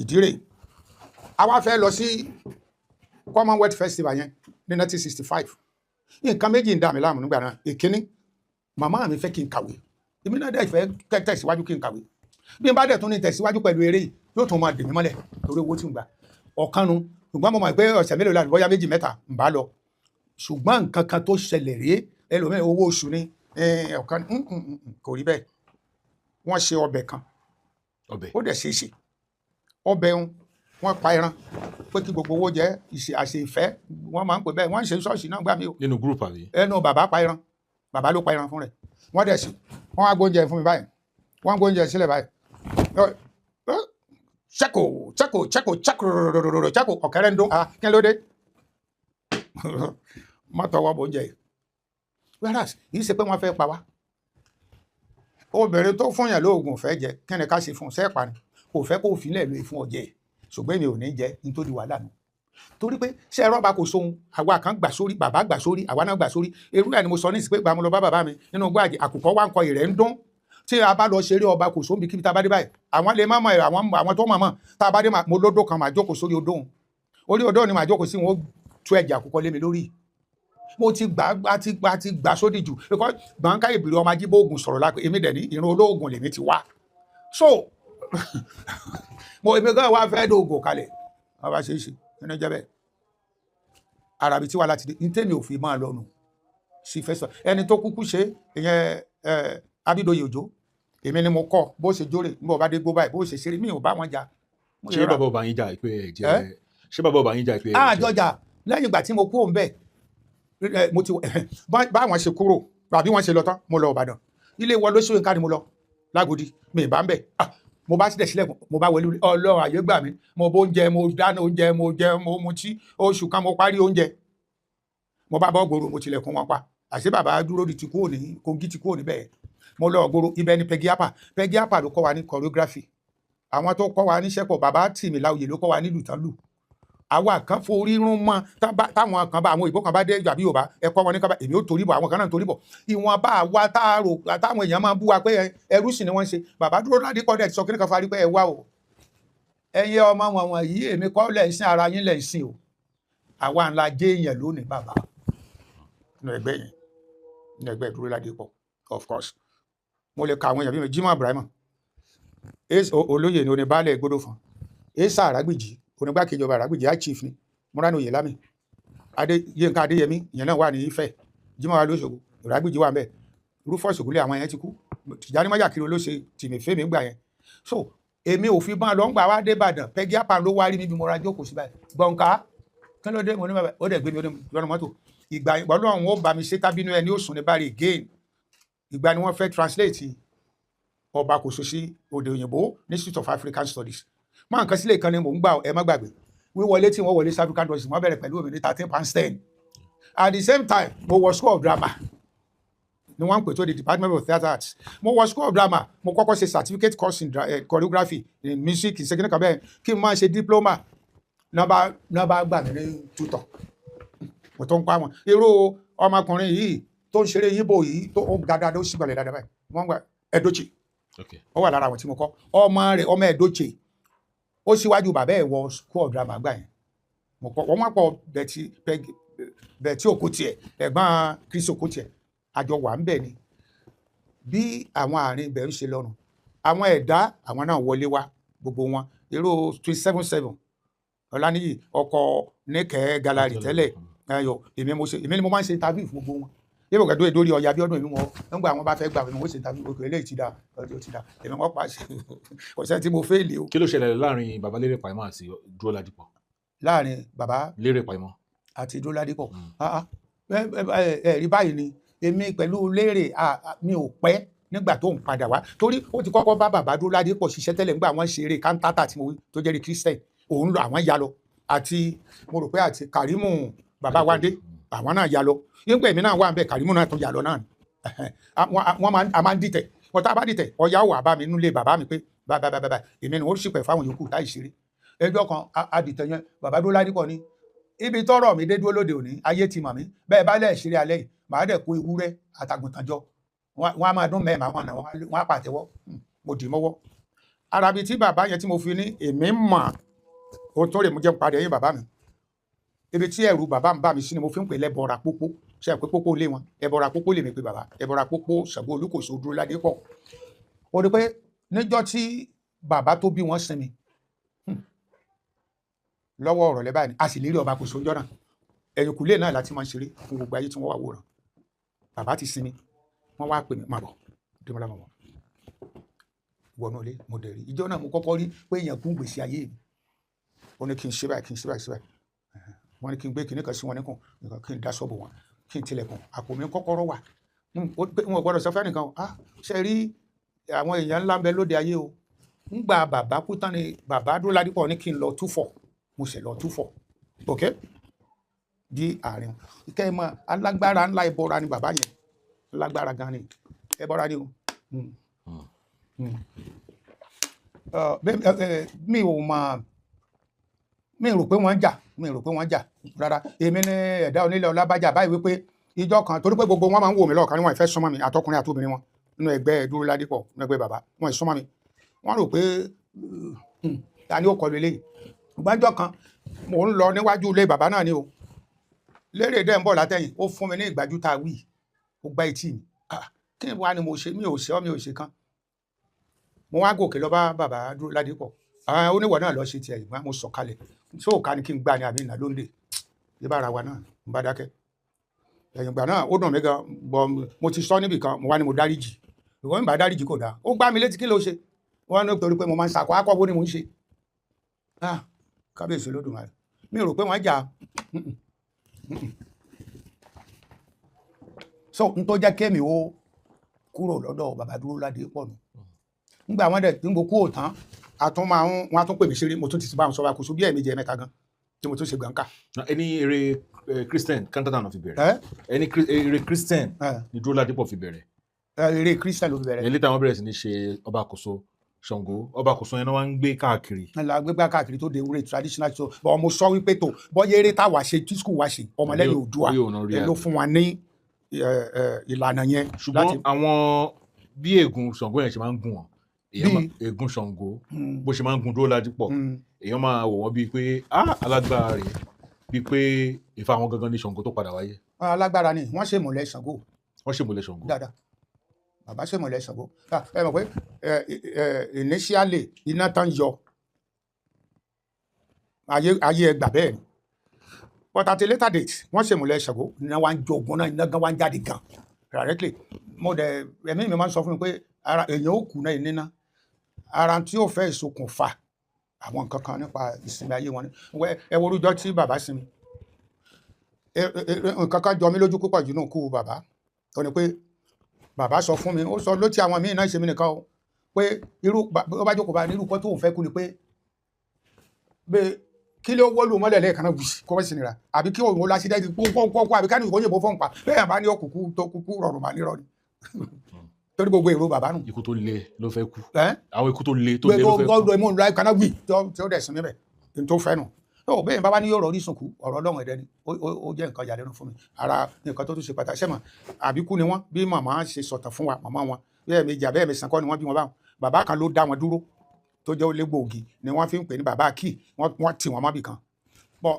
Ìdí rèé, a wá fẹ́ lọ sí Commonwealth Festival yẹn ní 1965. Nǹkan méjì ń dà mí láàmú nígbà náà. Ìkíní, màmá mi fẹ́ kí n kàwé, èmi náà dẹ̀ fẹ́ tẹ̀síwájú kí n kàwé. Bí n bá dẹ̀ tún ní tẹ̀síwájú pẹ̀lú eré yìí, yóò tún máa dè mí mọ́lẹ̀ torí owó tí ń gbà ọ̀kan nu. Ṣùgbọ́n mo mọ̀ pé ọ̀sẹ̀ mélòó la, bóyá méjì mẹ́ta ń bá lọ. Ṣùgbọ́n nǹkan kan tó ṣẹlẹ̀ rèé. Ẹlòmíràn, owó oṣù ni ọ̀kan, kò rí bẹ́ẹ̀. Wọ́n ṣe ọbẹ̀ kan. Ọbẹ̀. Ó dẹ̀ ṣe é ṣe ọbẹ̀ ń wọ́n pa ẹran pé kí gbogbo owó jẹ́ ìṣe àṣe ìfẹ́. Wọ́n máa ń pè bẹ́ẹ̀, wọ́n ń ṣe ṣọ́ọ̀ṣì náà gbà mí o. Nínú group, àbí? Ẹnu bàbá pa ẹran, bàbá ló pa ẹran fún rẹ̀. Wọ́n dẹ̀ sí, wọ́n wá gbóúnjẹ fún mi báyìí, wọ́n gbóúnjẹ sílẹ̀ báyìí. Ṣẹ́kò ṣẹ́kò ṣẹ́kò ṣẹ́kò ṣẹ́kò, ọ̀kẹ́rẹ́ ń dún. Ah, kí ló dé? Má tọwọ́ bó oúnjẹ yìí. Whereas kì í ṣe pé wọ́n fẹ́ pa wá. Obìnrin tó fún yàn lóògùn fẹ́ jẹ, kí ni ká ṣe fún un? Sẹ́ẹ̀pà ni kò fẹ́ kó filẹ̀ lóye fún ọjẹ́, ṣùgbọ́n èmi ò ní jẹ nítorí wàhálà nù. Torí pé ṣé ẹ̀rọ bá kò sóhun, àwa kan gbà sórí, bàbá gbà sórí, àwa náà gbà sórí. Irú ẹ̀ ni mo sọ ní ìsìn pé gbà mo lọ bá bàbá mi nínú gbàjẹ́, àkùkọ wa ń kọ, ìrẹ́ ń dún. Tí a bá lọ ṣeré ọba kò sóhun, bí kíbi tá a bá dé báyìí, àwọn lè má mọ àwọn tó mọ̀ mọ̀. Tá a bá dé, mo lódó kan, màá jókòó sórí odó òun. Orí odó ni màá jókòó sí, wọn ó tú ẹ̀jẹ̀ àkùkọ lé mi lórí. Mo ti gbà á ti gbà ti gbà sódì jù, because gbọ̀ǹkà ìbìrì ọmọ ajíbóògùn sọ̀rọ̀ lápẹ́. Èmi dẹ̀ ní ìran olóògùn lèmi ti wá. So mo èmi gan wá fẹ́ dóògùn kalẹ̀, wọ́n bá ṣe é ṣe nínú jẹ́ bẹ́ẹ̀. Arabi tí wà láti dé ní tèmi ò fi máa lọ nù sí fẹ́ sọ. Ẹni tó kúkú ṣe ìyẹn ẹ Abídòyè Òjó, èmi ni mo kọ́ bó ṣe jóre níbo bá dé gbó báyìí, bó ṣe ṣeré, mi ò bá wọn jà. Ṣé bàbá ọba yín jà pé ẹ jẹ? Ṣé bàbá ọba yín jà pé ẹ jẹ? Àjọjà lẹ́yìn ìgbà tí mo kúrò ń bẹ̀, mo ti báwọn ṣe kúrò àbí wọ́n ṣe lọ tán, mo lọ Ìbàdàn. Ilé Wọlé Ṣóyínká ni mo lọ lágòdì. Mi ì bá ń bẹ̀. Mo bá sílẹ̀ sílẹ̀kùn, mo bá wọlé. Ọlọ́run àyè gbà mí, mo bó oúnjẹ, mo dáná oúnjẹ, mo jẹ, mo mutí. Oṣù kan mo parí oúnjẹ, mo bá bọ́ gbòòrò, mo tilẹ̀kùn wọn pa. Àṣé bàbá dúró di ti kúrò ní Kogi, ti kúrò níbẹ̀. Mo lọ gbòòrò, ibẹ̀ ni Peggy Harper. Peggy Harper ló kọ́ wa ní choreography. Àwọn tó kọ́ wa níṣẹ́ pọ̀. Bàbá Tìmí Láòyè ló kọ́ wa nílùú tán lù. Àwa kan forí rún mọ́. Táwọn kan bá àwọn òyìnbó kan bá dé àbí Yorùbá ẹ̀kọ́ wọn ní kábà, èmi ò torí bọ̀, àwọn kan náà torí bọ̀. Ìwọ̀nba àwa tá a rò táwọn èèyàn máa bú wa pé ẹrú sì ni wọ́n ń ṣe. Bàbá dúró ládìí kọ́ dẹ̀ sọ kí ní kan farí pé ẹ wá o, ẹ̀yin ọmọ wọn wọ̀nyí, èmi kọ́ lẹ̀ ń sìn, ara yín lẹ̀ ń sìn o. Àwa ńlá jẹ́ èèyàn lónìí. Bàbá nínú ẹgbẹ́ yẹn, nínú ẹgbẹ́ dúró ládìí pọ̀, of course mo lè ka àwọn èèyàn bíi Jimoh Ibrahim, olóyè ni, oníbàálẹ̀ gbódò fún Esa Àràgbìjì, onígbàkejì ọba Àràgbìjì, high chief ni, Múránù Oyèlámì, Adé Yínká Adéyẹmí, ìyẹn náà wà ní Ifẹ̀, Jimoh wa lóṣogbo, Ìràgbìjì wà ńbẹ̀, Rufus Ògúnlé, àwọn yẹn ti kú. Tìjàní Májàkiri ló ṣe tìmí fèmí gbà yẹn. So èmi ò fi bán lọ. Ń gbà wá dé Ìbàdàn, Peggy Harper ló wá rí mi bí mo ra jókòó sí báyìí. Gbọ̀ǹká, kí ló dé? Mo ní bàbá. Ó dẹ̀ gbé mi, ó ní lọ́nà mọ́tò. Ìgbà Ọlọ́run ó bá mi ṣe tábínú ẹni ó sùn ní báyìí again. Ìgbà ni wọ́n fẹ́ translate ọba kòso sí òde òyìnbó ní Institute of African Studies. Máa nǹkan sílẹ̀ kan ni mò ń gbà. Ẹ má gbàgbé wíwọlé tí wọ́n wọlé sí African Studies, wọ́n bẹ̀rẹ̀ pẹ̀lú òmìnir £13.10. At the same time, mo wọ School of Drama, ni wọ́n ń pè tó di Department of Theatre Arts. Mo wọ School of Drama, mo kọ́kọ́ ṣe certificate course in choreography, in music, in second kan bẹ́ẹ̀, kí n máa ṣe diploma. Náà bá gbà mí ní tutor, mo tó ń pa wọn. Irú ọmọkùnrin yìí tó ń ṣeré yíbò yìí, tó ó ga dáadáa, ó sì gbọ̀lẹ̀ dáadáa báyìí, wọ́n gbà Edochie. Ó wà lára àwọn tí mo kọ́. Ọmọ rẹ̀, ọmọ Edochie, ó síwájú bàbá ẹ̀ wọ School of Drama gbà yẹn. Mo kọ́ wọ́n. Wọ́n pọ̀ Betty Betty Okotie, ẹ̀gbọ́n Chris Okotie, àjọ wà ń bẹ̀ ni. Bí àwọn àárín ibẹ̀ ń ṣe lọ́rùn, àwọn ẹ̀dá àwọn náà wọlé wá, gbogbo wọn, èrò 277. Ọláníyì ọkọ Níkẹ́ Gallery tẹ́lẹ̀. Ayọ̀, èmi mo ṣe, èmi ni mo máa ń ṣe interview fún gbogbo wọn. Yíbo kẹ́dọ́ èdórí ọ̀yà Abíọ́dún, èmi wọn nígbà wọn bá fẹ́ gbà, èmi wọ́n ṣe interview. Òkè eléyìí ti da, ọjọ́ ti da, èmi wọ́n pàṣẹ ọ̀sẹ̀ tí mo fail o. Kí ló ṣẹlẹ̀ láàrin bàbá Lérè Pàímọ́ àti Dúró Ládípọ̀? Láàrin bàbá Lérè Pàímọ́. àti Dúró Ládípọ̀. Ah, ah. Ẹ rí báyìí ni èmi pẹ̀lú Lérè, mi ò pẹ́ nígbà tó ń padà wá, torí ó ti kọ́kọ́ bá bàbá Dúró Ládípọ̀ ṣiṣẹ́ tẹ́lẹ̀ nígbà wọ́n ṣeré kántátà tí mo wí tó jẹ́rìí Christian. Òun lọ, àwọn ya lọ, àti mo rò pé àti Kàrímù bàbá Wándé, àwọn náà ya lọ. Nígbà èmi náà wà ń bẹ, Kàrímù náà tún ya lọ náà ni. Wọ́n máa ń dìtẹ̀ wọ́n. Tá a bá dìtẹ̀, ọ̀yá wà bá mi nílé bàbá mi pé bàbá bàbá, èmi ni wọ́n sì pẹ̀ fáwọn yòókù táì ṣeré. Ẹjọ́ kan adìtẹ̀ yẹn, bàbá Dúró Ládípọ̀ ní ibi tọ́rọ̀ mi dé dúró lóde òní, ayé ti mọ̀ mí bẹ́ẹ̀. Bá lẹ̀ ṣeré alẹ́ yìí, màá dẹ̀ kó ewúrẹ́ àtàgùntàn jọ, wọ́n á máa dún mẹ́ẹ̀má wọn náà, wọ́n á pàtẹ́wọ́. Mo dì mọ́wọ́ arabi tí bàbá yẹn tí mo fi ní èmi mọ̀ ohun tó rè mú jẹun padà ẹ̀yìn bàbá mi. Ibi tí ẹ̀rù bàbá ń bà mí sí ni mo fi ń pè lẹ́bọra pópó. Ṣe é pé pópó lé wọn, ẹbọra pópó lèmi pé bàbá ẹbọra pópó Ṣàngó Olúkòso Dúró Ládípọ̀. Ó rí pé níjọ́ tí bàbá tó bí wọn sinmi lọ́wọ́ ọ̀rọ̀ lẹ́ báyìí ni a sì lérí ọba kò sóúnjọ́ náà, ẹ̀yìnkùlé náà láti máa ń ṣeré fún gbogbo ayé tí wọ́n wà wòran. Bàbá ti sinmi, wọ́n wá pè mí, máa bọ̀ Dèmọ́lá, máa bọ̀ wọnú ilé. Mo dẹ̀ rí ìjọ náà, mo kọ́kọ́ rí pé èèyàn kún gbèsè ayé mi. Ó ní kí n ṣe báyìí, kí n ṣe báyìí, ṣe báyìí. Wọ́n ní kí n gbé kinní kan sí wọn níkùn, kí n dá sọ́ọ̀bù wọn, kí n tilẹ̀kùn, àpò mi kọ́kọ́rọ́ wà. N ò gbọ́dọ̀ sọ fẹ́ nìkan. Ah, ṣe rí àwọn èèyàn ńlá ń bẹ lóde ayé o. Ńgbà bàbá kú tán ni bàbá Dúró Ládípọ̀ ní kí n lọ túfọ̀. Mo sì lọ túfọ̀. Ok, bí àárín kẹ́ ẹ mọ alágbára ńlá, ẹbọra ni bàbá yẹn, alágbára gan ni, ẹbọra ni o. Mi ò mọ̀, mi rò pé wọ́n jà, mi rò pé wọ́n jà rárá. Èmi ní ẹ̀dá onílẹ̀ ọlábàjá báyìí wípé ìjọ kan, torí pé gbogbo wọn máa ń wò mí lọ́ọ̀kan ní wọn ìfẹ́ súnmọ́ mi, àtọkùnrin àtobìnrin wọn nínú ẹgbẹ́ Dúró Ládípọ̀, nínú ẹgbẹ́ bàbá wọn ì súnmọ́ mi. Wọ́n rò pé ta ni ó kọlu eléyìí. Ìgbàjọ kan mò ń lọ níwájú ilé bàbá náà ni o, Lérè dẹ́ ń bọ̀ látẹ̀yìn, ó fún mi ní ìgbájú tá a wí, ó gbá etí mi. Ah, kí ni wàá ni mo ṣe? Mi ò ṣe ọ́, mi ò ṣe kan. Mo wá gòkè lọ bá bàbá Dúró Ládípọ̀. Àwọn oníwọ̀ náà lọ ṣe tiẹ̀. Ìgbà mo sọ̀kalẹ̀, ṣé òka ni kí n gbà ní àbí ìnà lóńdè bí bára wa náà ń bá dákẹ́. Ẹ̀yìn ìgbà náà ó dùn mí gan bọ́. Mo ti sọ níbì kan, mo wá ní mo dáríjì. Ìwọ ń bá dáríjì kò dáa. Ó gbá mi létí, kí ló ṣe? Wọ́n ní torí pé mo máa ń sàkó akọ́wó ni mo ń ṣe. Ah, kábíyèsí Olódùmarè, mi rò pé wọ́n jà. So n tó jẹ́ kémi ó kúrò lọ́dọ̀ bàbá Dúró Ládípọ̀ nù. Nígbà wọn dẹ̀ tí mo kú òtán, a tún máa ń wọn á tún pè mí ṣeré. Mo tún ti bá wọn sọ wa kò sóbi ẹ̀ẹ̀mejì, ẹ̀mẹ́ta gan tí mo tún ṣe gbọ̀ǹkà. Ẹni eré Christian cantata náà fi bẹ̀rẹ̀. Ẹ ẹni eré Christian ẹ ni Dúró Ládípọ̀ fi bẹ̀rẹ̀. Ẹ, eré Christian ló fi bẹ̀rẹ̀. Ẹni táwọn bẹ̀rẹ̀ sí ní ṣe ọba àkóso Ṣàngó, ọba àkóso yẹn náà wá ń gbé káàkiri. La gbégbá káàkiri tó de ewúrẹ́ traditional show bọ́. Mo sọ wípé tó bọ́yá eré táwa ṣe tí school wa ṣe, ọmọlẹ́yìn Oòduà Bóyá òun náà rí ẹ ló àbí. fún wa ní ìlànà yẹn. Ṣùgbọ́n àwọn bí ègún Ṣàngó yẹn ṣe máa ń gùn wọn, èèyàn ègún Ṣàngó bó ṣe máa ń gun Dúró Ládípọ̀, èèyàn máa wò wọ́n bíi pé ah, alágbára rèé, bíi pé ìfà àwọn gangan ní Ṣàngó tó padà wáyé. Alágbára ni wọ́n ṣe mọ̀lẹ́ Ṣàngó. Wọ́n ṣèmùlẹ̀ Ṣàngó. Dáadáa, bàbá ṣe mọ̀lẹ́ Ṣàngó. Ah, ẹ mọ̀ pé initially iná tán yọ ayé ayé ẹgbà bẹ́ẹ̀ ni, but at a later date wọ́n ṣe mọ̀lẹ́ Ṣàngó, iná wa ń jogun náà, iná gan wa ń jáde gan directly. Mo dẹ̀ ẹ̀mí mi máa ń sọ fún mi pé ara èèyàn ó kú náà níná, ara tí ó fẹ́ ìṣokùnfà àwọn nǹkan kan nípa ìsinmi ayé wọn ni. Ẹ wo orújọ tí bàbá sinmi. Nǹkan kan jọ mí lójú púpọ̀ jù náà kú bàbá, ó ní pé bàbá sọ fún mi, ó sọ lótí àwọn míì náà ṣe mí nìkan o, pé irú ó bá jókòó bá ní irú kọ́ tóun fẹ́ kú ni pé bẹ́ẹ̀ kí ló wọ́lù mọ́lẹ̀ lẹ́ẹ̀kan náà wì kó wọ́n sì nira, àbí kí òun lásìdẹ́ẹ̀tì kókókó, àbí káni ìkóyìnbó fọ́n pa bẹ́ẹ̀ bá ní òkùnkùn tó kúkú rọrùn mà nírọ̀ ni, torí gbogbo èrò bàbá nù. Ikú tó le ló fẹ́ kú. Ẹ́ Àwọn ikú tó le tó le ló fẹ́ kú. Gbogbo ìmọ̀ nǹkan kan náà wì tí ó dẹ̀ sùn níbẹ̀ ní tó fẹ́ nù. Tó bẹ́ẹ̀ bá wá ní yóò rọrí sùn kú, ọ̀rọ̀ Ọlọ́run ẹ̀dẹ́ ni. Ó jẹ́ nǹkan ìyàlẹ́nu fún mi. Ara nǹkan tó tún ṣe pàtàkì sẹ́mọ̀, àbíkú ni wọ́n. Bí màmá ṣe sọ̀tàn fún wa, màmá wọn bí ẹ̀ẹ̀mejì àbẹ́ ẹ̀mẹsàn kọ́ ni wọ́n bí wọn báwọn. Bàbá kan ló dá wọn dúró tó jẹ́ olégbòògì ni wọ́n fi ń pè ní bàbá kì wọ́n tì wọ́n mọ́bì kan bọ̀.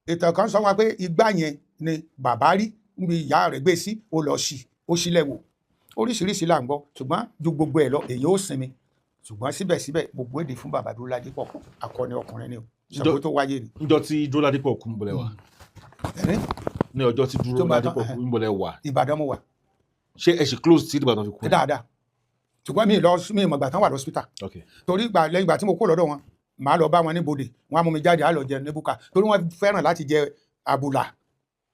Ìtàn kan sọ wọn pé igbá yẹn ni bàbá rí níbi ìyá rẹ̀ gbé sí, ó lọ sí, ó sílẹ̀ wò. Oríṣiríṣi là ń gbọ́, ṣùgbọ́n ju gbogbo ẹ̀ lọ, èyí ó sinmi. Ṣùgbọ́n síbẹ̀síbẹ̀, gbogbo èdè fún bàbá Dúró Ládípọ̀, akọni ọkùnrin ni o. Ṣàngó tó wáyé ni. Níjọ́ tí Dúró Ládípọ̀ kú, níbo lẹ wà? Ẹni? Ní ọjọ́ tí Dúró Tó bá tán, Ládípọ̀ kú, níbo lẹ wà? Ìbàdàn mo wà. Ṣé ẹ ṣì close tí Ìbàdàn fi kú? Dáadáa, ṣùgbọ́n mi lọ, mi ìmọ̀ ìgbà tán wà lọ́sítà. Torí ìgbà lẹ́yìn ìgbà tí mo kó lọ́dọ̀ wọn, màá lọ bá wọn ní bodè, wọn á mú mi jáde, á lọ jẹ ní búkà, torí wọn fẹ́ràn láti jẹ àbùlà,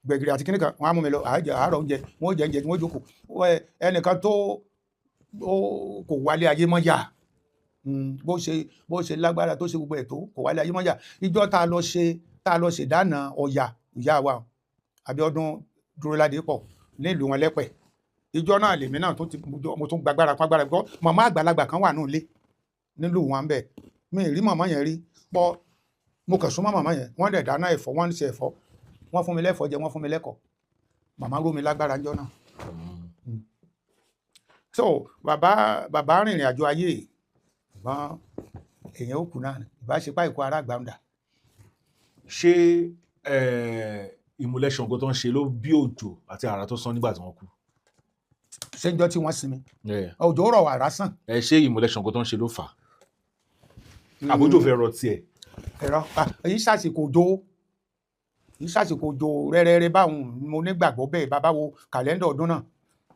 gbẹ̀gìrì àti kíníkan. Wọn á mú mi lọ, àá jẹ àárọ̀ oúnjẹ, wọn ó jẹ oúnjẹ, wọn ó jókòó. Ẹnìkan tó ó kò wálé ayé mọ́ yà. Bó ṣe lágbára tó ṣe gbogbo ẹ̀ tó, kò wálé ayé mọ́ yà. Ìjọ tá a lọ ṣe dáná Ọya ìyá wa Abíọ́dún Dúró Ládípọ̀ nílùú wọn lẹ́pẹ̀, ìjọ náà lèmi náà tó ti mo tún gbàgbára kún agbára gbọ́. Màmá àgbàlagbà kan wà nù ilé nílùú wọn bẹ́ẹ̀, mi ì rí màmá yẹn rí pọ́. Mo kàn súnmọ́ màmá yẹn, wọ́n dẹ̀ dáná ẹ̀fọ́, wọ́n ń ṣe ẹ̀fọ́, wọ́n fún mi lẹ́fọ́ jẹ, wọ́n fún mi lẹ́kọ̀ọ́. Màmá ró mi lágbára ńjọ́ náà. So bàbá rìnrìn àjò ayé yìí, ṣùgbọ́n èèyàn ó kú náà ni ìbáṣepá ìkó ara gbàǹdà. Ṣé ìmùlẹ̀ Ṣàngó tó ń ṣe ló bí òjò àti àrá tó sán nígbà tí wọ́n kú? Ṣé ń jọ́ tí wọ́n sinmi, òjò rọ̀, àrá sàn. Ẹ ṣé ìmùlẹ̀ Ṣàngó tó ń ṣe ló fà á, àbójò fẹ́ rọ tiẹ̀? Ẹ̀rọ èyí ṣàṣìkò òjò, èyí ṣàṣìkò òjò rẹ́rẹ́rẹ́ báwọn. Mo nígbàgbọ́ bẹ́ẹ̀. Bàbá wo kàlẹ́ndà ọdún náà,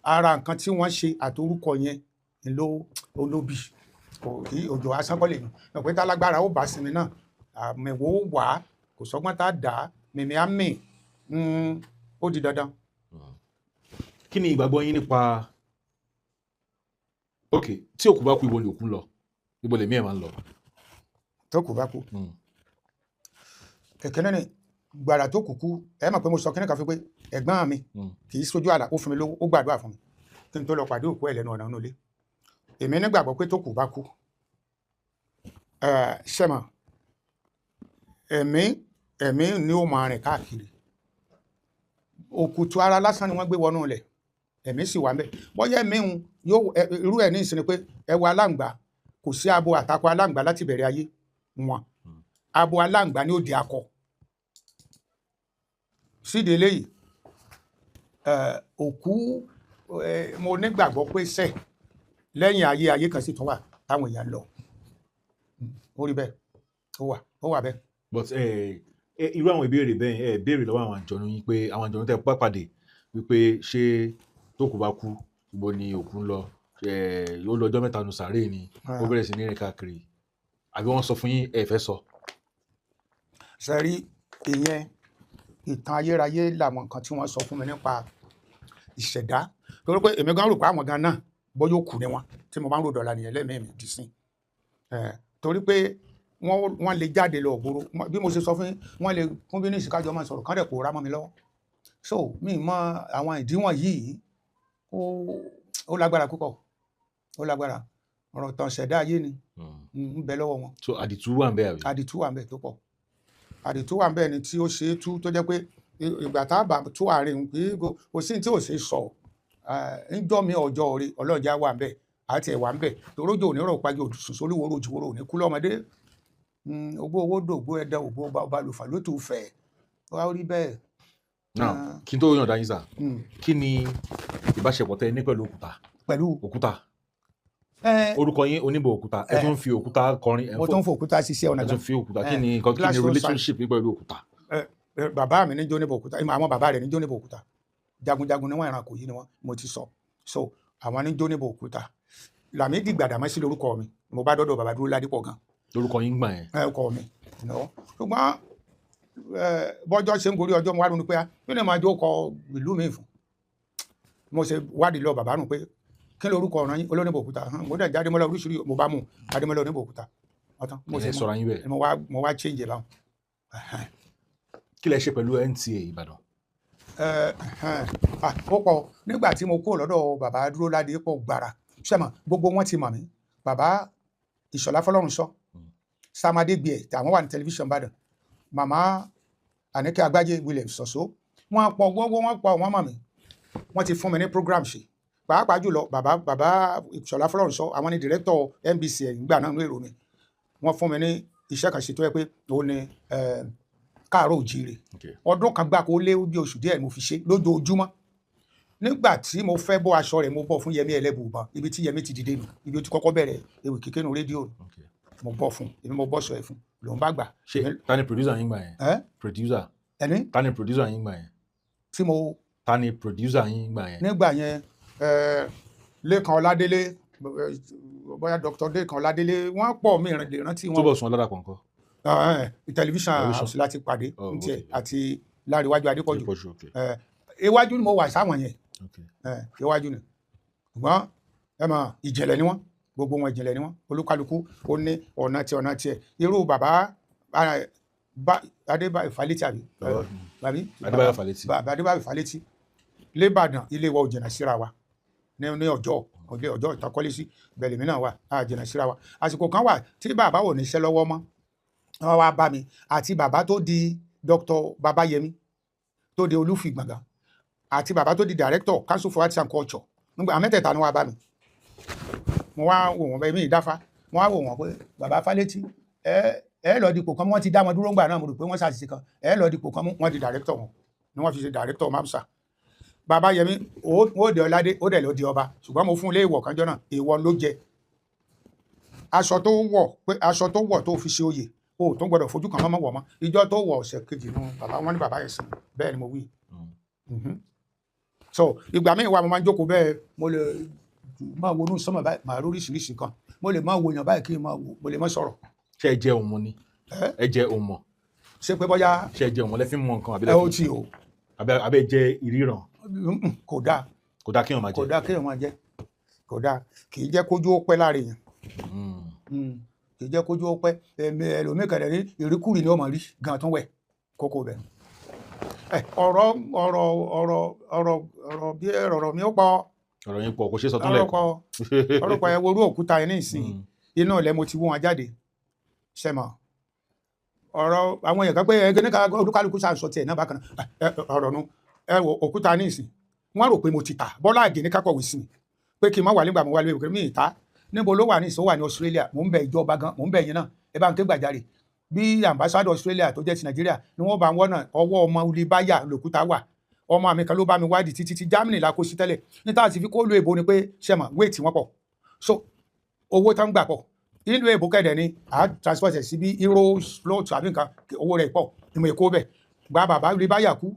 ara nǹkan tí wọ́n ṣe àtorúkọ yẹn ló ló bí kò kí òjò asán kọ́ lè yàn ẹ̀ pé tálágbára ó bá sinmi náà, àmẹ̀wò ó wà á, kò sọ́gbọ́n tá a dà á mímí á mì, ó di dandan. Kí ni ìgbàgbọ́ yín nípa, ok, tí òkú bá kú, ibo ni òkú ń lọ? Ibo lèmi ẹ̀ máa ń lọ? Tó kù bá kú, kẹ̀kẹ́ náà ni gbàrà tó kù kú. Ẹ mọ̀ pé mo sọ kíní kan fún pé ẹ̀gbọ́n mi kì í sójú àlà, ó fún mi lówó, ó gbàdúrà fún mi kí n tó lọ pàdé òkú ẹ̀ lẹ́nu ọ̀nà inú ilé. Èmi nígbàgbọ́ pé tó kù bá kú, ṣẹ́mọ̀ ẹ̀mí ni ó máa rìn káàkiri. Òkùtù ara lásán ni wọ́n gbé wọnú ilẹ̀, ẹ̀mí sì wà ń bẹ̀. Bọ́yá ẹ̀mí ń yóò irú ẹ̀ ní ìsinmi pé ẹ wo aláǹgbá, kò sí abo àtakọ aláǹgbá láti bẹ̀rẹ̀ ayé wọn. Abo aláǹgbá ni ó di akọ sídìí eléyìí. Òkú, mo nígbàgbọ́ pé sẹ́ lẹ́yìn ayé, ayé kan sì tún wà táwọn èèyàn ń lọ. Ó rí bẹ́ẹ̀, ó wà bẹ́ẹ̀. But ẹ irú àwọn ìbéèrè bẹ́ẹ̀, ẹ béèrè lọ́wọ́ àwọn àjọ̀nú yín pé àwọn àjọ̀nú tẹ́ bá pàdé wípé ṣé tó kù bá kú, ibo ni òkú ń lọ? Yóò lọ ọjọ́ 3 nu sàárè ni, ó bẹ̀rẹ̀ sí ní rìn káàkiri, àbí wọ́n sọ fún yín, ẹ fẹ́ sọ? Sẹ́rí ìyẹn, ìtàn ayérayé làwọn nǹkan tí wọ́n sọ fún mi nípa ìṣẹ̀dá, torí pé èmi gan rò pé àwọn gan náà bóyá ó kù ni wọn tí mo bá ń rò dọ̀là nìyẹn lẹ́mìí mi dì sí. Torí pé wọ́n lè jáde lọ ògbóró. Bí mo ṣe sọ fún yín, wọ́n lè kún bí ní ìsìnkájọ máa sọ̀rọ̀ kán dẹ̀ pòórá mọ́ mi lọ́wọ́. So mi mọ àwọn ìdíwọ̀n yìí, ó lágbára púpọ̀, ó lágbára. Ọ̀rọ̀ tàn ṣẹ̀dá ayé ni ń bẹ lọ́wọ́ wọn. So àdìtú wà ń bẹ, àbí? Àdìtú wà ń bẹ tó pọ̀. Àdìtú wà ń bẹ ni tí ó ṣe é tú, tó jẹ́ pé ìgbà tá a bá tú àárín òun, kì í kò sí ní tí ò ṣe é sọ. Ńjọ́ mi ọjọ́ orí ọlọ́jà wà ń bẹ àti ẹ̀wà ń bẹ torójò onírọ̀ pàjọ òdùsùn sólúwòrò òjìwòrò òní kú lọ́mọdé. Ogbó owó dògbó ẹ̀dá ògbó ọba lùfà ló tù fẹ̀ wá rí bẹ́ẹ̀. Now, kí n tó yọ̀ǹda yín sà, kí ni ìbáṣepọ̀ tẹ́ ẹ ní pẹ̀lú òkúta? Pẹ̀lú? Òkúta. Orúkọ yín Oníbò Òkúta, ẹ tún fi òkúta kọrin, ẹ Mo tún fò òkúta ṣiṣẹ́ ọ̀nà ẹ gan. tún fi òkúta. Kí ni nǹkan, kí ni Glass road. relationship yín pẹ̀lú òkúta? Bàbá mi ní jóníbò òkúta, àwọn bàbá rẹ̀ ní jóníbò òkúta. Jagunjagun ni wọ́n, ẹranko yìí ni wọ́n, mo ti sọ. So àwọn ní jóníbò òkúta. Lámídì Gbàdámọ́sí lórúkọ mi. Mo bá dọ́dọ̀ bàbá Dúró Ládípọ̀ gan. Lórúkọ yín gbà yẹn? Ẹ ọkọ mi no. Ṣùgbọ́n bọ́jọ́ ṣe ń gorí ọjọ́, mo wá ronú pé ah, kí ni màá jó kọ ìlú mi fún? Mo ṣe wádìí lọ bàbá nù pé kí ló orúkọ ọ̀ràn yín? Olóníbò òkúta. Hàn, mo dẹ̀ jáde mọ́lá oríṣiríṣi, mo bá mú Adémọ́lá Oníbò Òkúta ọ̀tán mo ṣe Ẹ mú. sọ̀rọ̀ yín bẹ́ẹ̀. Mo wá change ẹ̀ báwọn. Kí lẹ ṣe pẹ̀lú NTA Ìbàdàn? Ah, ó pọ̀. Nígbà tí mo kúrò lọ́dọ̀ bàbá Dúró Ládípọ̀ gbàrà, sẹ́mọ̀ gbogbo wọn ti mọ̀ mí, bàbá Ìṣọ̀lá Fọlọ́runṣọ́, Sam Adégbìẹ̀ àwọn wà ní tẹlifíṣàn Ìbàdàn, màmá Àníkẹ́ Agbájé, Williams Sọ̀sọ́, wọ́n pọ̀ gbogbo wọn pọ̀, wọ́n mọ̀ mí, wọ́n ti fún mi ní program ṣe. Pàápàá jùlọ bàbá Ìṣọ̀lá Fọlọ́runṣọ́, àwọn ni director NBC ìgbà náà ní èrò mi. Wọ́n fún mi ní iṣẹ́ kan ṣe tó yẹ pé òun ni Káàárọ̀ Òjíire. Ọdún kan gbáko ó lé bí oṣù díẹ̀ mo fi ṣe lójoojúmọ́. Nígbà tí mo fẹ́ bọ́ aṣọ rẹ̀, mo bọ́ fún Yẹmí Ẹlẹ́bùúbọn. Ibi tí Yẹmí ti dìde nù, ibi ó ti kọ́kọ́ bẹ̀rẹ̀ ewì kíké nu rédíò nù. Mo bọ́ fún, èmi mo bọ́ sọ ẹ̀ fún. Lòun bá gbà. Ṣé ta ni producer yín gbà yẹn? Ẹ Producer. Ẹni? Ta ni producer yín gbà yẹn? Tí mo Ta ni producer yín gbà yẹn? Nígbà yẹn, Lékan Ọládélé, bóyá Dr. Lékan Ọládélé, wọ́n pọ̀, mí lè rántí wọn. Túbọ̀sún Ọládàpọ̀ ńkọ́? Tẹlifíṣàn Tẹlifíṣàn. House láti pàdé. Ní tiẹ̀ àti Láríwájú Adépọ̀jù. Adépọ̀jù, ok. Iwájú ni mo wà sáwọn yẹn. Iwájú ni, ṣùgbọ́n ẹ mọ̀, ìjìnlẹ̀ ni wọ́n, gbogbo wọn ìjìnlẹ̀ ni wọ́n. Olúkálukú ó ní ọ̀nà tí ọ̀nà tiẹ̀. Irú bàbá Adébáyọ̀ Fálétí, àbí? Àbí? Adébáyọ̀ Fálétí. Bàbá Adébáyọ̀ Fálétí lébàdàn, ilé wa ò jìnnà síra wa ní ọjọ́ ilé ọjọ́ ìtakọ́lé sí bẹ̀lẹ̀mí náà wà á jìnnà síra wa. Àsìkò kan wà tí bàbá ò níṣẹ́ lọ́wọ́ mọ́, wọ́n wá bá mi àti bàbá tó di Dr. Babayẹmí tó di Olúfi Gbọ̀ngàn àti bàbá tó di director, Council for Arts and Culture. Nígbà àwọn mẹ́tẹ̀ẹ̀ta ni wọ́n wá bá mi. Mo wá wò wọ́n bẹ́ẹ̀, mi ìdáfa, mo wá wò wọ́n pé bàbá Fálétí, ẹ lọ dipò kan mú. Wọ́n ti dá wọn dúró ńgbà náà, mo rò pé wọ́n ṣàṣìṣe kan. Ẹ lọ dipò kan mú. Wọ́n di director wọn ni wọ́n fi ṣe director MAMSA. Bàbá Yẹmí ó dé ọládé, ó dẹ̀ lọ di ọba, ṣùgbọ́n mo fún un lé ìwọ̀ kanjọ́ náà, èèwọ̀ ló jẹ. Aṣọ tó wọ̀, pé aṣọ tó wọ̀ tó fi ṣe oyè, o ò tún gbọdọ̀ fojú kan mọ́mọ́ wọ̀ mọ́. Ìjọ tó wọ̀, ọ̀sẹ̀ kejì nu bàbá wọn ní bàbá yẹn sìn. Bẹ́ẹ̀ ni mo wí. So ìgbà míì wà, mo máa ń jókòó bẹ́ẹ̀, mo lè máa wo inú sánmọ̀ báyìí, màá rí oríṣiríṣi kan. Mo lè máa wo èèyàn báyìí, kí n máa wò, mo lè má sọ̀rọ̀. Ṣé ẹ jẹ òmù ni? Ẹ́? Ẹ jẹ òmù? Ṣé pé bóyá? Ṣé ẹ jẹ òmù lẹ fi ń mọ nǹkan, àbí Ẹ ó lẹ fi tí o. àbí ẹ jẹ ìríran? Kò dáa. Kò dáa kéèyàn máa Kò jẹ? dáa kéèyàn máa jẹ, kò dáa. Kì í jẹ́ kójú ó pẹ́ lára èèyàn. Kì í jẹ́ kójú ó pẹ́. Ẹ̀mí ẹlòmíì kẹ̀lẹ́ rí ìríkùrì ni ó máa rí gan tún wẹ̀ kókó bẹ̀. Ẹ, ọ̀rọ̀ ọ̀rọ̀ ọ̀rọ̀ ọ̀rọ̀ ọ̀rọ̀ bí ọ̀rọ̀ mi ó pọ̀. Ọ̀rọ̀ yín pọ̀, kò ṣeé sọ tán Ọ̀rọ̀ lẹ́ẹ̀kan. pọ̀, ọ̀rọ̀ pọ̀. Ẹ wo orú òkúta yẹn ní ìsìn, inú ilẹ̀ mo ti wú wọn jáde. Sẹ́mọ̀ ọ̀rọ̀ àwọn èèyàn kan pé ẹ ní ká olúkálukú ṣàǹsọ tiẹ̀ náà bákan náà. Ọ̀rọ̀ nu, ẹ wo òkúta ní ìsìn, wọ́n rò pé mo ti tà. Bọ́lá Àgè ní kákọ̀wé sí mi pé kí n má wà nígbà mo wà lóye mi ìta. Níbo ló wà ní ìsìn? Ó wà ní Australia. Mò ń bẹ ìjọba gan, mò ń bẹ yín náà, ẹ bá ń ké gbàjarè. Bí ambassador Australia tó jẹ́ ti Nàìjíríà ni wọ́n bá ń wọ́nà ọwọ́ ọmọ olùbáyà lòkúta wà. Ọmọ mi kan ló bá mi wádìí títí tí Germany la kó sí tẹ́lẹ̀. Níta sì fi kó lu èbó ni pé sẹ́mọ̀ wéètì wọn pọ̀, so owó tán gbà pọ̀ ìlú èbó kẹ̀dẹ̀ ni à transport ẹ̀ sí bí euro float àbí nǹkan, owó rẹ̀ pọ̀. Ìmọ̀ èkó bẹ̀ gba bàbá olùbáyà kú,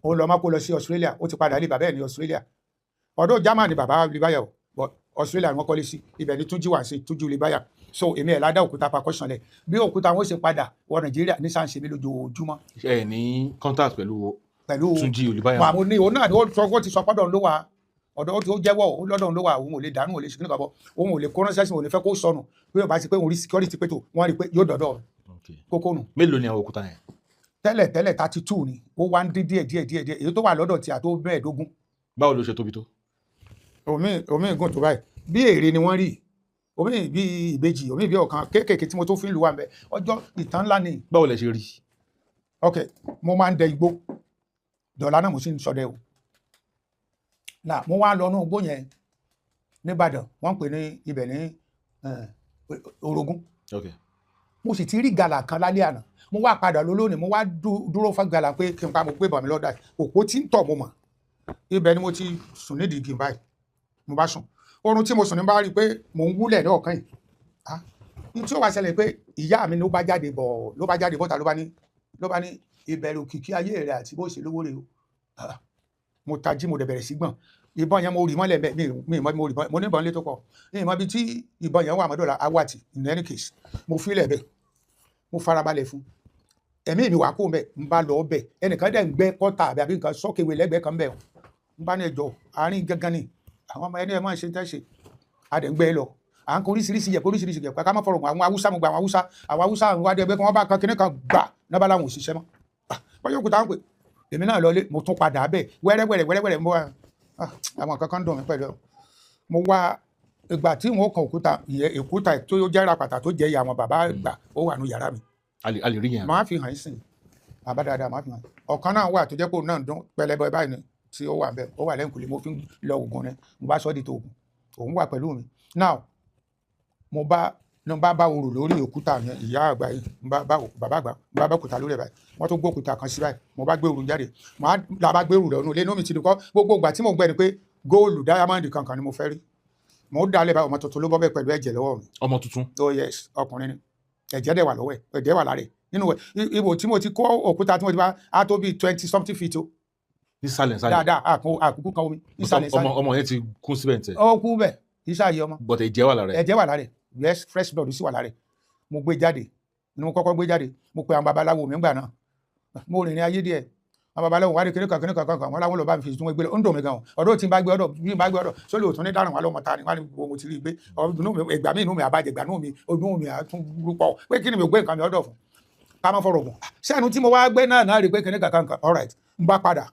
òun lọ má kó lọ sí Australia. Ó ti padà lé bàbá ẹ̀ ní Australia. Ọ̀dọ̀ Germany bàbá olùbáyà o, but Australia ni wọ́n kọ́lé sí. Ibẹ̀ ni Túnjí wà sí, Túnjí olùbáyà. So èmi ẹ̀ ládà òkúta percussion lẹ̀ bí òkúta wọn ó ṣe padà wọ Nàìjíríà ní sáà ń ṣe mí lójoojúmọ́. Ṣé ẹ ní contact pẹ̀lú Pẹ̀lú Túnjí Olúbáyọ̀? Wà mo ní òun náà ni ó sọ, ó ti sọ pọ́dọ̀ ló wà ọ̀dọ̀, ó ti ó jẹ́wọ́ ó lọ́dọ̀ ló wà. Òun ò lè dànù, ò lè ṣe kíní kan bọ́, òun ò lè kó ránṣẹ́ sí, òun ò lè fẹ́ kó sọnù bí ó bá ti pé òun rí security pé tó wọ́n rí pé yóò dọ̀dọ̀ kókó nù. Mélòó ni àwọn òkúta yẹn? Tẹ́lẹ̀ tẹ́lẹ̀, 32 ni. Ó wá ń dín díẹ̀ díẹ̀ díẹ̀ díẹ̀. Èyí tó wà lọ́dọ̀ tí a tó 25. Báwo ló ṣe tóbi tó? Omi gùn tó báyìí, bí èrè ni wọ́n rí. Omi bí ìbejì, omi bí ọ̀kan kéékèèké tí mo tó fi ń lu wa ń bẹ. Ọjọ́ ìtàn ńlá ni. Báwo lẹ ṣe rí? Ok, mo máa ń dẹ igbó dọ̀là náà, mo sì ń ṣọdẹ o. Náà mo wá lọ inú igbó yẹn nìbàdàn, wọ́n ń pè ní ibẹ̀ ní Orogún. Mo sì ti rí gàlà kan lálẹ́ àná. Mo wá padà lọ lónìí, mo wá dúró fún gàlà pé kí n pa. Mo gbé bọ̀ mí lọ́dà òpó tí ń tọ̀, mo mọ̀ ibẹ̀ ni mo ti sùn nídìí igi báyìí. Mo bá sùn, oorun tí mo sùn ní bá rí i pé mò ń wúlẹ̀ ní ọ̀kan yìí. Ah, ní tí ó wá ṣẹlẹ̀ pé ìyá mi ló bá jáde bọ̀, ló bá jáde bọ́ta, ló bá ní ìbẹ̀rù òkìkí ayé rẹ̀ àti bó ṣe lówó rẹ̀ o. Ah, mo tají, mo dẹ̀ bẹ̀rẹ̀ sí gbọ̀n. Ìbọn yẹn, mo rì mọ́lẹ̀ bẹ́ẹ̀. Mi ìmọ̀ mo rì mọ́, mo ní ìbọn lé tó pọ̀ ní ìmọ̀ ibi tí ìbọn yẹn wà mọ́dọ̀lá awàtì. In any case, mo filẹ̀ bẹ́ẹ̀, mo farabalẹ̀ fún ẹ̀mí mi wà kó mbẹ́. N bá lọ bẹ̀, ẹnìkan dẹ̀ ń gbẹ́ kọ́tà àbí nǹkan sọ́kèwé lẹ́gbẹ̀ẹ́ kan bẹ̀. N bá ní ẹjọ́ àárín gangan ni àwọn ọmọ ẹni ẹ máa ṣe tẹ́ ṣe. A dẹ̀ ń gbẹ́ lọ, à ń kó oríṣiríṣi yẹ̀pẹ̀, oríṣiríṣi yẹ̀pẹ̀, ká má fọ̀rọ̀ àwọn Haúsá. Mo gba àwọn Haúsá, àwọn Haúsá, àwọn adé ẹgbẹ́ kan, wọ́n bá kan kíní kan gbà náà bá láwọn òṣìṣẹ́ mọ́. Bọ́yọ̀ òkúta ń pè èmi náà lọlé. Mo tún padà bẹ̀ wẹ́rẹ́wẹ́rẹ́ wẹ́rẹ́wẹ́rẹ́. Mo wá, àwọn kankan dùn mí pẹ̀lú ẹ̀. Mo wá ìgbà tí wọn kan òkúta ìyẹn, òkúta tó jẹ́ ràpàtà tó jẹ́ ìyá àwọn bàbá àgbà, ó wà nù yàrá mi. A lè rí yẹn? Màá fi hàn yín sìn, bàbá dáadáa, màá fi hàn. Ọ̀kan náà wà tó jẹ́ pé òun náà ń dún pẹlẹbẹ báyìí ni tí ó wà bẹ́ẹ̀, ó wà lẹ́yìnkùlé. Mo fi ń lọ ògùn ni, mo bá sọ ọ́ di tòògùn, òun wà pẹ̀lú mi. Now mo bá ní bá bá orò lórí òkúta yẹn, ìyá àgbà yìí, n bá bá bàbá àgbà, n bá bá òkúta lórí ẹ̀ báyìí. Wọ́n tó gbé òkúta kan sí báyìí, mo bá gbé òrùn jáde, màá la bá gbé òrùn lọ́nu ilé. Inú mi ti dùn kọ́. Gbogbo ìgbà tí mo gbẹ ni pé góòlù, diamond kankan ni mo fẹ́ rí. Mo dálẹ̀ báyìí, ọmọ tuntun ló bọ́ bẹ́ẹ̀ pẹ̀lú ẹ̀jẹ̀ lọ́wọ́ mi. Ọmọ tuntun? Oh yes, ọkùnrin ni. Ẹ̀jẹ̀ dẹ̀ wà lọ́wọ́ ẹ̀, ẹ̀jẹ̀ wà lára ẹ̀ nínú ẹ̀. Ibò tí mo ti kó òkúta tí mo ti bá á tó bíi 20 something feet o. Nísàlẹ̀ nísàlẹ̀. Dáadáa, àkókò kan omi nísàlẹ̀. Ọmọ nísàlẹ̀. Ọmọ yẹn ti kún síbẹ̀ ntẹ̀. Ó kú bẹ́ẹ̀, kì í ṣàyè ọmọ. But ẹ̀jẹ̀ wà lára ẹ̀. Ẹ̀jẹ̀ wà lára ẹ̀, yes, fresh blood sì wà lára ẹ̀. Mo gbé jáde ni mo kọ́kọ́ gbé jáde. Mo pe àwọn babaláwo mi ńgbà náà, mo rìnrìn ayé díẹ̀. Àwọn babaláwo wà ní kiri kan kiri kan kan, wọn láwọn lọ bá mi fi tún gbé lọ. Ó ń dùn mí gan o. Ọdún tí n bá gbé ọdọ bí n bá gbé ọdọ sólè òtún ní dáràn wà lọmọ ta ni wọn ní gbogbo mo ti rí i gbé ọdún mi. Ìgbà mi inú mi àbàjẹ́, ìgbà inú mi ọdún mi àtún rúpọ̀ pé kí ni mi ò gbé nǹkan mi ọdọ fún ká má fọ̀rọ̀ gùn sẹ́nu tí mo wá gbé náà náà rí i pé kiri kan kan kan. All right, n bá padà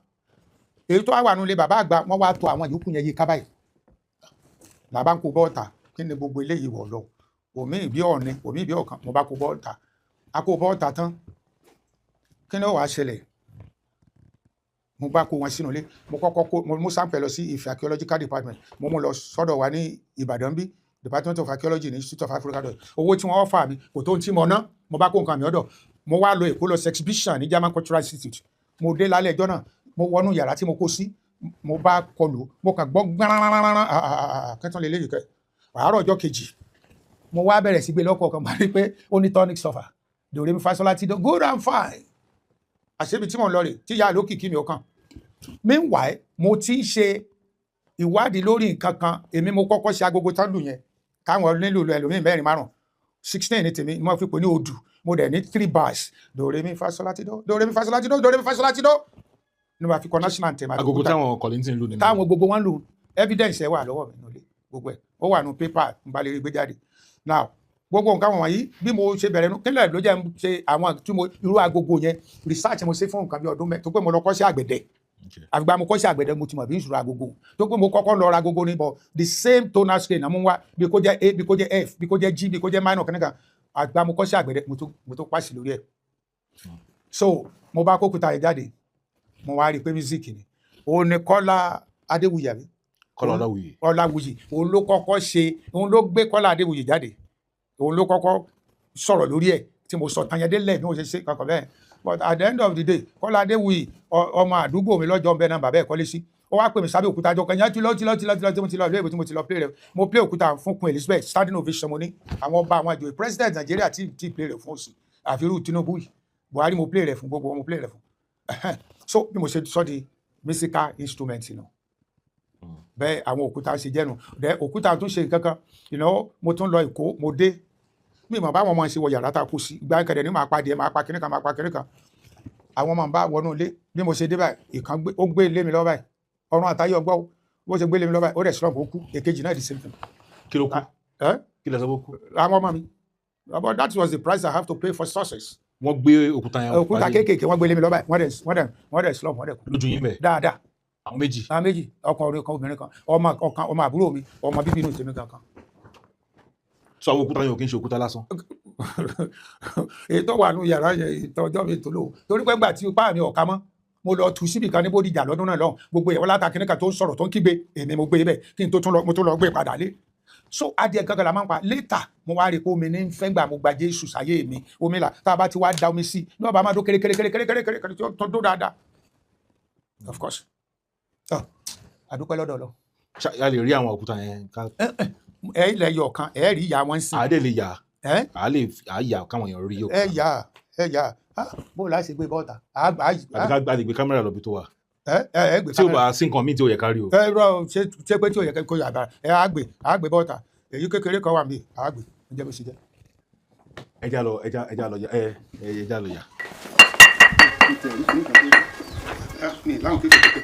èyí tó wà wà nílé bàbá àgbà, wọn wá to àwọn yòókù yẹn yí ká báyìí, làbá ń kó bọ́ọ̀tà. Kí ni gbogbo eléyìí wọ̀ lọ? Òmí ìbí ọ̀ni, òmí ìbí ọ̀kan. Mo bá kó bọ́ọ̀tà, a kó bọ́ọ̀tà tán, kí ni ó wàá ṣẹlẹ̀? Mo bá kó wọn sínú ilé. Mo kọ́kọ́ kó, mo mú sample lọ sí Ifẹ̀ Archaeological Department. Mo mú lọ sọ́dọ̀ wa ní Ìbàdàn bí, Department of Archaeology ní Institute of African Studies. Owó tí wọ́n fà mí kò tó ń tí mo ná. Mo bá kó nǹkan mi ọ̀dọ̀. Mo wá lọ Èkó lọ sí exhibition ní German Cultural Institute. Mo dé lálẹ́ ẹjọ́ náà, mo wọnú yàrá tí mo kó sí, mo bá kọlù, mo kàn gbọ́ gbárárárá kẹtàn lélẹ́yìí kẹ. Àárọ̀ ọjọ́ kejì, mo wá bẹ̀rẹ̀ sí gbé lọ́kọ̀ọ̀kan, bá rí pé ó ní tonic sol-fa, do re mi fa sol la ti do, good and fine. Àṣebi tí mò ń lọ rè tí ìyá lókìkí mi ò kàn. Meanwhile, mo ti ń ṣe ìwádìí lórí nǹkan kan. Èmi mo kọ́kọ́ ṣe agogo tán lù yẹn táwọn nílò lọ ẹlòmíì mẹ́rin márùn, 16 ní tèmi ni wọ́n fi pè ní odù. Mo dẹ̀ ní three bars: do re mi fa sol la ti do, do re mi fa sol la ti do, do re mi fa sol la ti do, ní wọ́n fi kọ national anthem àti Agogo òkúta. Táwọn Kollington lù nínú. Táwọn gbogbo wọn lù. Evidence ẹ wà lọ́wọ́ mi nílé, gbogbo ẹ̀ ó wà nù pépà n bá lè rí gbé jáde. Now, gbogbo nǹkan wọ̀nyí, bí mo ṣe bẹ̀rẹ̀ nu kílẹ̀ ló jẹ́ n ṣe àwọn tí mo irú agogo yẹn. Research mo ṣe fún nǹkan bí ọdún mẹ́ tó pé mo lọ kọ́ sí àgbẹ̀dẹ. Àfìgbà mo kọ́ sí àgbẹ̀dẹ, mo ti mọ̀ bí ìṣòro agogo tó pé mo kọ́kọ́ lọ ra agogo ní bọ̀, the same tonal scale náà mú wá, bí kò jẹ́ A, bí kò jẹ́ F, bí kò jẹ́ G, bí kò jẹ́ minor kìnìkan. Àgbà mo kọ́ sí àgbẹ̀dẹ, mo tó pàṣẹ lórí ẹ̀. So mo bá kókúta yẹn jáde, mo wá rí i pé music ni. Òun ni Kọ́lá Adéwuyì àbí? Kọ́lá Ọláwuyì. Ọláwuyì. Òun ló kọ́kọ́ ṣe, òun ló gbé Kọ́lá Adéwuyì jáde, òun ló kọ́kọ́ sọ̀rọ̀ lórí ẹ̀ tí mo sọ tanyẹdé lẹ̀ bí mo ṣe ṣe kankan bẹ́ẹ̀. But at the end of the day, Kọ́lá Adéwuyì, ọmọ àdúgbò mi lọ́jọ́ bẹ́ẹ̀ náà bàbá ẹ̀ kọ́lé sí. Ó wá pè mí sábẹ́ òkúta jọ kẹyìn tí lọ tí lọ tí lọ tí lọ tí mo ti lọ ìlú èbó tí mo ti lọ play rẹ. Mo play òkúta fún Queen Elizabeth, standing ovation. Mo ní àwọn ọba, àwọn àjòyè, president Nàìjíríà tí play rẹ fún òsì àfirú Tinubu yìí, Buhari mo play rẹ fún, gbogbo wọn mo play rẹ fún. So bí mo ṣe sọ di musical instrument nù bẹ́ẹ̀, àwọn òkúta ṣe jẹ́nu dẹ́. Òkúta tún ṣe nǹkan kan. Mo tún lọ Èkó, mo dé, mi mọ̀ báwọn ọmọ ṣe wọ yàrá tá a kú sí. Ìgbà kẹ̀dẹ̀ ní màá pa díẹ̀, màá pa kíní kan, màá pa kíní kan. Àwọn ọmọ bá wọnú ilé. Bí mo ṣe dé báyìí, ìkan gbé, ó gbé ilé mi lọ báyìí. Ọ̀run àtayé ọgbọ́ o. Bó ṣe gbé ilé mi lọ báyìí, ó dẹ̀ slump, ó kú. Èkejì náà, the same thing. Kí ló kú? Ẹ́? Kí lẹ sọ pé ó kú? Àwọn ọmọ mi. But that was the price I have to pay for success. Wọ́n gbé òkúta yẹn Òkúta pàdé kéékèèké, wọ́n gbé ilé mi lọ báyìí, wọ́n dẹ̀ slump, wọ́n dẹ̀ kú. Lójú yín bẹ̀? Dáadáa. Àwọn méjì? Àwọn méjì, ọkùnrin kan, obìnrin kan, ọmọ ọ̀kan, ọmọ àbúrò mi, ọmọ bíbí inú tèmi kankan. So àwọn òkúta yẹn ò kí ń ṣe òkúta lásán. Èyí tó wà nù yàrá yẹn, ìtọ́jọ́ mi tó lò ó, torí pé ńgbà tí ipá mi ọ̀ka mọ́, mo lọ tu síbì kan ní Bódìjà lọ́dún náà lọ́hùn. Gbogbo ìyàwó láta kìnìkan tó ń sọ̀rọ̀, tó ń kígbe, èmi mo gbé bẹ́ẹ̀ kí n tó tún lọ, mo tún lọ gbé padà lé. So adìẹ gangan la máa ń pa. Later, mo wá rí i pé omi ní ń fẹ́ gbà mo gba Jésù sáyé mi. Omi là tá a bá ti wá da omi sí ní ọba máa dó kéré kéré kéré kéré kéré kéré tó dó dáadáa. Of course, tọ́ àdúpẹ́ lọ́dọ̀ lọ. A lè rí àwọn òkúta yẹn ká? Ẹ ilẹ̀ yọ̀ kan, ẹ rí ìyá wọn sìn. Àá dẹ̀ lè yà? Ẹ? Àá lè àá yà káwọn èèyàn rí òkúta. Ẹ yà, ẹ yà á. Bó o láti gbé bọ́ọ̀tà àgbà? Àbí ká a lè gbé kámẹ́rà lọ bí tó wà? Ẹ ẹ ẹ gbé Tí ò bá sí nǹkan míì tí ò yẹ ká rí o. Ẹ rọ ṣé ṣé pé tí ò yẹ kó yà bára ẹ á gbé bọ́ọ̀tà. Èyí kékeré kan wà mí, á gbé. Ẹ jẹ́ bó ṣe jẹ́. Ẹja lọ, ẹja ẹja lọ yà, ẹ ẹ ẹja lọ yà. Mi láwọn kékeré.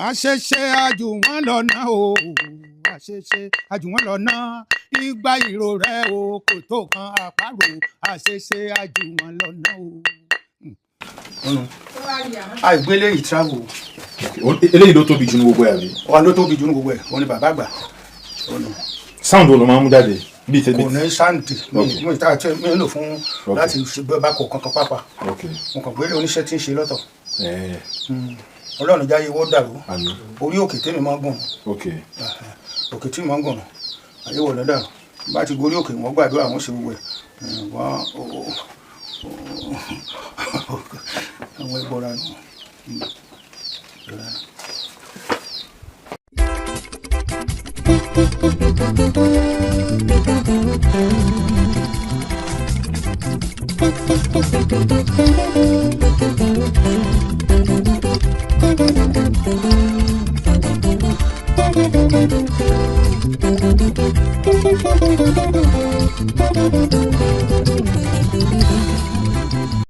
Àṣẹṣe àjù wọn lọ náà o, àṣẹṣe àjù wọn lọ náà. Ìgbà ìró rẹ o kò tó kan àparò. Àṣẹṣe àjù wọn lọ náà o. Àìgbélé yìí travel. Eléyìí ló tóbi jù ní gbogbo ẹ̀ àbí? Wọn ló tóbi jù ní gbogbo ẹ̀, wọn ni bàbá àgbà. Sound wo ló máa ń mú jáde bíi tẹbi? Kò ní sound. Mi ta tí mi lò fún láti ṣe bá kọ kankan pápá. Mo kàn gbélé oníṣẹ́ tí ń ṣe lọ́tọ̀. Ọlọ́run jáyé wọ́n dàrú. Àmín. Orí òkè tèmi máa ń gùn. Òkè tí mo máa ń gùn. Ayé wọ̀ lọ́dà bá ti gorí òkè wọ́n gbàdúrà wọ́n ṣe gbogbo ẹ̀ wọ́n àwọn ẹbọra nù. Thank you.